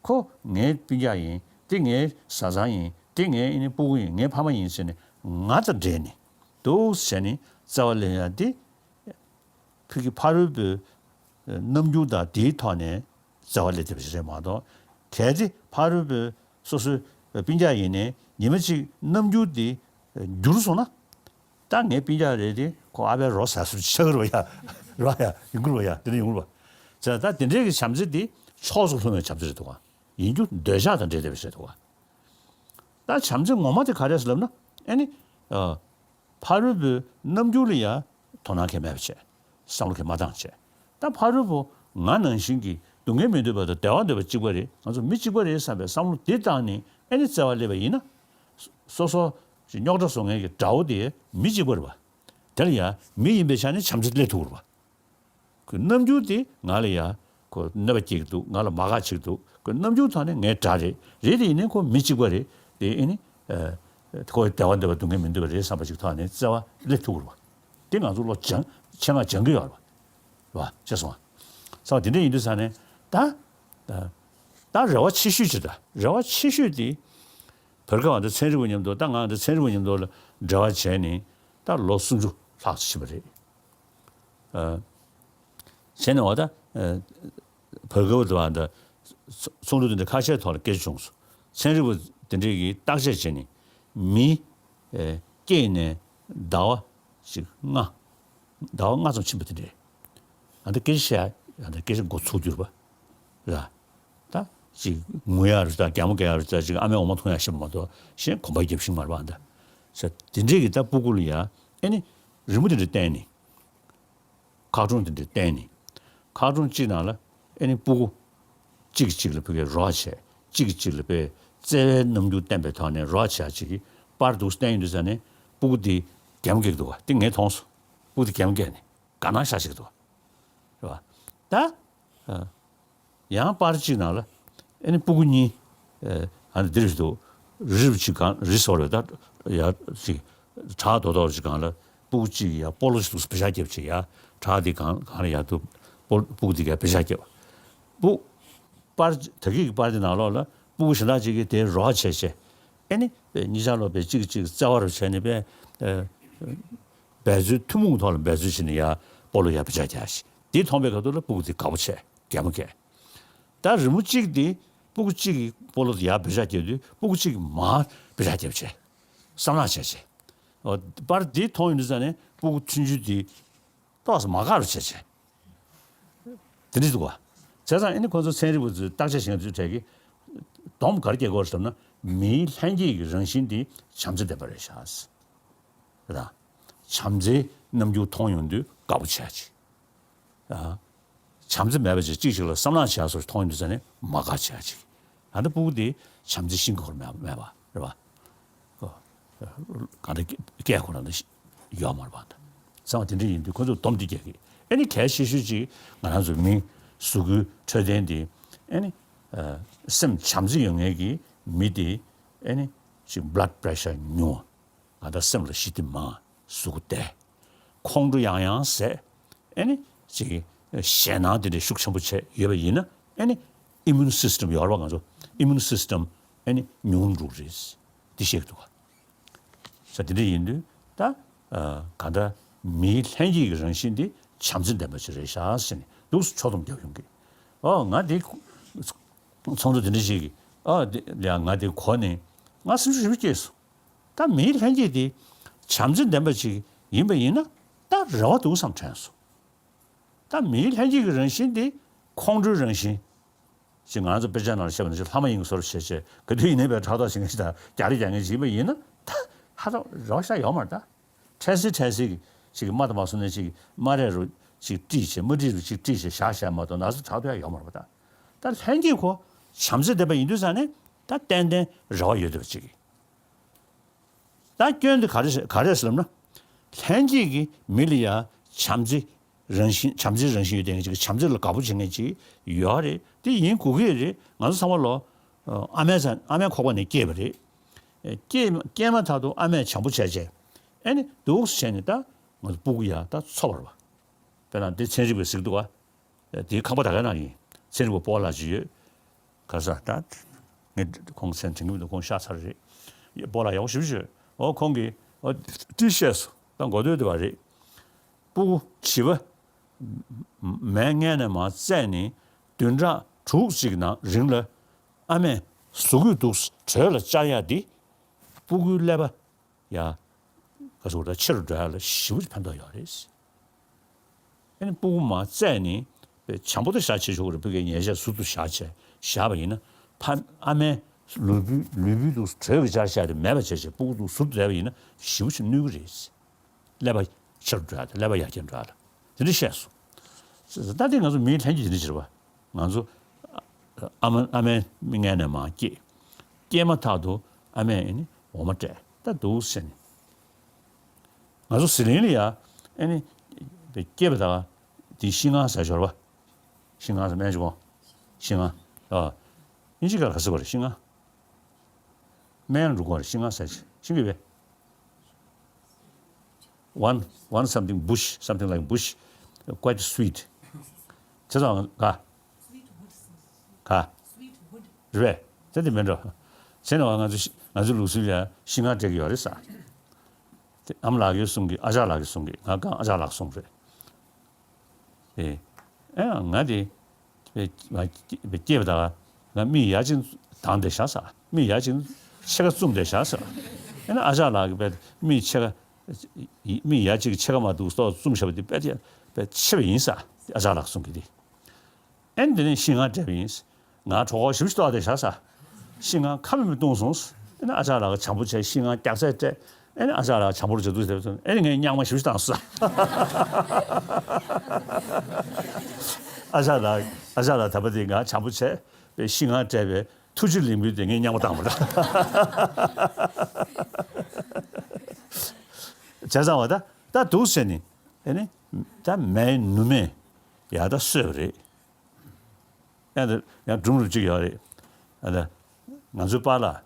ཁོ་ངའི་སྤུན་ཀྱག་ཡིན། དེ་ངའི་བཟའ་ཚང་ཡིན། དེ་ངའི་ཨ་ནི་སྤུ་གུ་ཡིན། ངའི་ཕ་མ་ཡིན་ཟེར་ནས་ང་དང་འབྲེལ་ནས་འདུག་ཟེར་ནས་བརྩེ་བ་སླེབས་ཡ་དེ། ཕ་གི་ཕ་རོལ་པོའི་རྣམ་འགྱུར་དང་དེའི་ཐོག་ནས་བརྩེ་བ་སླེབས་བསྡད་པ་ཞིག་རེད་མ་གཏོགས། གལ་ཏེ་ཕ་རོལ་པོའི་སོ་སོའི་སྤུན་ཀྱག་ཡིན་ནའི་ཉི་མ་གཅིག་རྣམ་འགྱུར་དེ་འགྱུར་སོང་ན། ད་ངའི་སྤུན་ཀྱག་རེད་དེ་ཁོ་ཨ་ཕའི་རོ་ཟ་སྲོལ་ཆགས་ཀྱི་རེད་པ་ཡ། རེད་པ་ཡ། ཡོང་གི་རེད་པ་ཡ། དེ་འདྲ་ཡོང་གི་རེད་པ། བྱས་ཙང་ད་དེ་འདྲའི་གི་བྱམས་བརྩེ་དེ་ཕྱོགས་སུ་ལྷུང་བའི་བྱམས་བརྩེ་རེད་འདུག་ག་ཡིན་རྒྱུ་འདོད་ཆགས་དང་འབྲེལ་བསྡད་པ་ཞིག་རེད་འདུག་ག་ད་བྱམས་བརྩེ་ངོ་མ་དེ་ག་རེ་རེད་ཟེར་ལབ་ན། ཨ་ནི་ཨ། ཕ་རོལ་པོའི་རྣམ་འགྱུར་ལ་ཡང་དོ་སྣང་གང་ཡང་མེད་པ་བྱས། བསམ་བློ་གང་ཡང་མ་བཏང་བྱས། ད་ཕ་རོལ་པོ་ང་ནང་བཞིན་གྱི་སྡུག་བསྔལ་མི་འདོད་པ་དང་བདེ་བ་འདོད་པ་གཅིག་པ་རེད། ང་ཚོ་མི་གཅིག་པ་རེད་བསམ་པའི་བསམ་བློ་འདི་བཏང་ནས་ཨ་ནི་བརྩེ་བ་སླེབས་པ་ཡིན་ན། སོ་སོ་ཞིག་རྙོག་དྲ་བཟོ་མཁན་གྱི་དགྲ་བོ་དེ་མི་གཅིག་པ་རེད་པ། དེ་ལ་ཡང་མི་ཡིན་པའི་ཆ་ནས་བྱམས་བརྩེ་སླེབས་ཐུབ་ཀྱི་རེད་པ། ཁོའི་རྣམ་འགྱུར་དེ་ང་ལ་ཡ་ཁོ་གནོད་པ་སྐྱེལ་གྱི་འདུག་ང་ལ་མ་དགའ་བྱེད་ཀྱི་འདུག་ཁོའི་རྣམ་འགྱུར་ཐོག་ནས་ངའི་དགྲ་རེད། རེད་དེ་ཡིན་ནའི་ཁོ་མི་གཅིག་པ་རེད། དེ་ཡིན་ནའི་ཨ། ཁོ་བདེ་བ་འདོད་པ་སྡུག་བསྔལ་མི་འདོད་པ་རེད་བསམ་པ་ཞིག་ཐོག་ནས་བརྩེ་བ་སླེབས་ཐུབ་ཀྱི་རེད་པ། དེ་ང་ཚོ་བློ་སྦྱང་ཆེད་མངགས་སྦྱང་གི་ཡོད་རེད་པ། རེད་པ། ཤེས་སོང་ང་། ས་བ་དེ་འདྲ་ཡིན་དུས་ས་ནས་ད་ད་ད་རེ་བ་ཆེ་ཤོས་ཅིག་ད་རེ་བ་ཆེ་ཤོས་དེ་བོད་སྐད་པ་འདི་ཚན་རིག་པ་མཉམ་དུ། ད་ང་འདི་ཚན་རིག་པ་མཉམ་དུ་ལ་འབྲེལ་བ་བྱས་ནས་ད་ལོ་སུམ་ཅུ་ལྷག་ཙམ་ཕྱིན་པ་རེད། ཨ། བྱས་ནས་འོ་ད་ཨ། བོད་སྐད་པ་འདི་བ་འདི་ཚོགས་འདུ་འདི་འདྲ་ཁ་ཤས་ཐོག་ལ་སྐད་ཆ་བྱུང་སོང་། ཚན་རིག་པ་འདི་འདྲས་ཀྱིས་བརྟག་དཔྱད་བྱས་ནས་མི་ཨ། སྐྱེས་ནས་ཟླ་བ་ཅིག་ལྔ། ཟླ་བ་ལྔ་ཙམ་ཕྱིན་པ་དེ་འདྲས། ཨ་ད་སྐད་ཆ་བཤད་ཡ། ཨ་ད་སྐད་ཆ་འགོ་ཚུགས་རྒྱུ་རེད་པ། ར། ད་ཅིག་ངུ་ཡ་རེད། ད་གད་མོ་བགད་ཡ་རེད། ད་ཅིག་ཨ་མའི་འོ་མ་འཐུང་ཡ་ཤི་བ་མ་གཏོགས་གཞན་གོམ་པ་རྒྱབ་ཤེས་ཀྱི་མ་རེད་པ། ཨ་ད། ས་དེ་འདྲས་ཀྱི་ད་སྤུ་གུ་ལ་ཡ་ཨ་ནི་རི་མོ་དེ་འདྲ་བསྟན་ནས། ཁ་བྱང་དེ་འདྲ་བསྟན་ནས། ཁ་བྱང་གཅིག་ནང་ལ་ཨ་ནི་སྤུ་གུ་གཅིག་གིས་གཅིག་ལ་ཕ་གིར་རོགས་བྱས། གཅིག་གིས་གཅིག་ལ་ཕ་གིར་བརྩེ་བའི་རྣམ་འགྱུར་བསྟན་པའི་ཐོག་ནས་རོགས་བྱས་ཅིག་གི་པར་འདུག་བསྟན་ཡོང་དུས་ས་ནས་སྤུ་གུ་དེ་གད་མོ་བགད་ཀྱི་འདུག་ག་དེ་ངས་མཐོང་སོང་། སྤུ་གུ་དེ་གད་མོ་བགད་ནས་དགའ་སྣང་ཤར་བྱེད་ཀྱི་འདུག་ག་རེད་པ། ད་ཨ། ཡང་པར་གཅིག་ནང་ལ་ཨ་ནི་སྤུ་གུ་གཉིས་ཨ་ནི་འདིར་འདུག་རི་རུ་གཅིག་སྒང་རི་སོར་བས་ད་ཡར་ཅིག་བྲག་རྡོག་རྡོག་ཅིག་སྒང་ལ་སྤུ་གུ་གཅིག་ཡ་སྤོ་ལོ་ཞིག་འདུག་བེ་ཤ་རྒྱབ་བྱས། ཡ་བྲག་འདི་སྒང་སྒང་ལ་ཡར་འདུག་སྤོ་སྤུ་གུ་འདི་ག་བེ་ཤ་རྒྱབ། སྤུ་པར་ད་གིན་གྱི་པར་འདི་ནང་ལོགས་ལ་སྤུ་གུ་གཞན་དག་ཅིག་གིས་དེ་རོགས་བྱས་བྱས། ཨ་ནི་པའི་གཉིས་ཆ་ལོ་པའི་གཅིག་གཅིག་བརྩེ་བ་རུ་བྱས་ནས་པའི་ཨ། འབད་རྩོལ་ཐུན་མོང་གི་ཐོག་ལ་འབད་རྩོལ་བྱས་ནས་ཡ་སྤོ་ལོ་ཡ་བེ་ཤ་རྒྱག་བྱས། དེ་མཐོང་པའི་ཁ་ཐུག་ལ་སྤུ་གུ་དེ་དགའ་པོ་བྱས་གད་མོ་བགད། ད་རི་མོ་གཅིག་དེ་སྤུ་གུ་གཅིག་གིས་སྤོ་ལོ་དེ་ཡར་བེ་ཤ་རྒྱབ་དུས་སྤུ་གུ་གཅིག་གིས་མར་བེ་ཤ་རྒྱབ་བྱས། བསམ་བློ་བྱས་བྱས། འོ་པར་དེ་མཐོང་ཡོང་དུས་ཙ་ནས་སྤུ་གུ་ཆུང་ཆུང་དེ་ཏོག་ཙམ་མ་དགའ་རུ་བྱས་བྱས། དེ་འདྲ་འདུག་ག་བྱས་ཙང་ཨ་ནི་ཁོ་ཚོ་ཚན་རིག་པ་ཚོས་བརྟག་དཔྱད་བྱེད་མཁན་ཚོས་གྲས་ཀྱིས་སྡོམ་ག་རེ་བརྒྱབ་ཀྱི་ཡོད་རེད་ཟེར་ན། མིའི་ལྷན་སྐྱེས་ཀྱི་རང་བཞིན་དེ་བྱམས་བརྩེ་ལྡན་པ་རེད་ཤག་ཟེར། རེད་དང་། བྱམས་བརྩེའི་རྣམ་འགྱུར་མཐོང་ཡོང་དུས་དགའ་པོ་བྱེད་ཡ་ཅིག་ཨ། བྱམས་བརྩེ་མེད་པ་ཅིག་གཅིག་ཅིག་ལ་བསམ་ནག་བྱེད་ཡ་སོགས་མཐོང་ཡོང་དུས་ཙ་ནས་མ་དགའ་བྱེད་ཡ་ཅིག་ཨ་ནི་སྤུ་གུ་དེ་བྱམས་བརྩེ་ཤིང་གི་ཁོར་མེད་མེད་པ་རེད་པ། ཨོ། གང་ལྟར་སྐད་ཁོ་རང་ད་ཡོད་མ་རེད་པ། ད་ཚང་མ་དེ་འདྲ་ཡིན་དུས་ཁོ་ཚོས་སྡོམ་འདི་རྒྱག་གི། ཨ་ནི་གལ་ཆེ་ཤོས་ཅིག་ང་རང་ཚོ་མི་གཟུགས་པོའི་འཕྲོད་བསྟེན་དེ་ཨ་ནི་ཨ། སེམས་བྱམས་བརྩེ་ཡོད་མཁན་གྱི་མི་དེ་ཨ་ནི་ཅིག་blood pressure ཉུང་བ། ང་ད་སེམས་ལ་ཞི་བདེ་མང་། གཟུགས་པོ་བདེ། ཁོང་ཁྲོ་ཡང་ཡང་ཟད། ཨ་ནི་ཅིག་ཞེད་སྣང་དེ་འདྲ་ཤུགས་ཆེན་པོ་བྱས་ཡོད་པ་ཡིན་ན་ཨ་ནི་immune system ཡོད་རེད་པ། ང་ཚོ་immune system ཨ་ནི་ཉུང་འགྲོ་གི་རེད། འདི་བཤད་ཀྱི་འདུག་ག་ས་དེ་འདྲ་ཡིན་དུས་ད་ཨ། གང་ལྟར་མིའི་ལྷན་སྐྱེས་ཀྱི་རང་བཞིན་དེ་བྱམས་བརྩེ་ལྡན་པ་ཅིག་རེད་ཤག་ཟེར་ནས་འདུག་སེ་ཕྱོགས་བསྡོམས་རྒྱབ་ཡོང་གི། ཨོ་ང་དེ་ཚོགས་འདུ་དེ་འདྲ་ཞིག་གི་ཨ་དེ་ལ་ང་དེ་གོ་ནས་ང་སེམས་ཤུགས་ཞེ་པོ་སྐྱེས་སོང་། ད་མིའི་ལྷན་སྐྱེས་དེ་བྱམས་བརྩེ་ལྡན་པ་ཅིག་ཡིན་པ་ཡིན་ན་ད་རེ་བ་འདུག་བསམ་དྲན་སོང་། ད་མིའི་ལྷན་སྐྱེས་ཀྱི་རང་བཞིན་དེ་ཁོང་ཁྲོའི་རང་བཞིན། ཅིག་ང་ཚོ་དཔེ་ཆ་ནང་ལ་བཤད་པ་ནང་བཞིན་ལྷ་མ་ཡིན་གྱི་བཟོ་འདྲ་བྱས་བྱས་ག་དུས་ཡིན་ནའི་བས་ཕྲག་དོག་བྱེད་མཁན་ཞིག་དང་རྒྱག་རེས་རྒྱག་མཁན་ཞིག་ཡིན་པ་ཡིན་ན། ད་ཧ་ཐོག་རེ་བ་ཤ་ཡོད་མ་རེད་ད། འཕྲལ་སེལ་འཕྲལ་སེལ་གྱི་ཅིག་མ་དང་མ་སོང་ནས་ཅིག་མ་རེད་རུ་ཅིག་བཀྲིས་བྱས་མ་བཀྲིས་རུ་ཅིག་བཀྲིས་བྱས་བཞག་བཞག་མ་གཏོགས་ན་ཚ་དྲག་ཐུབ་ཡ་ཡོད་མ་རེད་པ་ད། ད་ལྷན་སྐྱེས་ཁོ་བྱམས་བརྩེ་ལྡན་པ་ཡིན་དུས་ཙང་ནས་ད་ཏན་ཏན་རེ་བ་ཡོད་འདོད་པ་ཅིག་ད་སྐྱོན་དེ་ག་རེ་ག་རེ་ཟེར་ལབ་ན། ལྷན་སྐྱེས་ཀྱི་མི་ལ་ཡ་བྱམས་བརྩེ་རང་བཞིན་བྱམས་བརྩེ་རང་བཞིན་ཡོད་དེ་ཅིག་བྱམས་བརྩེ་ལ་དགའ་པོ་བྱེད་མཁན་ཅིག་ཡོད་རེད། དེ་ཡིན་དགོས་ཀྱི་རེད། ང་ཚོ་ཚང་མ་ལོ་ཨ་མའི་ཚ་ཨ་མའི་ཁོག་པ་ནས་སྐྱེས་པ་རེད། སྐྱེས་སྐྱེས་མ་ཐག་ཏུ་ཨ་མས་བྱམས་པོ་བྱས་བྱས། ཨེ་ནི་འདུག་བྱས་ནས་ད་ང་ཚོ་སྤུ་གུ་ཡ་ད་འཚོ་བར་བ། དཔེར་ན་འདི་ཚན་རིག་པས་གཟིགས་འདུག་ག་དེའི་ཁང་པ་ད་ག་ནང་ཡིན། ཚན་རིག་པ་སྤོ་ལགས་ཅིག་ཡོད། ག་ས་ད། ངས་ཁོང་མཚན་དྲན་གྱི་མི་འདུག་ཁོང་གཤགས་ཚར་རེད། སྤོ་ལགས་ཡག་པོ་ཞེ་པོ་ཅིག་ཡོད། འོ་ཁོང་གིས་འོ་དེ་བཤད་སོང་། ད་མགོ་སྟོད་དེ་བ་རེད། སྤུ་གུ་བྱིས་པ་མའི་མངལ་ནས་མར་བཙས་ནས་བདུན་ཕྲག་དྲུག་ཅིག་ནང་རིང་ལ་ཨ་མས་གཟུགས་པོའི་འདུག་དྲོད་ལ་བཅར་ཡག་འདི་སྤུ་གུའི་ཀླད་པ་ཡ། ག་ཟེར་དགོས་རེད། ཆེ་རུ་འགྲོ་ཡ་ལ་ཞེ་པོ་ཅིག་ཕན་ཐོགས་ཡོད་རེད། ཨ་ནི་སྤུ་གུ་མར་བཙས་ནས་བྱམས་པོ་དེ་བཞག་བྱེད་ཆོག་གི་རེད། ཕ་གིའི་ཉལ་ཆས་ཟུར་དུ་བཞག་བྱས་བཞག་པ་ཡིན་ན་ཕ་ཨ་མའི་ལུས་པོའི་ལུས་པོའི་དུ་དྲོད་ཀྱི་བཅར་བྱ་དེ་མེད་པ་བྱས་བྱས་སྤུ་གུ་དུ་ཟུར་དུ་བསྡད་པ་ཡིན་ན་ཞེ་པོ་ཅིག་གནོད་ཀྱི་རེད། ཀླད་པ་ཆེ་རུ་འགྲོ་ཡ་དང་ཀླད་པ་ཡར་རྒྱས་འགྲོ་ཡ་ལ་དེ་འདྲ་བཤད་སོང་། ད་དེ་ང་ཚོ་མིའི་ལྷན་སྐྱེས་དེ་འདྲ་བྱེད་པ། ང་ཚོ་ཨ་མ་ཨ་མའི་མངལ་ནས་མར་སྐྱེས། སྐྱེས་མ་ཐག་ཏུ་ཨ་མས་ཨ་ནི་འོ་མ་སྤྲད་ད་འདུག་ཟེར་ནས། ང་ཚོ་ཟི་ལིང་ལ་ཡ་ཨ་ནི་སྐྱེས་པ་ད་དེ་ཤིང་སྔ་ཟ་ཞོར་བ། ཤིང་སྔ་ཟ་སྨན་ཅིག་གོ་ཤིང་སྔ་ཨ། ཨིན་ཇི་སྐད་ལ་ག་ཟེར་བ་རེད། ཤིང་སྔ། སྨན་འགྲོ་གོ་རེད། ཤིང་སྔ་ཟ་ཤིང་གི་བས། One, one something bush, something like bush, quite sweet. ཅེས་སོགས་ག་ག་རེད་པས། དེ་འདི་མིན་འགྲོ། བྱས་ནས་ང་ཚོ་ང་ཚོའི་ལུགས་སྲོལ་ལ་ཤིང་སྔ་སྤྲད་ཀྱི་ཡོད་རེད་ས། དེ་ཨ་མ་ལགས་ཀྱིས་གསུང་གི། ཨ་ཅག་ལགས་ཀྱིས་གསུང་གི། ང་གང་ཨ་ཅག་ལགས་གསུང་རེད། ཨེ། ཨེ་ང་དེ་སྐྱེས་པ་ད་ང་མིག་ཡ་གཅིག་གདངས་བསྡད་བཞག་ས། མིག་ཡ་གཅིག་ཕྱེད་ཀ་བཙུམས་བསྡད་བཞག་ས། ཨེ་ན་ཨ་ཅག་ལགས་ཀྱིས་དཔེ་མིག་ཕྱེད་ཀ་མིག་ཡ་གཅིག་ཕྱེད་ཀ་མ་འདུག་སོགས་བཙུམས་བཞག་པ་དེ་དཔེ་དེ་དཔེ་ཕྱེ་བ་ཡིན་ས། ཨ་ཅག་ལགས་གསུང་གི་དེ། ཨེ་ནི་དེ་ནས་ཤིང་སྔ་སྤྲད་པ་ཡིན། ང་གྲོད་ཁོག་ཞེ་པོ་ཅིག་ལྟོགས་བསྡད་བཞག་ས། ཤིང་སྔ་ཁ་མེད་མེད་བཏུང་སོང་། ཨེ་ནི་ཨ་ཅག་ལགས་ཀྱིས་བྱམས་པོ་བྱས་ཤིང་སྔ་རྒྱགས་ཚད་སྤྲད། ཨེ་ནི་ཨ་ཅག་ལགས་བྱམས་པོ་བྱེད་དུས་དེ་ཚོ་ཨེ་ནི་ངས་སྙང་མ་ཞེ་པོ་ཅིག་བཏང་སོང་། ཨ་ཅག་ལགས་ཨ་ཅག་ལགས་ད་ལྟ་དེ་ང་བྱམས་པོ་བྱས་པའི་ཤིང་སྔ་སྤྲད་པའི་ཐུགས་རྗེ་ལེགས་འབུལ་དེ་ངས་སྙང་མ་བཏང་བ་རེད། བྱས་ཙང་བ་ད་ད་འདུག་ཟེར་ནས་ཨེ་ནི་ད་མའི་ནུ་མས་ཡར་ད་གསོས་པ་རེད། ཡང་དེ་ཡང་སྒྲུང་རུ་གཅིག་ཡོད་རེད། ཨ་ད་ང་ཚོའི་པཱ་ལགས་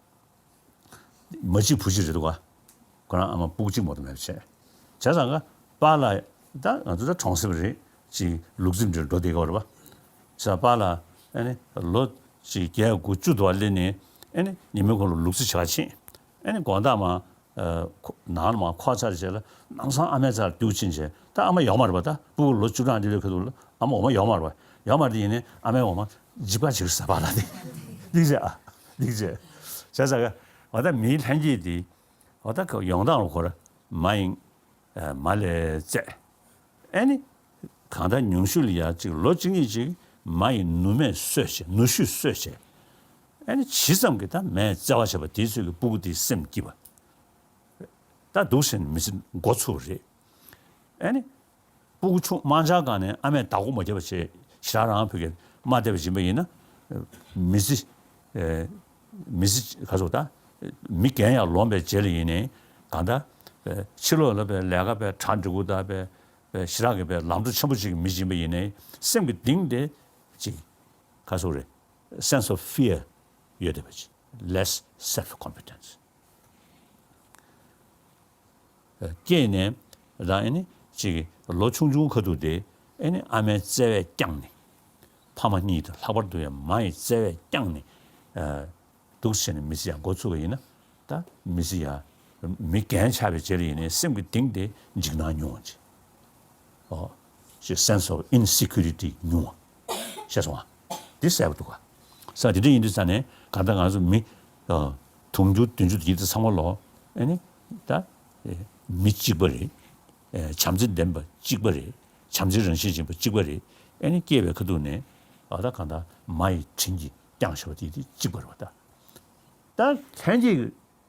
མ་གཅིག་བུ་གཅིག་རེད་འདུག་ག་ཁོ་རང་ཨ་མ་སྤུ་གུ་གཅིག་མ་གཏོགས་མེད་པ་བྱས། བྱས་ཙང་ག་པཱ་ལགས་ད་ང་ཚོ་ད་གྲོང་གསེབ་རེད། ཅིག་ལུག་རྫི་འདྲ་འགྲོ་བསྡད་ཀྱི་ཡོད་རེད་པ། བྱས་ཙང་པཱ་ལགས་ཨ་ནི་ལོ་ཅིག་བརྒྱད་དགུ་བཅུ་དུ་བ་སླེབས་ནས་ཨ་ནི་ཉི་མའི་གུང་ལ་ལུག་རྫི་བྱེད་ག་ཕྱིན། ཨ་ནི་དགོང་དག་མ། ཨ་ཁོ་ནང་ལ་མར་འཁོར་ཚར་རྗེས་ལ་ལམ་སང་ཨ་མའི་རྩར་རྒྱུགས་ཕྱིན་བྱས། ད་ཨ་མ་ཡོད་མ་རེད་པ། ད་སྤུ་གུ་ལོ་བཅུ་གྲངས་འདི་ལོའི་ཁ་ཐུག་ལ་ཨ་མ་འོ་མ་ཡོད་མ་རེད་པ། ཡོད་མ་རེད་དེ་ཡིན་ནའི་ཨ་མའི་འོ་མ་འཇིབ་ག་བྱེད་ཀྱི་ཟ་བ་ལ་དེ་འདི་བྱས་ཨ་འདི་བྱས་བྱས་ཙང་ག་འོ་ད་མིའི་ལྷན་སྐྱེས་དེ་འོ་ད་ཁོ་ཡོང་སྟངས་ལ་ཁོ་ར་མ་ཡིན་མ་ལས་བཙས། ཨ་ནི་གང་ལྟར་ཉུང་ཤོས་ལ་ཡ་གཅིག་ལོ་གཅིག་གཉིས་གཅིག་མ་ཡི་ནུ་མས་གསོས་བྱས་ནུ་ཞོས་གསོས་བྱས། ཨ་ནི་ཇི་ཙམ་གྱིས་ད་མས་བརྩེ་བ་བྱས་པ་དེའི་ཚོད་ཀྱིས་སྤུ་གུ་དེའི་སེམས་སྐྱིད་པ། ད་འདུག་ཟེར་ནས་མི་ཚེ་འགོ་ཚུགས་པ་རེད། ཨ་ནི་སྤུ་གུ་ཆུང་དམར་འབྱར་སྒང་ནས་ཨ་མས་བདག་པོ་མ་བརྒྱབ་པ་བྱས་ཞེ་དྲག་རང་ཕ་གིར་མ་བསྡད་པ་ཡིན་པ་ཡིན་ན། མི་ཚེ་མི་ཚེ་ག་ཚོད་ད་མི་རྒན་ཡར་ལོངས་པའི་རྗེས་ལ་ཡིན་ནའི་གང་ལྟར་ཕྱི་ལོགས་ལ་པའི་ལས་ཀ་པའི་གྲ་འགྲིག་པོ་དང་པའི་ཞེ་དྲག་གི་པའི་ལམ་འགྲོ་ཆེན་པོ་ཅིག་གི་མི་ཡིན་པ་ཡིན་ནའི་སེམས་ཀྱི་གཏིང་དེ་ཅིག་ག་ཚོད་རེད། Sense of fear ཡོད་བསྡད་པ་ཅིག less self confidence སྐྱེས་ནས་རང་ཨེ་ནི་ཅིག་ལོ་ཆུང་ཆུང་ཁ་ཐུག་དེ་ཨེ་ནི་ཨ་མའི་བརྩེ་བས་བསྐྱངས་ནས་ཕ་མ་གཉིས་དང་ལྷག་པར་དུ་ཡང་མ་ཡི་བརྩེ་བས་བསྐྱངས་ནས་འདུག་ཟེར་ནས་མི་ཚེ་ཡང་འགོ་ཚུགས་པ་ཡིན་ན་ད་མི་ཚེ་ཡང་མི་རྒན་ཆགས་པའི་རྗེས་ལ་ཡིན་ནའི་སེམས་ཀྱི་གཏིང་དེ་འཇིགས་སྣང་ཉུང་བ་ཅིག་ཨོ། ཅིག་sense of insecurity ཉུང་བ། ཤེས་སོང་ཨ། འདི་གསལ་པོ་འདུག་ག་ས་དེ་འདྲ་ཡིན་དུས་ཙང་ནས་གང་ལྟར་ང་ཚོ་མི་དུང་ཕྱུར་བདུན་ཅུ་ཡིན་དུས་ཚང་མ་ལོ་ཨེ་ནི་ད་མི་གཅིག་པ་རེད། བྱམས་བརྩེ་ལྡན་པ་གཅིག་པ་རེད། བྱམས་བརྩེའི་རང་བཞིན་ཅན་པ་གཅིག་པ་རེད། ཨ་ནི་སྐྱེས་པའི་ཁ་ཐུག་ནས་ཨ་ད་གང་ལྟར་མ་ཡི་དྲིན་གྱིས་བསྐྱངས་བཞག་པ་དེ་དེ་གཅིག་པ་རེད་བ་ད། ད་ལྷན་སྐྱེས་ཀྱི་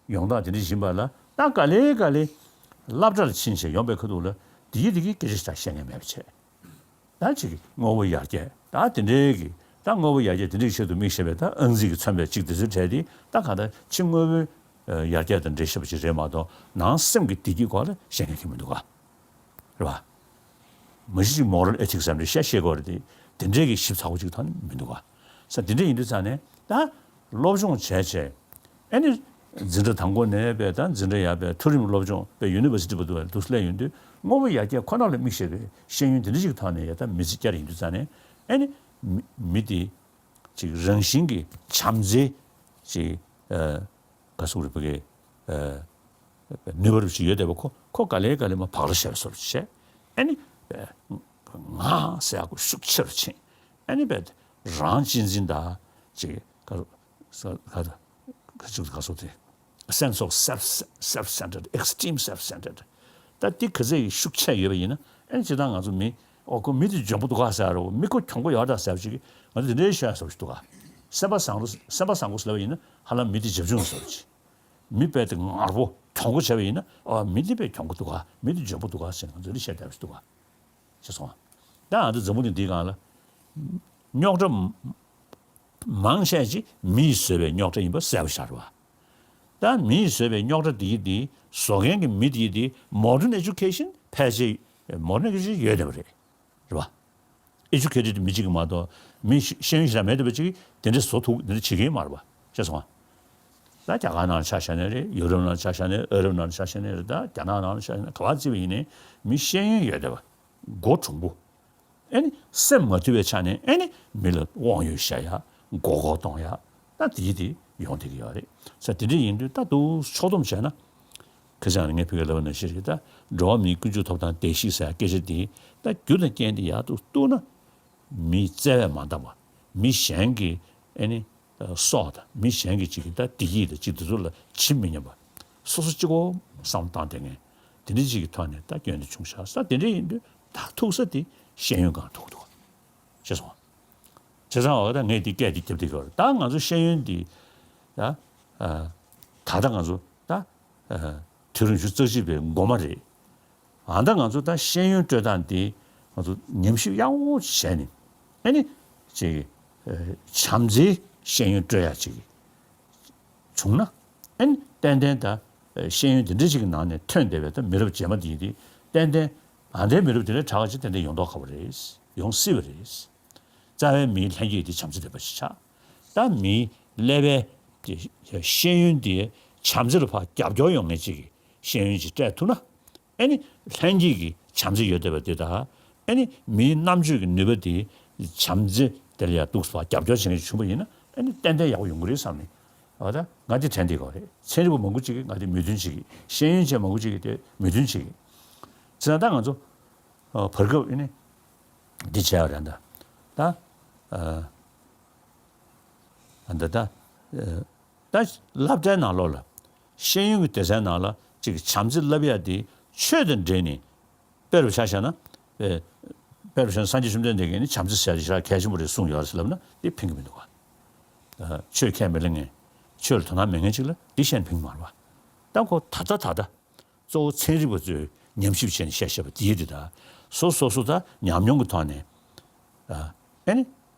ཡོང་སྟངས་དེ་འདྲ་ཡིན་པ་ལ་ད་ག་ལེ་ག་ལེ་སློབ་གྲྭ་ལ་ཕྱིན་བྱས་ཡོང་པའི་ཁ་ཐུག་ལ་དེ་ཡི་དེ་གི་སྐད་ཆ་ཞིག་བཤད་མཁན་མེད་པ་བྱས། ད་ཅིག་དངོས་པོ་ཡར་རྒྱས་ད་དེ་འདྲའི་གི་ད་དངོས་པོ་ཡར་རྒྱས་དེ་འདྲའི་ཆེད་དུ་དམིགས་བྱས་པའི་ད་ཨང་རྩིས་ཀྱིས་མཚོན་པའི་ཅིག་དེ་ཚོའི་གྲས་དེ་ད་གང་ལྟར་ཕྱི་དངོས་པོའི་ཡར་རྒྱས་དང་འབྲེལ་བཤད་པ་ཅིག་རེད་མ་གཏོགས་ནང་སེམས་ཀྱི་བདེ་སྐྱིད་སྐོར་ལ་བཤད་མཁན་གྱི་མི་འདུག་ག་རེད་བ། མ་གཞི་ཅིག་moral ethics ཟེར་ནས་བཤད་ཤེས་དགོས་རེད་དེ་དེ་འདྲའི་གི་ཞིབ་ཚགས་པོ་ཅིག་ཐོན་མི་འདུག་ག་ས་དེ་འདྲ་ཡིན་དུས་ཙང་ནས་ད་སློབ་སྦྱོང་བྱས་བྱས། ཨ་ནི། འཛིན་གྲྭ་དང་པོ་ནས་པའི་ད་འཛིན་གྲྭ་ཡར་པའི་མཐོ་རིམ་སློབ་སྦྱོང་པའི་university བར་དུ་འདུག་སླེབས་ཡོང་དུས་དངོས་པོ་ཡར་རྒྱས་ཁོ་ན་ལ་དམིགས་བྱས་པའི་ཤེས་ཡོན་དེ་འདྲ་ཞིག་ཐོག་ནས་ཡར་ད་མི་ཚེ་བསྐྱལ་ཡོང་དུས་ཙང་ནས་ཨ་ནི། མི་མི་དེ་ཅིག་རང་བཞིན་གྱི་བྱམས་བརྩེ་ཅིག་ཨ་ག་ཟེར་དགོས་རེད་བོད་སྐད་ཨ་ནུས་པ་རུ་ཅིག་ཡོད་བསྡད་པ་ཁོ་ཁོ་ག་ལེ་ག་ལེ་མ་བག་ལ་ཞ་བའི་བཟོ་འདྲ་ཅིག་བྱས་ཨ་ནི། ང་ཟེར་ཡག་པོ་ཤུགས་ཆེ་རུ་ཕྱིན། ཨ་ནི་བས་རང་གཅེས་འཛིན་དང་ཅིག་ག་ས་ག་ས་ག་ཅིག་ག་སོགས་དེ་sense of self self centered extreme self centered ད་དེ་ག་ཚད་ཀྱི་ཤུགས་ཆེ་ཡོད་པ་ཡིན་ན་ཨ་ནི་ཇི་ལྟར་ང་ཚོ་མི་ཨོ་ཁོ་མི་དེ་འཇོན་པོ་འདུག་ག་ཟེར་རོ་མི་ཁོ་གྱོང་པོ་ཡོད་ད་ཟེར་བ་ཅིག་ང་ཚོ་དེ་འདྲའི་ཤོད་ཡ་བཟོ་ཞིག་འདུག་ག་སེམས་པ་བཟང་རུ་སེམས་པ་བཟང་པོ་ཟེར་བ་ཡིན་ན་ཧ་ལམ་མི་དེ་བྱབ་ཆུང་བཟོ་ཅིག་མི་དཔེ་དེ་ངར་པོ་གྱོང་པོ་བྱས་པ་ཡིན་ན་ཨ་མི་དེ་དཔེ་གྱོང་པོ་འདུག་ག་མི་དེ་འཇོན་པོ་འདུག་ག་ཟེར་ང་ཚོ་འདི་བཤད་བསྡད་པ་ཞིག་འདུག་ག་ཅེས་སོང་། ད་ཨ་འདི་འཛམ་བུ་གླིང་འདིའི་སྒང་ལ་རྙོག་དྲ་མང་ཆེ་ཅིག་མི་ཡིས་བཟོས་པའི་རྙོག་དྲ་ཡིན་པ་གསལ་པོ་ཤར་བ། ད་མི་ཡིས་བཟོས་པའི་རྙོག་དྲ་འདི་འདི་བཟོ་མཁན་གྱི་མི་འདི་འདི་modern education ཕལ་ཆེར་modern education ཡོད་བསྡད་པ་རེད། རེད་བ། Educated མི་གཅིག་གིས་མ་གཏོགས་མི་ཤེས་ཡོན་ཞེ་དྲག་མེད་བསྡད་པ་ཅིག་གིས་དེ་འདྲ་བཟོ་ཐུབ་དེ་འདྲ་བྱེད་ཀྱི་ཡོད་མ་རེད་བ། ཤེས་སོང་ང་། ད་རྒྱ་གར་ནང་ལ་ཆ་བཞག་ནའི་རེད། ཡུ་རོབ་ནང་ལ་ཆ་བཞག་ནའི་ཨ་རབ་ནང་ལ་ཆ་བཞག་ནའི་རེད། ད་རྒྱ་ནག་ནང་ལ་ཆ་བཞག་ནའི་ག་པར་བརྩིས་པ་ཡིན་ནའི་མི་ཤེས་ཡོན་ཡོད་བསྡད་པ། མགོ་གྲུང་པོ། ཨེ་ནི་སེམས་མ་དུལ་བའི་ཆ་ནས་ཨེ་ནི་མི་ལ་དབང་ཡོད་བཤད་ཡ། མགོ་སྐོར་གཏོང་ཡ། ད་དེ་དེ་ཡོང་བསྡད་ཀྱི་ཡོད་རེད། ས་དེ་འདྲ་ཡིན་དུས་ད་དུང་ཕྱོགས་བསྡོམས་བྱས་ན། ཁ་སང་ངས་ཕ་གིར་ལབ་པ་ནང་བཞིན་རེད། ད་འགྲོ་བ་མིའི་ཀུན་སྤྱོད་ཐོབ་ཐང་བརྡལ་བཤིག་ཟེར་ཡ་སྐད་ཆ་དེ་ད་རྒྱུ་དང་རྐྱེན་དེ་ཡག་ཏུ་གཏུགས་ན། མིའི་བརྩེ་བས་མ་འདང་བ། མི་གཞན་གྱི་ཨེ་ནི། སྲོག་དང་མི་གཞན་གྱི་ཅིག་གི་ད་བདེ་སྐྱིད་དང་ཅིག་དེ་ཚོ་ལ་ཇི་མི་སྙམ་པ། སོ་སོ་གཅིག་པོ་བསམ་བློ་བཏང་བསྡད་མཁན་དེ་འདྲ་ཅིག་གི་ཐོག་ནས་ད་སྐྱོན་དེ་བྱུང་ཤག་ས་དེ་འདྲ་ཡིན་དུས་ད་ཐུག་ས་དེ་ཤེས་ཡོན་སྒང་ཐུག་འདུག་ཤེས་སོང་། བྱས་ཙང་འོ་ད་ངས་འདི་སྐད་འདི་རྒྱབ་བསྡད་ཀྱི་ཡོད་རེད། ད་ང་ཚོ་ཤེས་ཡོན་འདི་ད་ད་ལྟ་ང་ཚོ་ད། དུས་རབས་ཉི་ཤུ་རྩ་གཅིག་པའི་འགོ་མ་རེད། ཨ་ད་ང་ཚོ་ད་ཤེས་ཡོན་སྤྲོད་སྟངས་འདི་ང་ཚོ་ཉམས་ཞིབ་ཡག་པོ་བྱས་ནས་ཨ་ནི་ཅིག་བྱམས་བརྩེའི་ཤེས་ཡོན་སྤྲོད་ཡག་ཅིག་བྱུང་ན་ཨ་ནི་ཏན་ཏན་ད་ཤེས་ཡོན་འདི་འདྲ་ཅིག་གི་ནང་ནས་ཐོན་བསྡད་པའི་ད་མི་རབས་རྗེས་མ་འདི་འདི་ཏན་ཏན་ཨ་ད་མི་རབས་འདི་འདྲའི་དྲག་ག་ཅིག་ཏན་ཏན་ཡོང་མདོག་ཁ་པོ་རེད། ཡོང་སྲིད་པ་རེད། རྩ་བའི་མིའི་ལྷན་སྐྱེས་དེ་བྱམས་བརྩེ་ལྡན་པ་ཞིག་ཆགས། ད་མིའི་ཀླད་པའི་ཤེས་ཡོན་དེ་བྱམས་བརྩེ་ལ་ཕར་རྒྱབ་སྐྱོར་ཡོང་མཁན་ཅིག་གི་ཤེས་ཡོན་ཅིག་སྤྲད་ཐུབ་ན། ཨ་ནི་ལྷན་སྐྱེས་ཀྱི་བྱམས་བརྩེ་ཡོད་བསྡད་པ་དེ་དང་། ཨ་ནི་མིའི་རྣམ་དཔྱོད་ཀྱི་ནུས་པ་དེ་བྱམས་བརྩེ་དེ་ལ་ཡང་འདུག་སེ་ཕར་རྒྱབ་སྐྱོར་བྱེད་མཁན་ཅིག་བྱུང་བ་ཡིན་ན་ཨ་ནི་ཏན་ཏན་ཡག་པོ་ཡོང་གི་རེད་བསམ་ནས། འོ་ད་ང་དེ་དྲན་བསྡད་ཀྱི་ཡོད་རེད། ཚན་རིག་པ་མང་པོ་ཅིག་གིས་ང་དེ་མོས་མཐུན་བྱེད་ཀྱི། ཤེས་ཡོན་ཅན་མང་པོ་ཅིག་གིས་དེ་མོས་མཐུན་བྱེད་ཀྱི། བྱས་ཙང་ད་ང་ཚོ་བར་སྐབས་ཨ་ནི་འདི་བྱས་པ་རེད་ད། ད་ཨ་ད་ད་ད་སློབ་གྲྭའི་ནང་ལོགས་ལ་ཤེས་ཡོན་གྱི་སྡེ་ཚན་ནང་ལ་ཅིག་བྱམས་བརྩེ་བསླབ་ཡ་དེ་ཆོས་དང་འབྲེལ་ནས་དཔེ་རུ་ཆ་བཞག་ན། དཔེ་དཔེ་རུ་ཆ་ན་སངས་རྒྱས་བཅོམ་ལྡན་འདས་ཀྱིས་ནི་བྱམས་བརྩེ་ཟེར་ཡ་དེ་ཞེ་དྲག་གལ་ཆེན་པོ་རེད་གསུངས་ཡོད་རེད་ཟེར་ལབ་ན་དེ་ཕན་གྱི་མི་འདུག་ག་ཆོས་ཁས་མི་ལེན་མཁན། ཆོས་ལ་དོ་སྣང་མེད་མཁན་ཅིག་ལ་འདི་བཤད་ན་ཕན་གྱི་མ་རེད་པ། ད་ཁོ་ད་ལྟ་ད་ལྟ། གཙོ་བོ་ཚན་རིག་པ་ཚོས་ཉམས་ཞིབ་བྱས་ནས་བཤད་བཤད་པ་དེ་ཡིན་དུས་ད། སོ་སོ་སོ་ད་ཉམས་མྱོང་གི་ཐོག་ནས། ཨ་ཨེ་ནི།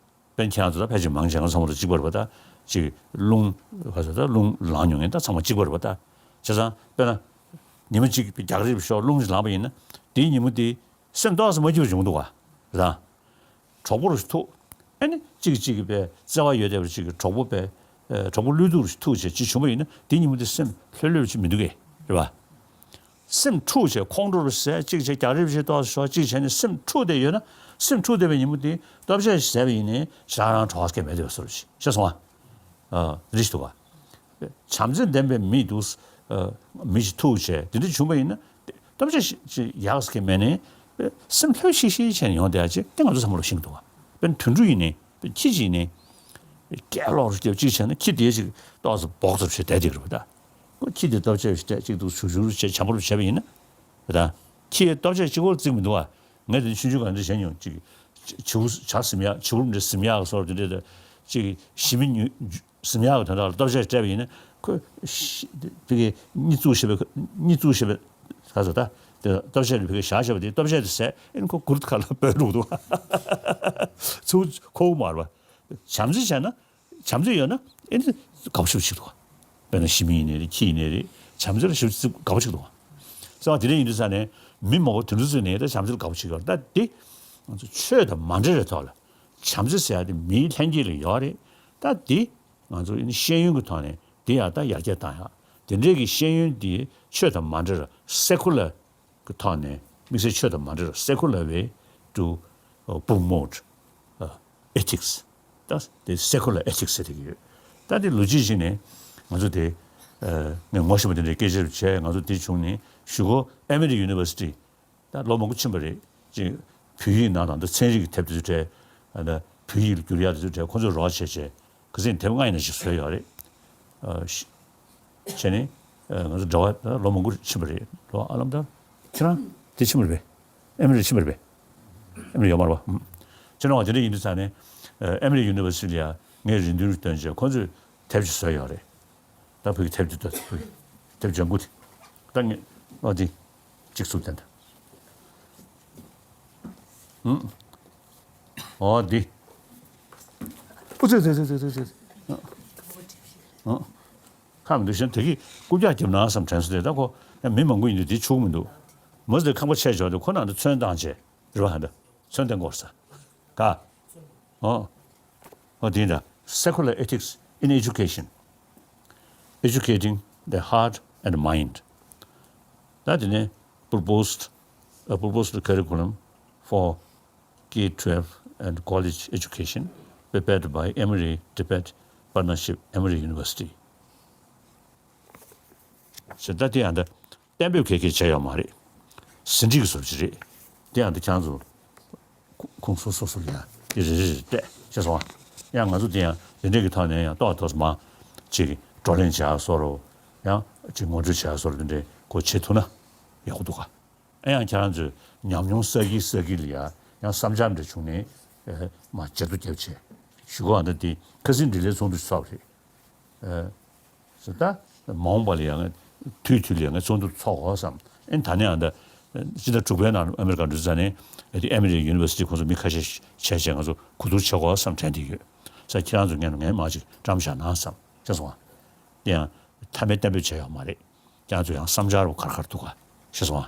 དཔེར་ན་ཁྱེད་རང་ཚོ་ད་ཕལ་ཆེར་མང་ཆེ་བ་ཚང་མ་ལ་གཅིག་པ་རེད་པ་ད། ཅིག་རླུང་། ག་ཚོད་ད་རླུང་ལངས་མྱོང་མཁན་ད་ཚང་མ་གཅིག་པ་རེད་པ་ད། བྱས་ཙང་དཔེར་ན། ཉི་མ་གཅིག་རྒྱག་རེས་ཤོག་རླུང་ཞིག་ལངས་པ་ཡིན་ན། དེའི་ཉིན་མོ་དེ། སེམས་ཏོག་ཙམ་མ་སྐྱིད་པ་བྱུང་འདུག་ག་རེད་ད། གྲོགས་པོ་རུ་ཐུག་ཨ་ནི་གཅིག་གིས་གཅིག་གི་པའི་བརྩེ་བ་ཡོད་བསྡད་པ་ཅིག་གི་གྲོགས་པོ་པའི་གྲོགས་པོ་བློས་ཐུག་རུ་ཐུག་བྱས་ཅིག་བྱུང་བ་ཡིན་ན་དེ་ཉིན་མོ་དེ་སེམས་ལྷོད་ལྷོད་ཅིག་མི་འདུག་གས་རེད་པ། སེམས་འཁྲུག་བྱས་ཁོང་ཁྲོ་རུ་ཟས་གཅིག་བྱས་རྒྱག་རེས་བྱས་ཏོག་ཙམ་ཤོག་གཅིག་བྱས་ནས་སེམས་འཁྲུག་བསྡད་ཡོད་ན་སེམས་འཁྲུག་བསྡད་པའི་ཉིན་མོ་དེ་ལྟོ་ཆས་ཟས་པ་ཡིན་ནའི་ཞེ་དྲག་རང་གྲོགས་སྐད་མེད་བསྡད་པ་བཟོ་འདྲ་ཅིག་ཤེས་སོང་ཨ། རེད་འདུག་ག་བྱམས་བརྩེ་ལྡན་པའི་མི་འདུག་མི་ཞིག་ཐུག་བྱས་དེ་འདྲ་བྱུང་བ་ཡིན་ན། སྟོབས་ཆེ་ཞིག་ཡག་ཟེར་མཁན་མེད་ནས། སེམས་ལྷོད་ཤིག་ཤིག་བྱས་ནས་ཡོང་བསྡད་ཡ་ཅིག་དེ་ང་ཚོ་ཚང་མ་ལ་ཤེས་ཀྱི་འདུག་ག་དཔེར་ན་དུད་འགྲོ་ཡིན་ནའི་དཔེར་ན་ཁྱི་ཅིག་ཡིན་ནའི། སྐད་ལོག་རུ་རྒྱབ་གཅིག་བྱས་ན་ཁྱི་དེ་ཅིག་ཏོག་ཙམ་འབོག་ཙམ་བྱས་བསྡད་བསྡད་ཀྱི་རེད་པ་ད། ཁྱི་དེ་སྟོབས་ཆེ་ཞིག་སྤྲད་གཅིག་འདུག་ཞུ་ཞུ་རུ་བྱས་བྱམས་པོ་རུ་བྱས་པ་ཡིན་ན། ད་ཁྱི་སྟོབས་ཆེ་གཅིག་པོ་ལ་བརྩི་གི་མི་འདུག་ག་ངས་དེ་ཆུང་ཆུང་ག་འདྲ་བྱས་མྱོང་། ཅིག་བྱིའུ་བྱ་ཟིན་ཡག་བྱིའུ་འདྲ་ཟིན་ཡག་གི་བཟོ་འདྲ་འདྲ་དང་། ཅིག་ཞི་མི་ཉུ་ཟིན་ཡག་གི་དོན་དག་ལ་སྟོབས་ཆས་སྤྲད་པ་ཡིན་ན། ཁོས་ཤི་ཕ་གི་གཉིད་བཙུགས་ཤེས་པའི་གཉིད་བཙུགས་ཤེས་པའི་ག་ཚོད་ད་དེ་སྟོབས་ཆས་ཕ་གི་བཞག་ཤེས་པ་དེ་སྟོབས་ཆས་དེ་ཟད། ཨེ་ནི་ཁོ་གུར་ཁ་ལ་སྤོས་འགྲོ་འདུག་ཚུར་ཁོ་མར་བ་བྱམས་བརྩེ་བྱས་ན། བྱམས་བརྩེ་ཡོད་ན་ཨེ་ནི་དགའ་པོ་ཞེ་པོ་ཅིག་འདུག་དཔེར་ན་ཞི་མི་ཡིན་ནའི་རེད། ཁྱི་ཡིན་ནའི་རེད། བྱམས་བརྩེ་ལ་ཞེ་པོ་ཅིག་དགའ་པོ་ཅིག་འདུག་ཟེར་བ་དེ་འདྲ་ཡིན་དུས་ཙང་ནས་མི་མང་པོ་དེ་འདྲ་ཚོས་ནས་ད་བྱམས་བརྩེ་ལ་དགའ་པོ་ཅིག་ཡོད་རེད། ད་འདི་ང་ཚོ་ཆོས་དང་མ་འབྲེལ་བའི་ཐོག་ལ་བྱམས་བརྩེ་ཟེར་ཡ་དེ་མིའི་ལྷན་སྐྱེས་ལ་ཡོད་རེད། ད་འདི་ང་ཚོ་ཤེས་ཡོན་གྱི་ཐོག་ནས་འདི་ཡང་ད་ཡར་རྒྱས་བཏང་ཡག་དེ་འདྲའི་གི་ཤེས་ཡོན་འདི་ཆོས་དང་མ་འབྲེལ་བའི་སེ་ཀུ་ལར་གི་ཐོག་ནས། དམིགས་བསལ་ཆོས་དང་མ་འབྲེལ་བའི་སེ་ཀུ་ལར་ཝེ་ཊུ་པུ་རོ་མོཊ་ཨེ་ཐིག་སི། ད་དེ་སེ་ཀུ་ལར་ཨེ་ཐིག་སི་ཟེར་གྱི་ཡོད། ད་དེ་ལོ་རྒྱུས་ཤིག་ནས་ང་ཚོ་དེ་ངས་ངོ་ཤེས་པ་དེ་འདྲའི་སྐད་ཆ་བྱས། ང་ཚོ་དེ་བྱུང་ནས་གཞུག་གུ་ཨེ་མི་རི་ཡུ་ནི་ཝར་སི་ཊི། ད་ལོ་མང་པོ་ཕྱིན་པ་རེད། ཅིག་བོད་ཡིག་ནང་དང་། ད་ཚན་རིག་གི་དེབ་དེ་ཚོ་སྤྲད། ཨ་ད་བོད་ཡིག་ལ་བསྒྱུར་ཡག་དེ་ཚོ་སྤྲད། ཁོ་ཚོས་རོགས་བྱས་བྱས། ཁ་སང་དེབ་ལྔ་ཡིན་ན་ཞིག་བཟོས་ཡོད་རེད། ཨ་ཤ་བྱས་ནས་ཨ་ང་ཚོ་འབྲེལ་བ་ད་ལོ་མང་པོ་ཕྱིན་པ་རེད། ལོ་ཨ་ལམ་ད་ཁྱེད་རང་དེ་ཕྱིན་པ་རེད་པས། ཨེ་མི་རི་ཕྱིན་པ་རེད་པས། ཨེ་མི་རི་ཡོད་མ་རེད་པ། ཨུམ། བྱས་ན་འོ་དེ་འདྲ་ཡིན་དུས་ཙང་ནས་ཨ་ཨེ་མི་རི་ཡུ་ནི་ཝར་སི་ཊི་ལ་ཡ་ངས་རེ་འདུན་བཏོན་བྱས། ཁོ་ཚོས་དེབ་ཅིག་བཟོས་ཡོད་རེད། ད་བོད་ཀྱི་དེབ་དེ་ལྟ། བོད་ཀྱི་དེབ་ལྗང་གུ་དེ། ད་ངས་ཨོ་དེ་གཅིག་བཙུགས་དེ་འདྲ། ཨུམ། ཨོ་དེ། ཨོ་ཙི་ཙི་ཙི་ཙི་ཙི། ཨ། ཨ། ཁམས་འདི་བཞིན་དེ་གི་རྐུབ་བཀྱག་རྒྱབ་ན་བསམ་དྲན་སོང་སྟེ། ད་ཁོ་ཡང་མི་མང་པོ་ཡིན་དུས་དེ་ཆུག་མི་འདུག་མོ་ཟེར་ཁང་པ་ཆེ་ཆོག་དེ་ཁོ་ནང་དུ་ཚོན་བཏང་བྱས། རེད་པ། ཧ་འདི་ཚོན་བཏང་དགོས་ས། ག་ཨོ། ཨོ་དེ་འདྲ། Secular ethics in education, educating the heart and mind. ད་དེ་ནས་proposed, a proposed curriculum for K twelve and college education prepared by Emory Tibet Partnership, Emory University. ཟེར། ད་དེ་ཡང་ད་གཏན་འབེབས་ག་གེ་བྱས་ཡོད་མ་རེད། ཟིན་བྲིས་ཀྱི་བཟོ་བྱེད་རེད། དེ་ཡང་ད་ཁྱེད་རང་ཚོ་ཁོངས་སོ་སོ་སོ་ལ་ཡང་དེ་རེ་རེ་རེ་སྤྲད་ཤེས་སོང་ཨ། ཡང་ང་ཚོ་དེ་ཡང་དེ་འདྲས་ཀྱི་ཐོག་ནས་ཡང་ཏོག་ཏོག་མ་ཅིག་བགྲོ་གླེང་བྱ་བཟོ་འདྲ། ཡང་ཅིག་ངོ་སྤྲོད་བྱ་བཟོ་འདྲ། དེ་འདྲས་ཁོ་བྱེད་ཐུབ་ན་ཡག་པོ་འདུག་ག་ཨ་ཡང་ཁྱེད་རང་ཚོས་ཉམས་མྱོང་བསགས་ཀྱི་བསགས་ཀྱི་ལ་ཡ་ཡང་བསམ་འཆར་འདྲ་བྱུང་ནས་ཨེ་མ་བརྗེ་པོ་བརྒྱབ་བྱས། གཞུག་གུ་ཨ་ད་དེ་ཁ་སང་འབྲི་ལྷེ་ཚོགས་འདུ་ཚོགས་པ་རེད། ཨེ་ཟེར། ད་མ་འོངས་པ་ལ་ཡང་དུས་དུས་ལ་ཡང་ཚོགས་འདུ་ཚོགས་དགོས་བསམ། ཨེ་ད་ནས་ཨ་ད་ཕྱི་ཟླ་དྲུག་པའི་ནང་ཨ་མེ་རི་ཀ་འགྲོ་ཙ་ནས་ཨེ་དེ་ཨེ་མི་རི་ཡུ་ནི་ཝར་སི་ཊི་ཁོང་ཚོ་མི་ཁ་ཤས་བྱས་བྱས་ང་ཚོ་གོ་བསྡུར་བྱེད་དགོས་བསམ་དྲན་བསྡད་ཡོད། ས་ཁྱེད་རང་ཚོ་ངས་ངས་མ་ཅིག་བཀྲམ་བཞག་ན་བསམ་ཤེས་སོང་ཨ། དེ་ཡང་མཐའ་མའི་གཏན་འབེབས་བྱས་ཡོད་མ་རེད། ཁྱེད་རང་ཚོ་ཡང་བསམ་འཆར་བོ་ག་རེ་ག་རེ་འདུག་ག་ཤེས་སོང་ཨ།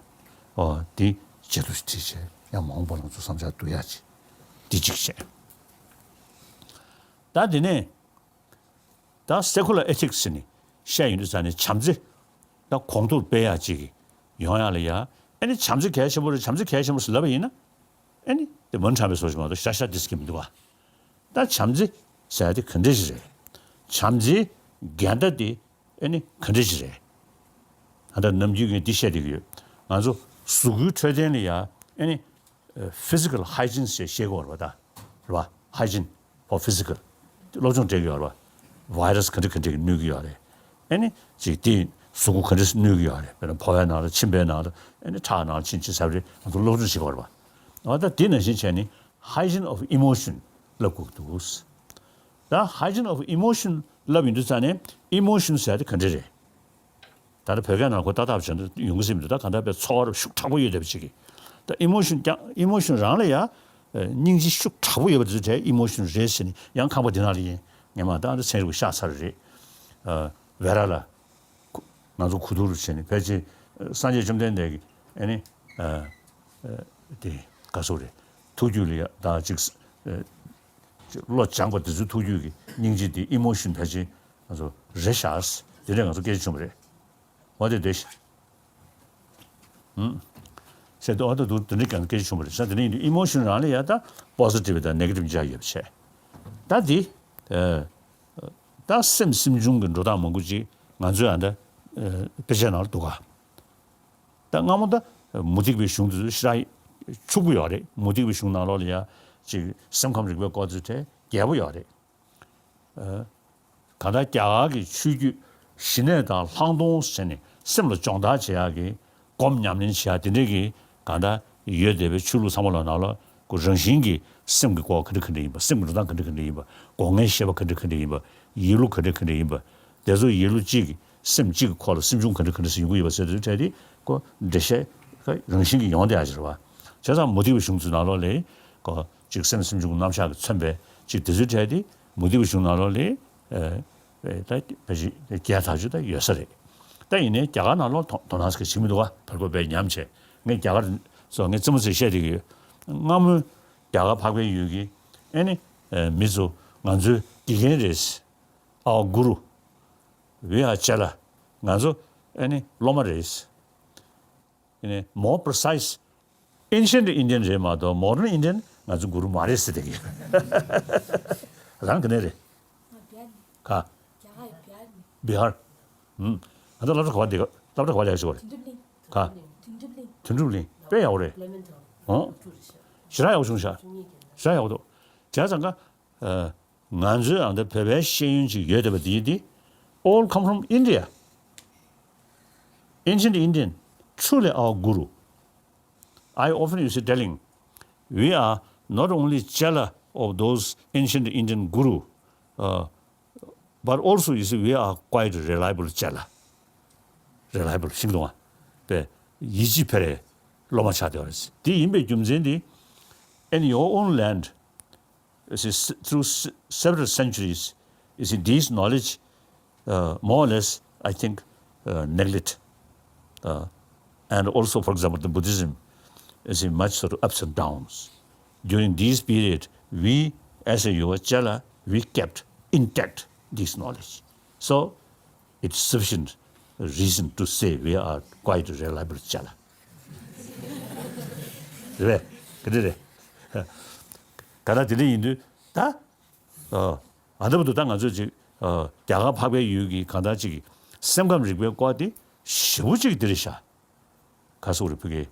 ཨོ་དེ་བརྗེད་ཐུབ་ཅིག་བྲིས་བྱས། ཡང་མ་འོངས་པ་ལ་ང་ཚོ་བསམ་འཆར་བསྡུ་ཡག་ཅིག་འདི་གཅིག་བྱས། ད་དེ་ནས་ད་སེ་ཀུ་ལར་ཨེ་ཐིག་སི་ཟེར་ནས་བཤད་ཡོང་དུས་ཙ་ནས་བྱམས་བརྩེ་ད་གོང་མཐོར་སྤེལ་ཡག་ཅིག་ཡོང་ཡག་ལ་ཡ། ཨེ་ནི་བྱམས་བརྩེ་གལ་ཆེན་པོ་རེད། བྱམས་བརྩེ་གལ་ཆེན་པོ་ཟེར་ལབ་པ་ཡིན་ན། ཨེ་ནི་དེ་མུན་ཁྲང་པའི་བཟོ་ཞིག་མ་གཏོགས་ཤ་ཤ་དེ་ཟེར་གྱི་མི་འདུག་ག་ད་བྱམས་བརྩེ་ཟེར་ཡ་དེ་ག་འདྲ་ཞིག་རེད། བྱམས་བརྩེའི་འགལ་ཟླ་དེ་ཨེ་ནི་ག་འདྲ་ཞིག་རེད། ད་ལྟ་ནམ་རྒྱུན་ངས་འདི་བཤད་བསྡད་ཀྱི་ཡོད། ང་ཚོ་གཟུགས་པོའི་འཕྲོད་བསྟེན་ལ་ཡ་ཨེ་ནི་physical hygiene ཞེས་བཤད་ཀྱི་ཡོད་རེད་པ། ད་རེད་པ། Hygiene for physical. སློབ་སྦྱོང་སྤྲད་ཀྱི་ཡོད་རེད་པ། ཝའི་རས་ག་འདྲ་ག་འདྲ་གིས་གནོད་ཀྱི་ཡོད་རེད། ཨེ་ནི་ཅིག་དེ་གཟུགས་པོ་ག་འདྲ་གནོད་ཀྱི་ཡོད་རེད། དཔེར་ན་ཕོ་བའི་ནང་ལ་མཆིན་པའི་ནང་ལ་ཨེ་ནི་ཁྲག་ནང་ལ་ཕྱིན་ཅི་ཟེར་བ་རེད། ང་ཚོ་སློབ་སྦྱོང་བྱེད་ཀྱི་ཡོད་རེད་པ། འོ་ད་དེ་ནང་བཞིན་བྱས་ནས་hygiene of emotion ལབ་དགོས་ཀྱི་འདུག་ད་hygiene of emotion ལབ་ཡོང་དུས་ཙ་ནས་emotion ཟེར་དེ་ག་འདྲ་རེད། ད་ལྟ་བོད་སྐད་ནང་ཁོ་ཏག་ཏག་བྱས་ན་ཡོང་གི་སྲིད་མི་འདུག་ད་གང་ལྟར་དཔེ་ཚོར་བ་ཤུགས་དྲག་པོ་ཡོད་བསྡད་པ་ཅིག་གིས། ད་emotion ཀྱང་emotion རང་ལ་ཡ་སྙིང་རྗེ་ཤུགས་དྲག་པོ་ཡོད་པ་དེ་ཚོ་དེ་emotion རེད་ཟེར་ནས་ཡང་ཁང་པ་འདི་ནང་ལ་ཡིན། ངས་མ་ད་ཚན་རིག་པ་ཤག་ཚར་རེད། ཝེ་ར་ལ། ང་ཚོ་གོ་བསྡུར་བྱས་ནས་ཕལ་ཆེར་སངས་རྒྱས་བཅོམ་ལྡན་འདས་ཀྱི་ཨེ་ནི་དེ་ག་ཚོད་རེད། ཐུགས་རྒྱུད་ལ་ཡ་ད་ཅིག་བློ་སྦྱངས་པ་དེ་ཚོའི་ཐུགས་རྒྱུད་ཀྱི་སྙིང་རྗེ་དེ་emotion ཕལ་ཆེར་ང་ཚོ་རེད་ཤག་དེ་འདྲས་ང་ཚོ་སྐད་ཆ་བྱུང་བ་རེད། འོ་དེ་དེ་ཤི། ཧུམ། ཟེར་དུས་འོ་ད་འདུག་དེ་འདྲས་ཀྱང་སྐད་ཆ་བྱུང་བ་རེད། ས་དེ་ནས་ཡིན་དུས་emotion རང་ལ་ཡ་ད་positive དང་negative འཇགས་ཡོད་པ་བྱས། ད་དེ་ད་སེམས་སེམས་བྱུང་གི་འགྲོ་སྟངས་མང་པོ་ཅིག་ང་ཚོས་ཨ་ད་དཔེ་ཆའི་ནང་ལ་འདུག་ག་ད་སྔ་མོ་ད་མུ་སྟེགས་པའི་གཞུང་དེ་ཚོ་ཞེ་དྲག་ཕྱུག་པོ་ཡོད་རེད། མུ་སྟེགས་པའི་གཞུང་ནང་ལོགས་ལ་ཡ་ཅིག་སེམས་ཁམས་རིག་པའི་སྐོར་དེ་ཚོ་དེ་རྒྱས་པོ་ཡོད་རེད། ཨ། གང་ལྟར་རྒྱ་གར་གྱི་ཆོས་བརྒྱུད་ཞི་གནས་དང་ལྷག་མཐོང་ཟེར་ནས་སེམས་ལ་སྦྱོང་བརྡར་བྱེད་ཡག་གི་སྒོམ་ཉམས་ལེན་བྱེད་ཡག་དེ་འདྲས་ཀྱི་གང་ལྟར་ ཡོད་བསྡད་པའི་ཆོས་ལུགས་ཚང་མ་ལ་ནང་ལ་ཁོ་རང་བཞིན་གྱིས་སེམས་ཀྱི་སྐོར་ག་འདྲ་ག་འདྲ་ཡིན་པ། སེམས་ཀྱི་འགྲོ་སྟངས་ག་འདྲ་ག་འདྲ་ཡིན་པ། སྒོ་ལྔའི་ཤེས་པ་ག་འདྲ་ག་འདྲ་ཡིན་པ། ཡིད་བློ་ག་འདྲ་ག་འདྲ་ཡིན་པ། དེ་ཚོ་ཡིད་བློ་གཅིག་གིས་སེམས་གཅིག་གི་འཁོར་ལ་སེམས་བྱུང་ག་འདྲ་ག་འདྲ་ཞིག་ཡོང་གི་ཡོད་པ་ཟེར་དུས་འཕྲལ་དེ་ཁོ་འགྲེལ་བཤད་རང་བཞིན་གྱིས་ཡོང་བསྡད་ཡ་ཅིག་རེད་བ། བྱས་ཙང་མུ་སྟེགས་པའི་གཞུང་ཚོའི་ནང་ལོགས་ལ་ཁོ་གཅིག་སེམས་སེམས་བྱུང་གི་རྣམ་གཞག་གིས་མཚོན་པའི་གཅིག་དེ་ཚོའི་གྲས་དེ་མུ་སྟེགས་པའི་གཞུང་ནང་ལོགས་ལ་ཨེ་ད་ཕལ་ཆེར་བརྒྱ་ཐག་ཆོད་ད་ཡོད་ས་རེད། ད་ཡིན་ནའི་རྒྱ་གར་ནང་ལོགས་དོ་དོ་སྣང་ཞིག་བྱེད་མི་འདུག་ག་བར་སྐབས་དཔེ་ཉམས་བྱས། ངས་རྒྱ་གར་སོགས་ངས་རྩེད་མོ་རྩེ་བཤད་བསྡད་ཀྱི་ཡོད། སྔ་མོའི་རྒྱ་གར་འཕགས་པའི་ཡུལ་གྱི་ཨེ་ནི་ཨེ་མི་ཚོ་ང་ཚོའི་དགེ་རྒན་རེད། Our guru, we are chela. ང་ཚོ་ཨེ་ནི་སློབ་མ་རེད། ཨེ་ནི་more precise, ancient Indian རེད་མ་གཏོགས་modern Indian ང་ཚོ་གུ་རུ་མ་རེད་ཟེར་བསྡད་ཀྱི་ཡོད། རང་ག་ནས་རེད། ང་བི་ཧར་ནས། ག་རྒྱ་གར་བི་ཧར་ནས། བི་ཧར། ཨུམ། ང་ཚོ་སློབ་གྲྭ་ག་པར་འདི་སློབ་གྲྭ་ག་པར་ལས་ཀ་བྱེད་པ་རེད། དོན་གྲུབ་གླིང་། ག་དོན་གྲུབ་གླིང་། དོན་གྲུབ་གླིང་། དཔེ་ཡག་པོ་རེད། ཨོ། ཞེ་དྲག་ཡག་པོ་བྱུང་ཤག་ཞེ་དྲག་ཡག་པོ་འདུག་བྱས་ཙང་ཀ་ཨ། ང་ཚོའི་ཨ་ད་བོད་པའི་ཤེས་ཡོན་ཅིག་ཡོད་བསྡད་པ་འདི་འདི་all come from India. Ancient Indian, truly our guru. I often used to telling, we are not only chela of those ancient Indian guru, uh, but also you see we are quite reliable chela. Reliable ཤིང་དུང་བ་པས་ཡིད་ཆེས་འཕེར་བའི་སློབ་མ་ཆགས་བསྡད་པ་རེད། འདི་ཡིན་པའི་རྒྱུ་མཚན་འདི། In your own land, you see, s- through s- several centuries, you see, these knowledge, uh, more or less, I think, uh, neglect. Uh, and also, for example, the Buddhism is in much sort of ups and downs. During this period, we, as a Yuva Chela, we kept intact this knowledge. So, it's sufficient reason to say we are quite reliable chela. རེད། ག་འདྲ་རེད། ག་ད་དེ་འདྲ་ཡིན་དུས་ད། ཨ། ཨ་ད་བར་དུ་ད་ང་ཚོས་ཅིག་ཨ། རྒྱ་གར་འཕགས་པའི་ཡུལ་གྱི་གང་ལྟར་ཅིག་སེམས་ཁམས་རིག་པའི་སྐོར་དེ་ཞེ་པོ་ཅིག་འདི་རེད་ཤག་ག་སོག་རེ་ཕུ་གེ།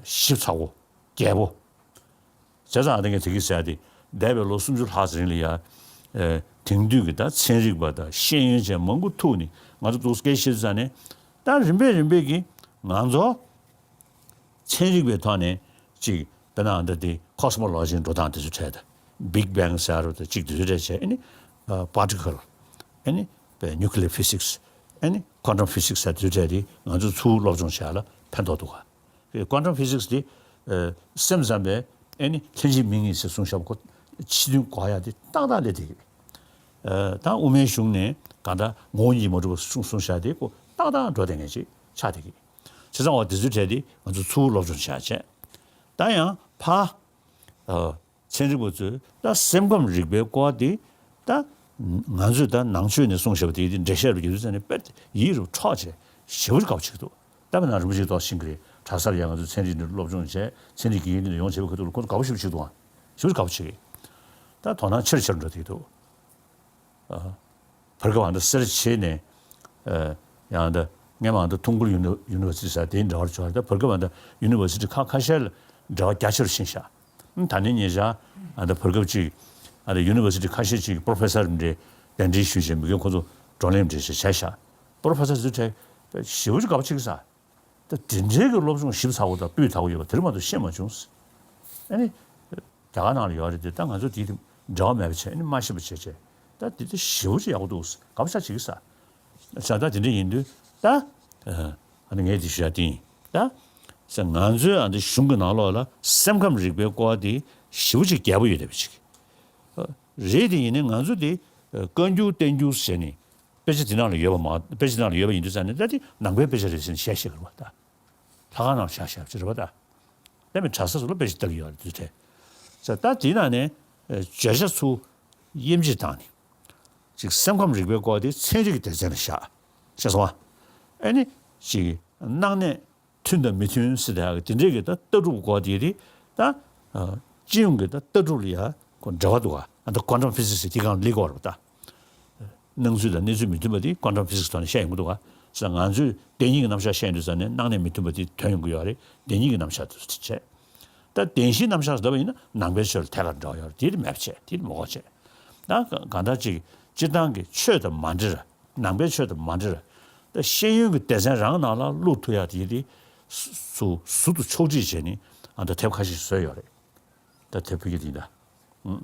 ཞིབ་ཚགས་པོ། རྒྱས་པོ། བྱས་ཙང་ཨ་ད་ངས་དེ་གི་ཟེར་ཡ་དེ་འདས་པའི་ལོ་སུམ་ཅུ་ལྷག་ཙམ་རིང་ལ་ཡ། དེང་དུས་ཀྱི་ད་ཚན་རིག་པ་དང་ཤེས་ཡོན་ཅན་མང་པོ་ཐུག་ནས་ང་ཚོ་འདུག་སྐད་བཤད་ཙང་ནས་ད་རིམ་པས་རིམ་པས་ཀྱིས་ང་ཚོ་ཚན་རིག་པའི་ཐོག་ནས་ཅིག་དཔེར་ན་ཨ་ད་དེ་cosmology འགྲོ་སྟངས་དེ་ཚོ་འཕྲད་དེ་Big Bang ཟེར་རོ་དེ་ཅིག་དེ་ཚོ་འཕྲད་བྱས་ཨ་ནི་particle ཨ་ནི་nuclear physics ཨ་ནི་quantum physics ཟེར་དེ་ཚོ་འཕྲད་དེ་ང་ཚོ་ཚུར་སློབ་སྦྱོང་བྱས་ལ་ཕན་ཐོགས་འདུག་ག Quantum physics དེ་ཨ་སེམས་ཙམ་པས་ཨེ་ནི་ལྷན་ཅིག་མིང་ཡིན་ཟེར་གསུངས་བཞག་པ་ཁོ་ཕྱི་དོན་གོ་ཡ་དེ་ཏག་ཏག་སླེབས་བསྡད་ཀྱི་རེད། ཨ་ད་དབུ་མའི་གཞུང་ནས་གང་ལྟར་ངོ་བོ་ཉིད་མ་གྲུབ་པ་གསུངས་གསུངས་བཞག་དེ་ཁོ་ཏག་ཏག་འགྲོ་བསྡད་མཁན་ཅིག་ཆགས་བསྡད་ཀྱི་རེད། བྱས་ཙང་འོ་དེ་ཚོའི་གྲས་དེ་ང་ཚོ་ཚུར་སློབ་སྦྱོང་བྱས་བྱས། ད་ཡང་ཕ་ཨ། ཚན་རིག་པ་ཚོས་ད་སེམས་ཁམས་རིག་པའི་སྐོར་དེ་ད་ང་ཚོས་ད་ནང་ཆོས་ནས་གསུངས་བཞག་པ་དེ་དེ་འགྲེལ་བཤད་རུ་བརྒྱབ་དུས་ཙང་ནས་དཔེ་ཡིད་རུ་འཕྲོག་བྱས་ཞེ་པོ་ཅིག་དགའ་པོ་བྱེད་ཀྱི་འདུག་ད་དཔེར་ན་རིན་པོ་ཆེ་ཏོག་ཤིང་གི་གྲྭ་སར་ཡང་ང་ཚོས་ཚན་རིག་འདི་སློབ་སྦྱོང་བྱས་ཚན་རིག་དགེ་རྒན་འདི་ཡོང་བྱས་པའི་ཁ་ཐུག་ལ་ཁོ་ཚོ་དགའ་པོ་ཞེ་པོ་བྱེད་ཀྱི་འདུག་ཨ། ཞེ་པོ་ཅིག་དགའ་པོ་བྱེད་ཀྱི། ད་དོ་སྣང་ཆེ་རུ་ཆེ་རུ་འགྲོ་བསྡད་ཀྱི་འདུག་ཨ། བར་སྐབས་ཨ་ད་སེར་བྱེས་ནས། ཨ། ཡང་ད་སྔས་མ་ཨ་ད་ཐུང་ཀུར་ཡུ་ནི་ཡུ་ནི་ཝར་སི་ཊི་ཟེར་དེའི་འབྲེལ་བར་བྱུང་བ་རེད། ད་བར་སྐབས་ཨ་ད་ཡུ་ནི་ཝར་སི་ཊི་ཁག་ཁ་ཤས་ལ་འབྲེལ་བ་རྒྱ་ཆེ་རུ་ཕྱིན་ཤག་ད་ནི་ཉེ་ཆར་ཨ་ད་བར་སྐབས་ཅིག་ཨ་ད་ཡུ་ནི་ཝར་སི་ཊི་ཁ་ཤས་ཅིག་པོ་རོ་ཕེ་སར་འདྲ་གདན་འདྲེན་ཞུས་བྱས་མི་སྒེར་ཁོ་ཚོ་བགྲོ་གླེང་འདྲ་ཞིག་བྱས་ཤག་པོ་རོ་ཕེ་སར་ཚོའི་གྲས་ཞེ་པོ་ཅིག་དགའ་པོ་བྱེད་ཀྱི་ས། ད་དེ་འདྲའི་གི་སློབ་སྦྱོང་ཞིབ་ཚགས་པོ་དང་སྤུས་དག་པོ་ཡོད་པ་དེ་རིང་མ་གཏོགས་ཤེས་མ་བྱུང་། ཨ་ནི། རྒྱ་གར་ནང་ལ་ཡོད་རེད་དེ་ད་ང་ཚོ་དེ་དེ་འབྲེལ་བ་མེད་པ་བྱས་ཨ་ནི་མ་ཤེས་པ་བྱས་བྱས་ད་དེ་ད་ཞེ་པོ་ཅིག་ཡག་པོ་འདུག་དགའ་པོ་ཞེ་དྲག་བྱེད་ཀྱི་ས། ས་ད་དེ་འདྲ་ཡིན་དུས་ད། ཨ་ནི་ངས་དེ་ཞུ་ཡ་དེ་ཡིན་ད། ས་ང་ཚོའི་ཨ་འདི་གཞུང་གི་ནང་ལོགས་ལ་སེམས་ཁམས་རིག་པའི་སྐོར་དེ་ཞེ་པོ་ཅིག་རྒྱས་པོ་ཡོད་བསྡད་པ་ཅིག་རེད་དེ་ཡིན་ནའི་ང་ཚོ་དེ་བཀའ་འགྱུར་བསྟན་འགྱུར་ཟེར་ནས། དཔེ་ཆ་འདི་ནང་ལ་ཡོད་པ་མ་དཔེ་ཆ་འདི་ནང་ལ་ཡོད་པ་ཡིན་དུས་ཙང་ནས་ད་འདི་ནང་པའི་དཔེ་ཆ་རེད་ཟེར་ནས་བཤད་བཤད་གི་རེད་པ་ད། ལྷ་ཁང་ནང་བཞག་བཞག་ཅིག་རེད་པ་ད། ད་མི་གྲྭ་ས་ཚོ་ལ་དཔེ་ཆ་ལྟ་གི་ཡོད་རེད་དུས་དེ། ཙང་ད་འདི་ནང་ནས་བརྗོད་བྱ་ཚུར་དབྱེ་འབྱེད་བཏང་ནས། ཅིག་སེམས་ཁམས་རིག་པའི་སྐོར་དེ་ཚན་རིག་གི་སྡེ་ཚན་ལ་བཞག་ཤེས་སོང་ཨ། ཨ་ནི་ཅིག་སྣང་གནས་མཐུན་དང་མི་མཐུན་ཟེར་ད་དེ་འདྲས་ཀྱི་ད་ལྟ་གྲུབ་སྐོར་དེ་དེ་ད་སྤྱི་ཡོངས་ཀྱི་ད་ལྟ་གྲུབ་ལ་ཡ་ཁོ་འབྲེལ་བ་འདུག་ག་ཨ་ད་ཀོན་ཊམ་ཕི་ཟིག་སི་དེ་གང་ལ་ལི་གོ་ར་ད། སྣང་ཚུལ་དང་གནས་ཚུལ་མི་མཐུན་པ་དེ་ཀོན་ཊམ་ཕི་ཟིག་སི་ཐོག་ནས་བཤད་ཡོང་གི་འདུག་ག་ཟེར་ང་ཚོས་བདེན་གཉིས་ཀྱི་རྣམ་གཞག་བཤད་ཡོང་དུས་ཙང་ནས་སྣང་གནས་མི་མཐུན་པ་དེ་ཐོན་ཡོང་གི་ཡོད་རེད། བདེན་གཉིས་ཀྱི་རྣམ་གཞག་དེ་བྱས། ད་བདེན་བཞིའི་རྣམ་གཞག་ཟེར་བ་ཡིན་ན་ནང་པའི་ཆོས་ལ་ཐད་ཀར་འབྲེལ་བ་ཡོད་རེད། དེ་དེ་མེད་པ་བྱས་དེ་དེ་མི་དགོས་བྱས། ད་གང་ལྟར་ཅིག་སྤྱིར་བཏང་གི་ཆོས་དང་མ་འབྲེལ། ནང་པའི་ཆོས་དང་མ་འབྲེལ། ད་ཤེས་ཡོན་གྱི་སྡེ་ཚན་རང་ནང་ལ་བླུག་ཐུབ་ཡ་དེ་དེ་སུ་ཟུར་དུ་ཕྱོགས་སྒྲིག་བྱས་ནས་ ཨ་ད་དེབ་ཁ་ཤས་བཟོས་ཡོད་རེད། ད་དེབ་ཕུལ་གྱི་དེ་ཡིན་ད། ཨུ།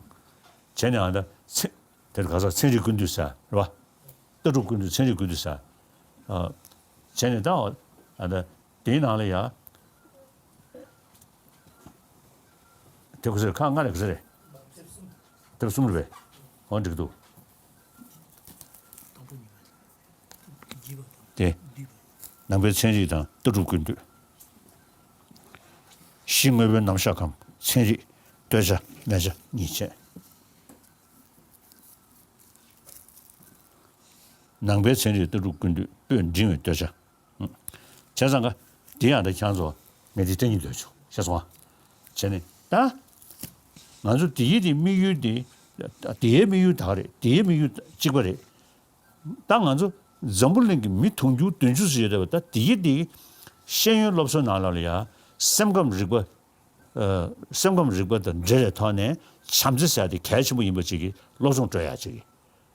བྱས་ནས་ཨ་ད་ཚན། དེར་ག་ས་ཚན་རིག་ཀུན་བཏུས་ཟེར་རེད་བ། ལྟ་གྲུབ་ཀུན་བཏུས་ཚན་རིག་ཀུན་བཏུས་ཟེར། ཨ། བྱས་ནས་ད་ཨ་ད་དེའི་ནང་ལ་ཡ། དེ་ག་ཚོད་རེད། ཁག་ལྔ་རེད། ག་ཚོད་རེད། དེབ་གསུམ་རེད་པས། འོ་འགྲིག་འདུག་དེ། ནང་པའི་ཚན་རིག་དང་ལྟ་གྲུབ་ཀུན་བཏུས། གཞི་དངོས་པོའི་རྣམ་གཞག་གམ་ཚན་རིག་བསྟོད་བྱ་སྨད་བྱ་གཉིས་བྱས། ནང་པའི་ཚན་རིག་ལྟ་གྲུབ་ཀུན་བཏུས་པོད་འབྲིང་བའི་བསྟོད་བྱ། བྱས་ཙང་ཀ། འདི་ཡང་ད་ཁྱེད་ཚོ་ངས་འདི་སྟོན་གྱི་འདོད་བྱུང་། ཤེས་སོང་ཨ། བྱས་ནས་ད། ང་ཚོ་འདི་ཡི་དེ་དམིགས་ཡུལ་དེ། འདི་ཡི་དམིགས་ཡུལ་དག་རེད། འདི་ཡི་དམིགས་ཡུལ་གཅིག་པ་རེད། ད་ང་ཚོ་འཛམ་བུ་གླིང་གི་མི་དུང་ཕྱུར་བདུན་ཅུ་ཙམ་ཡོད་བསྡད་པ། ད་འདི་ཡི་དེ་ཤེས་ཡོན་སློབ་གསོའི་ནང་ལོགས་ལ་ཡ་སེམས་ཁམས་རིག་པ། ཨ། སེམས་ཁམས་རིག་པ་དང་འབྲེལ་བའི་ཐོག་ནས་བྱམས་བརྩེ་ཟེར་ཡ་དེ་གལ་ཆེན་པོ་ཡིན་པ་ཅིག་གི་སློབ་སྦྱོང་སྤྲོད་ཡ་ཅིག་གི།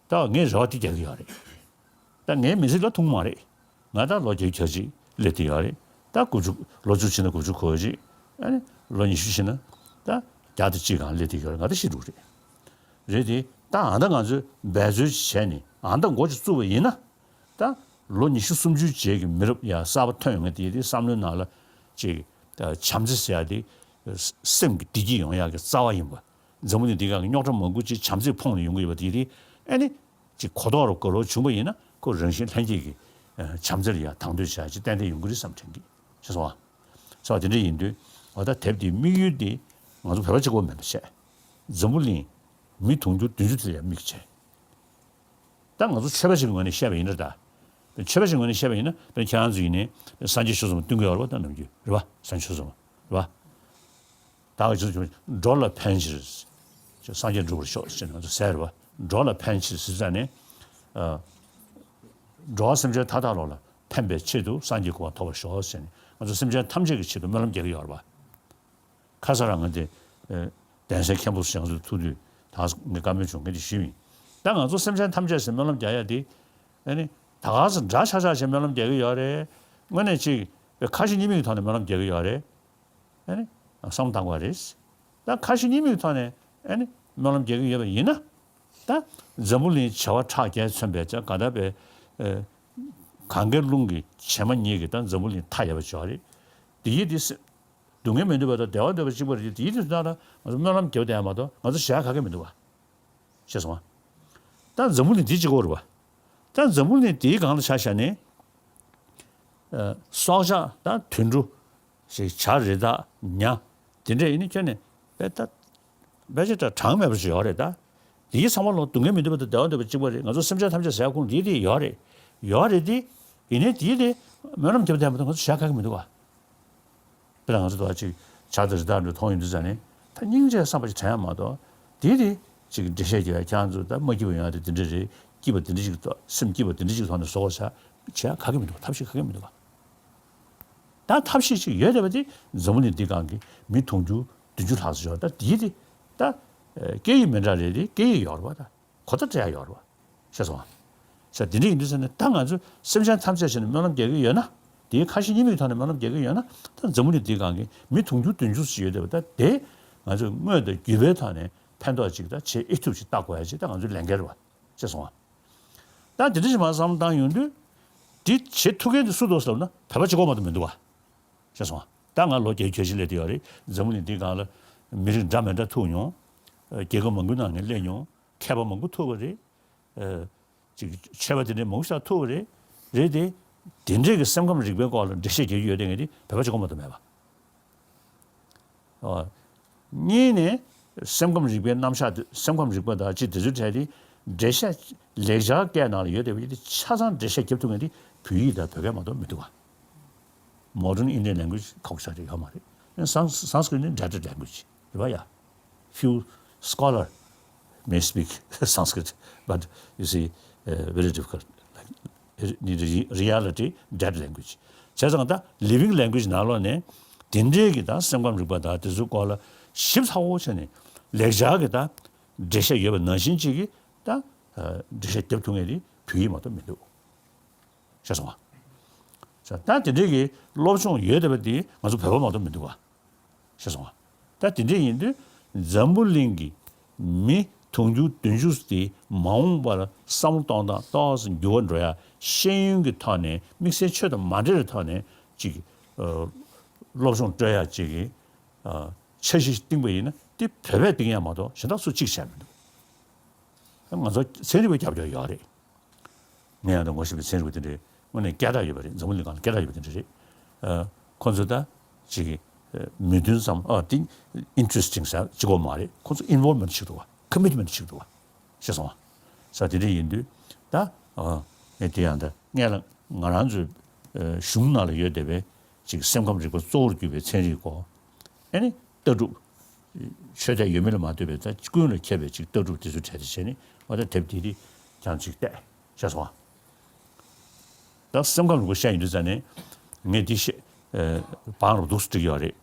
ད་ངས་རེ་བ་དེ་རྒྱག་གི་ཡོད་རེད། ད་ངའི་མི་ཚེ་ལ་ཐུག་མ་རེད། ང་ད་ལོ་བརྒྱད་ཅུ་གྱ་གཅིག་སླེབས་བསྡད་ཡོད་རེད། ད་དགུ་བཅུ། ལོ་བཅུ་ཕྱིན་ན་དགུ་བཅུ་གོ་གཅིག་ཨ་ནི་ལོ་ཉི་ཤུ་ཕྱིན་ན་ད་བརྒྱ་དང་གཅིག་སྒང་སླེབས་བསྡད་ཡོད་རེད། ང་ད་ཤི་འགྲོ་གི་རེད། རེད་དེ། ད་ཨ་ད་ང་ཚོས་འབད་རྩོལ་བྱས་ནས་ཨ་ད་འགོ་ཅིག་བཙུགས་པ་ཡིན་ན། ད་ལོ་ཉི་ཤུ་སུམ་ཅུའི་རྗེས་ཀྱི་མི་རབས་ཡ་གསར་པ་ཐོན་ཡོང་མཁན་དེ་དེ་བསམ་བློའི་ནང་ལ་ཅིག་ད་བྱམས་བརྩེ་ཟེར་ཡ་དེ་སེམས་ཀྱི་བདེ་སྐྱིད་ཡོང་ཡག་གི་རྩ་བ་ཡིན་པ། འཛམ་བུ་གླིང་འདི་སྒང་གི་རྙོག་དྲ་མང་པོ་ཅིག་བྱམས་བརྩེས་ཕོངས་ནས་ཡོང་གི་ཡོད་པ་དེ་དེ་ཨ་ནི། ཅིག་གོ་རྟོགས་རུ་དགོས་རུ་བྱུང་བ་ཡིན་ན་ཁོ་རང་བཞིན་ལྷན་སྐྱེས་ཀྱི་བྱམས་བརྩེ་ལ་ཡང་དང་དོད་བྱ་ཅིག་ཏན་ཏན་ཡོང་གི་རེད་བསམ་དྲན་གྱི། ཤེས་སོང་ཨ། སོ་དེ་འདྲ་ཡིན་དུས་འོ་ད་དེབ་འདིའི་དམིགས་ཡུལ་འདི་ང་ཚོ་བོད་པ་གཅིག་པོ་མིན་པ་བྱས། འཛམ་བུ་གླིང་མི་དུང་ཕྱུར་བདུན་ཅུ་དེ་ལ་ཡང་དམིགས་བྱས། ད་ང་ཚོ་ཆོས་པ་ཞིག་གི་ངོས་ནས་བཤད་པ་ཡིན་ན་ད། ཆོས་པ་ཞིག་གི་ངོས་ནས་བཤད་པ་ཡིན་ན་དཔེར་ན་ཁྱེད་རང་ཚོ་ཡིན་ནའི་སངས་རྒྱས་ཆོས་ཚོགས་མ་བསྟུན་གྱི་ཡོད་རེད་པ། ད་ནམ་རྒྱུན་རེད་པ། སངས་རྒྱས་ཆོས་ཚོགས་མ་རེད་པ། ད་ག་ཅིག་འགྲོ་ལ་ཕན་ཕྱིར། སངས་རྒྱས་འགྲུབ་པར་ཤོག་ཅེས་ང་ཚོ་ཟེར་བ། འགྲོ་ལ་ཕན་ཕྱིར་ཟེར་ཙང་ནས། ཨ། འགྲོ་བ་སེམས་ཅན་མཐའ་དག་ལོ་ལ་ཕན་པའི་ཆེད་དུ་སངས་རྒྱས་གོ་འཕང་ཐོབ་པར་ཤོག་ཟེར་ནས་ང་ཚོ་སེམས་ཅན་ཐམས་ཅད་ཀྱི་ཆེད་དུ་སྨོན་ལམ་རྒྱག་གི་ཡོད་རེད་པ། ཁ་སང་རང་ང་དེ། ཨ། གདན་སའི་མཁན་པོ་ཞང་ཚོ་ཐུག་དུས་ད་ངས་བཀའ་མོལ་བྱུང་། ངས་དེ་ཞུས་ཡིན། ད་ང་ཚོ་སེམས་ཅན་ཐམས་ཅད་ཟེར་སྨོན་ལམ་རྒྱག་ཡ་དེ། ཨ་ནི། ད་ག་ས་འདྲ་ཆགས་ཆགས་བྱས་སྨོན་ལམ་རྒྱག་གི་ཡོད་རེད། དངོས་གནས་ཅིག་ཁ་ཞེ་གཉིས་མེད་ཀྱི་ཐོག་ནས་སྨོན་ལམ་རྒྱག་གི་ཡོད་རེད། ཨ་ནི། བསམ་བློ་བཏང་དགོས་རེད། ད་ཁ་ཞེ་གཉིས་མེད་ཀྱི་ཐོག་ནས་ཨ་ནི་སྨོན་ལམ་རྒྱག་གི་ཡོད་པ་ཡིན་ན། ད་འཛམ་བུ་གླིང་བྱེ་བ་ཕྲག་བརྒྱ་མཚོན་པའི་ཅག་ག་ད་པའི། ཨ། གངྒཱའི་ཀླུང་གི་བྱེ་མ་སྙེད་ཀྱིས་ད་འཛམ་བུ་གླིང་མཐའ་ཡས་པ་ཅིག་ཡོད་རེད། དེ་ཡིན་དུས། སྡུག་བསྔལ་མི་འདོད་པ་དང་བདེ་བ་འདོད་པ་གཅིག་པ་རེད། དེ་ཡིན་དུས་ད་ལྟ་ང་ཚོ་སྨོན་ལམ་རྒྱབ་བསྡད་ཡ་མ་གཏོགས་ང་ཚོ་བྱེད་ཡ་ག་གེ་མི་འདུག་པ། ཤེས་སོང་ང་། ད་འཛམ་བུ་གླིང་འདི་གཅིག་པོ་རེད་པ། ད་འཛམ་བུ་གླིང་འདིའི་སྒང་ལ་ཆ་བཞག་ནས། ཨ། སྲོག་ཆགས་དང་དུད་འགྲོ་ཞིག་བྱ་རི་དྭགས་ཉ་དེ་འདྲ་ཡིན་ན་ཁྱོན་ནས་དཔེ་ད། དཔེ་ཆ་འདྲ་གྲངས་མེད་པ་ཞིག་ཡོད་རེད་ད། དེའི་ཚང་མ་ལོ་སྡུག་བསྔལ་མི་འདོད་པ་དང་བདེ་བ་འདོད་པ་གཅིག་པ་རེད། ང་ཚོ་སེམས་ཅན་ཐམས་ཅད་ཟེར་ཡ་ཁུངས་དེ་དེ་ཡོད་རེད། ཡོད་རེད་དེ། ཡིན་ནའི་དེ་དེ་སྨོན་ལམ་རྒྱབ་བསྡད་མ་གཏོགས་ང་ཚོ་བྱེད་ཡ་ག་གེ་མི་འདུག་པ། དཔེར་ན་ང་ཚོ་དུ་བ་ཅིག་བྱ་དང་རི་དྭགས་འདྲ་མཐོང་ཡོང་དུས་ཙ་ནས་ད་སྙིང་རྗེ་བསམ་པ་ཅིག་དྲན་ཡ་མ་གཏོགས། དེ་དེ་ཅིག་འགྲེལ་བཤད་རྒྱག་ཡ་ཁྱེད་རང་ཚོ་ད་མ་སྐྱིད་པ་ཡོང་ཡ་དེ་དེ་འདྲ་རེད། སྐྱིད་པ་དེ་འདྲ་ཅིག་ཐོག་སེམས་སྐྱིད་པ་དེ་འདྲ་ཅིག་ཐོག་ནས་བཟོ་དགོས་ས་བྱེད་ཡ་ག་གེ་མི་འདུག་པ། ཐབས་ཤེས་ག་གེ་མི་འདུག་པ། ད་ཐབས་ཤེས་ཅིག་ཡོད་བསྡད་པ་དེ་འཛམ་བུ་གླིང་འདི་སྒང་གི་མི་དུང་ཕྱུར་བདུན་ཅུ་ལྷག་ཙམ་ཡོད། ད་དེ་དེ་ད་སྐད་ཡིག་མི་འདྲ་རེད་དེ། སྐད་ཡིག་ཡོད་རེད་པ། ད་གོ་བརྡ་སྤྲད་ཡ་ཡོད་རེད་པ། ཤེས་སོང་ང་། ཤ་དེ་འདྲ་ཡིན་དུས་ཙ་ནས་ད་ང་ཚོ་སེམས་ཅན་ཐམས་ཅད་ཞིག་ནས་སྨོན་ལམ་རྒྱག་གི་ཡོད་ན། དེའི་ཁ་ཞེ་གཉིས་མེད་ཀྱི་ཐོག་ནས་སྨོན་ལམ་རྒྱག་གི་ཡོད་ན། ད་འཛམ་བུ་གླིང་འདི་སྒང་གི་མི་དུང་ཕྱུར་བདུན་ཅུ་ཞིག་ཡོད་བསྡད་པ། ད་དེ་ང་ཚོས་དངོས་དང་བརྒྱུད་པའི་ཐོག་ནས་ཕན་ཐོགས་ཅིག་ད་བྱེད་ཨེ་ཐུབ་ཅིག་བལྟ་དགོས་ཡ་ཅིག་ད་ང་ཚོའི་ལས་འགན་རེད་པ། ཤེས་སོང་ང་། ད་དེ་འདྲ་ཞིག་མར་བསམ་བློ་བཏང་ཡོང་དུས། འདི་བྱེད་ཐུབ་མཁན་དེ་སུ་འདུག་ཟེར་ལབ་ན་བོད་པ་གཅིག་པོ་མ་གཏོགས་མི་འདུག་པ། ཤེས་སོང་ང་། ད་ང་ལོ་བརྒྱད་ཅུ་གྱ་བཞི་སླེབས་བསྡད་ཡོད་རེད། འཛམ་བུ་གླིང་འདི་སྒང་ལ་མི་རིགས་འདྲ་མི་འདྲ་ཐུག་མྱོང་། རྒྱལ་ཁབ་མང་པོའི་ནང་ནས་སླེབས་མྱོང་། མཁས་པ་མང་པོ་ཐུག་པ་རེད། ཨ། ཅིག་ཆོས་པ་དེ་འདྲའི་མང་པོ་ཞིག་ཐུག་པ་རེད། རེད་དེ། དེ་འདྲའི་གི་སེམས་ཁམས་རིག་པའི་སྐོར་ལ་འགྲེལ་བཤད་རྒྱག་རྒྱུ་ཡོད་བསྡད་མཁན་དེ་བོད་པ་གཅིག་པོ་མ་གཏོགས་མེད་པ། ཨ། གཉིས་ནས་སེམས་ཁམས་རིག་པའི་རྣམ་གཞག་དེ། སེམས་ཁམས་རིག་པ་དང་ཅིག་དེ་ཚོའི་གྲས་དེ་འགྲེལ་བཤད་ལེགས་སྦྱར་སྐད་ནང་ལ་ཡོད་བསྡད་པ་ཡིན་དེ་ཆ་ཚང་འགྲེལ་བཤད་རྒྱབ་ཐུབ་མཁན་དེ་བོད་ཡིག་དང་བོད་སྐད་མ་གཏོགས་མི་འདུག་ག། Modern Indian language ཁག་ཆགས་རེད། ཡོད་མ་རེད། Sans- Sanskrit ནི་dead language རེད་པ་ཡ། Few scholar may speak Sanskrit, but you see, uh, very difficult. Like, in re- reality, dead language. བྱས་ཙང་ད་living language ནང་ལོགས་ནས་དེ་འདྲའི་གི་ད་སེམས་ཁམས་རིག་པ་དང་དེ་ཚོའི་སྐོར་ལ་ཞིབ་ཚགས་པོ་བྱས་ནས་ལེགས་སྦྱར་གི་ད་འགྲེལ་བཤད་ཡོད་པ་ནང་བཞིན་ཅིག་གི་ད་འགྲེལ་བཤད་རྒྱབ་ཐུབ་མཁན་དེ་བོད་ཡིག་མ་གཏོགས་མི་འདུག། ཤེས་སོང་ང་། ད་དེ་འདྲའི་གི་སློབ་སྦྱོང་ཡོད་བསྡད་པ་དེ་ང་ཚོ་བོད་པ་མ་གཏོགས་མི་འདུག་ག། ཤེས་སོང་ང་། ད་དེ་འདྲ་ཡིན་དུས་འཛམ་བུ་གླིང་གི་མི་དུང་ཕྱུར་བདུན་ཅུ་དེ་མ་འོངས་པར་བསམ་བློ་གཏོང་སྟངས་ཏོག་ཙམ་འགྱུར་བ་འགྲོ་ཡ། ཤེས་ཡོན་གྱི་ཐོག་ནས་དམིགས་བསལ་ཆོས་དང་མ་འབྲེལ་བའི་ཐོག་ནས་ཅིག་ཨ་སློབ་སྦྱོང་སྤྲོད་ཡ་ཅིག་གི་ཨ་འཆར་གཞི་བཏིང་པ་ཡིན་ན་དེ་བོད་པས་བཏིང་ཡ་མ་གཏོགས་གཞན་དག་སུ་གཅིག་བྱས་མི་འདུག་ང་ཚོ་ཚན་རིག་པའི་རྒྱབ་སྐྱོར་ཡོད་རེད། ངས་ཡང་ད་ངོ་ཤེས་པའི་ཚན་རིག་པ་དེ་འདྲས་དངོས་གནས་སྐད་གྲགས་ཡོད་པ་རེད། འཛམ་བུ་གླིང་སྒང་ལ་སྐད་གྲགས་ཡོད་པ་དེ་འདྲས་རེད། ཨ་ཁོང་ཚོ་ད་ཅིག་ཨ་མོས་མཐུན་ཙམ་ཨ་དེ་ཨིན་ཊི་རེ་སི་ཊིང་ཟེར་གཅིག་པོ་མ་རེད། ཁོང་ཚོ་ཨིན་ཝོལ་མེན་ཊི་ཞིག་འདུག་བ། ཁོ་མི་ཊི་མེན་ཊི་ཞིག་འདུག་བ། ཤེས་སོང་བ། ས་དེ་འདྲས་ཡིན་དུས་ད་ཨ་ངས་དེ་ཡང་ད་སྔས་ལ་ང་རང་ཚོའི་ཨ་གཞུང་ནང་ལ་ཡོད་བསྡད་པའི་ཅིག་སེམས་ཁམས་རིག་པ་གཙོ་བོར་གྱུར་པའི་ཚན་རིག་སྐོར། ཨ་ནི་ལྟ་གྲུབ། ཆོས་དད་ཡོད་མེད་ལ་མ་ལྟོས་པའི་ད་ཀུན་ལ་ཁྱབ་པའི་ཅིག་ལྟ་གྲུབ་དེ་ཚོ་གྲས་དེ་བྱས་ནས་ཨ་ད་དེབ་འདི་དེ་ཀྱང་ཅིག་བལྟས། ཤེས་སོང་ང་། ད་སེམས་ཁམས་རིག་པ་བཤད་ཡོང་དུས་ཙ་ནས་ངས་འདི་བཤད་ཨ་བང་རུ་འདུག་སེ་བསྒྲིགས་ཡོད་རེད།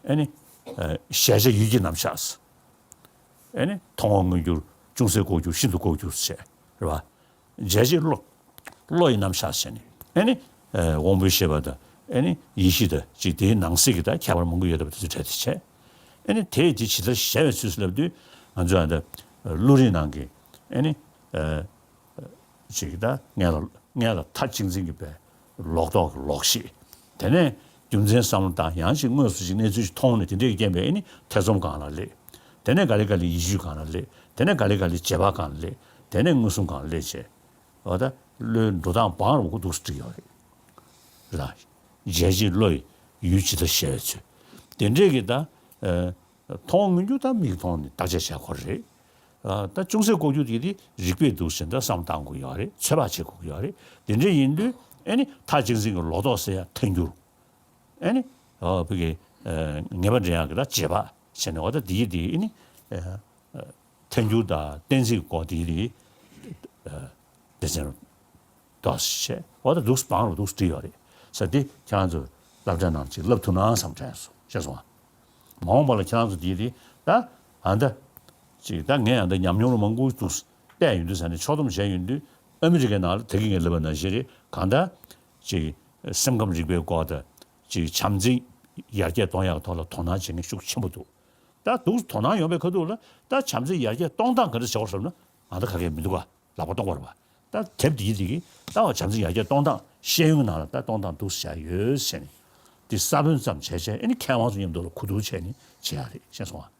ཨ་ནི་ཨ་གཞལ་བྱ་ཡུལ་གྱི་རྣམ་གཞག་ཨ་ནི་མཐོང་བ་མངོན་གྱུར་ཅུང་ཟད་ལྐོག་གྱུར་ཤིན་ཏུ་ལྐོག་གྱུར་བྱས་རེད་བ། འཇལ་བྱེད་བློ། བློ་ཡི་རྣམ་གཞག་བྱས་ནས་ཨ་ནི་ཨ་དབང་པོའི་ཤེས་པ་དང་ཨ་ནི་ཡེ་ཤེས་དང་ཅིག་དེའི་ནང་གསེས་ཀྱི་ད་ཁྱད་པར་མང་པོ་ཡོད་པ་དེ་ཚོ་གྲས་དེ་བྱས། ཨ་ནི་དེས་དེ་ཇི་ལྟར་གཞལ་བའི་ཚུལ་ཟེར་ལབ་དུས་ང་ཚོ་ཨ་ད་བློ་རིག་ནང་གི་ཨ་ནི་ཨ་ཅིག་ད་སྔོན་ལ་སྔོན་ལ་མཐའ་གཅིག་འཛིན་གྱི་པའི་ལོག་རྟོག་གི་ལོག་ཤེས། དེ་ནས་རྒྱུ་མཚན་བསམ་བློ་བཏང་ཡང་ཅིག་དངོས་སུ་ཅིག་གནས་ཚུལ་ཅིག་མཐོང་ནས་དེ་འདྲའི་རྐྱེན་པས་ཨ་ནི་ཐེ་ཚོམ་སྒང་ལ་སླེབས། དེ་ནས་ག་ལེ་ག་ལེ་ཡིད་ཆེས་སྒང་ལ་སླེབས། དེ་ནས་ག་ལེ་ག་ལེ་བྱེད་པ་སྒང་ལ་སླེབས། དེ་ནས་མངོན་སུམ་སྒང་ལ་སླེབས་བྱས། འོ་ད་བློའི་འགྲོ་སྟངས་བང་རུ་འདུག་སེ་བསྒྲིགས་ཡོད་རེད། རེད་ད། འཇལ་བྱེད་བློ་ཡི་ཡུལ་ཇི་ལྟར་གཞལ་བའི་ཚུལ། དེ་འདྲས་ཀྱི་ད་ཨ་མཐོང་མི་འགྱུར་ད་མིག་མཐོང་ནས་བརྟག་དཔྱད་བྱ་དགོས་རེད། ཨ་ད་ཅུང་ཟད་ལྐོག་གྱུར་དེ་དེ་རིགས་པས་འདུག་ཟེར་ད་བསམ་བཏང་དགོས་ཡོད་རེད། ཚོད་དཔག་བྱེད་དགོས་ཀྱི་ཡོད་རེད། དེ་འདྲས་ཡིན་དུས་ཨ་ནི་མཐའ་གཅིག་འཛིན་གྱི་ལོག་རྟོག་ཟེར་ཡ་ཐལ་འགྱུར། ཨ་ནི་ཨ་བོད་ཀྱི་ཨ་ངེས་པ་འདྲེན་ཡག་གི་ད་རྗེས་དཔག་བྱས་ནས་འོ་ད་དེ་ཡི་དེ་ཨ་ནི་ཨ་ཐལ་འགྱུར་དང་གཏན་ཚིགས་སྐོར་དེ་ཡི་དེ་ཨ་སྡེ་ཚན་ཏོག་ཙམ་བྱས། འོ་ད་འདུག་སེ་བང་རུ་འདུག་སེ་བྲིས་ཡོད་རེད། ས་དེ་ཁྱེད་རང་ཚོ་སློབ་གྲྭ་ནང་ཅིག་བསླབ་ཐུབ་ན་བསམ་དྲན་སོང་། ཤེས་སོང་ང་། མ་འོངས་པ་ལ་ཁྱེད་རང་ཚོ་དེ་དེ་ད་ཨ་ད་ཅིག་ད་ངས་ཨ་ད་ཉམས་མྱོང་ལ་མང་པོ་འདུག་སེ་བལྟས་ཡོང་དུས་ས་ནས་ཕྱོགས་བསྡོམས་བྱས་ཡོང་དུས་ཨ་མི་རི་ཀའི་ནང་ལ་ད་གིན་ངས་ལབ་པ་ནང་བཞིན་རེད། གང་ལྟར་ཅིག་སེམས་ཁམས་རིག་པའི་སྐོར་དང་ཅིག་བྱམས་བརྩེ་ཡར་རྒྱས་གཏོང་ཡག་ཐོག་ལ་དོ་སྣང་བྱེད་མཁན་ཤུགས་ཆེན་པོ་འདུག་ད་འདུག་སེ་དོ་སྣང་ཡོང་བའི་ཁ་ཐུག་ལ་ད་བྱམས་བརྩེ་ཡར་རྒྱས་གཏོང་སྟངས་ག་འདྲ་བྱེད་དགོས་ཟེར་ན་ང་ད་ག་གེ་མི་འདུག་ག་ལག་པ་སྟོང་པར་བ། ད་དེབ་འདིའི་འདི་གི་ད་བ་བྱམས་བརྩེ་ཡར་རྒྱས་གཏོང་སྟངས་ཤེས་ཡོན་ནང་ལ་ད་གཏོང་སྟངས་འདུག་སེ་བྱས་ཡོད་ཟེར་ནས་འདི་ས་བོན་ཙམ་བྱས་བྱས་ཨ་ནི་མཁས་དབང་ཚོ་མཉམ་དུ་ལ་གོ་བསྡུར་བྱས་ནས་བྱེད་ཡག་རེད། ཤེས་སོང་ང་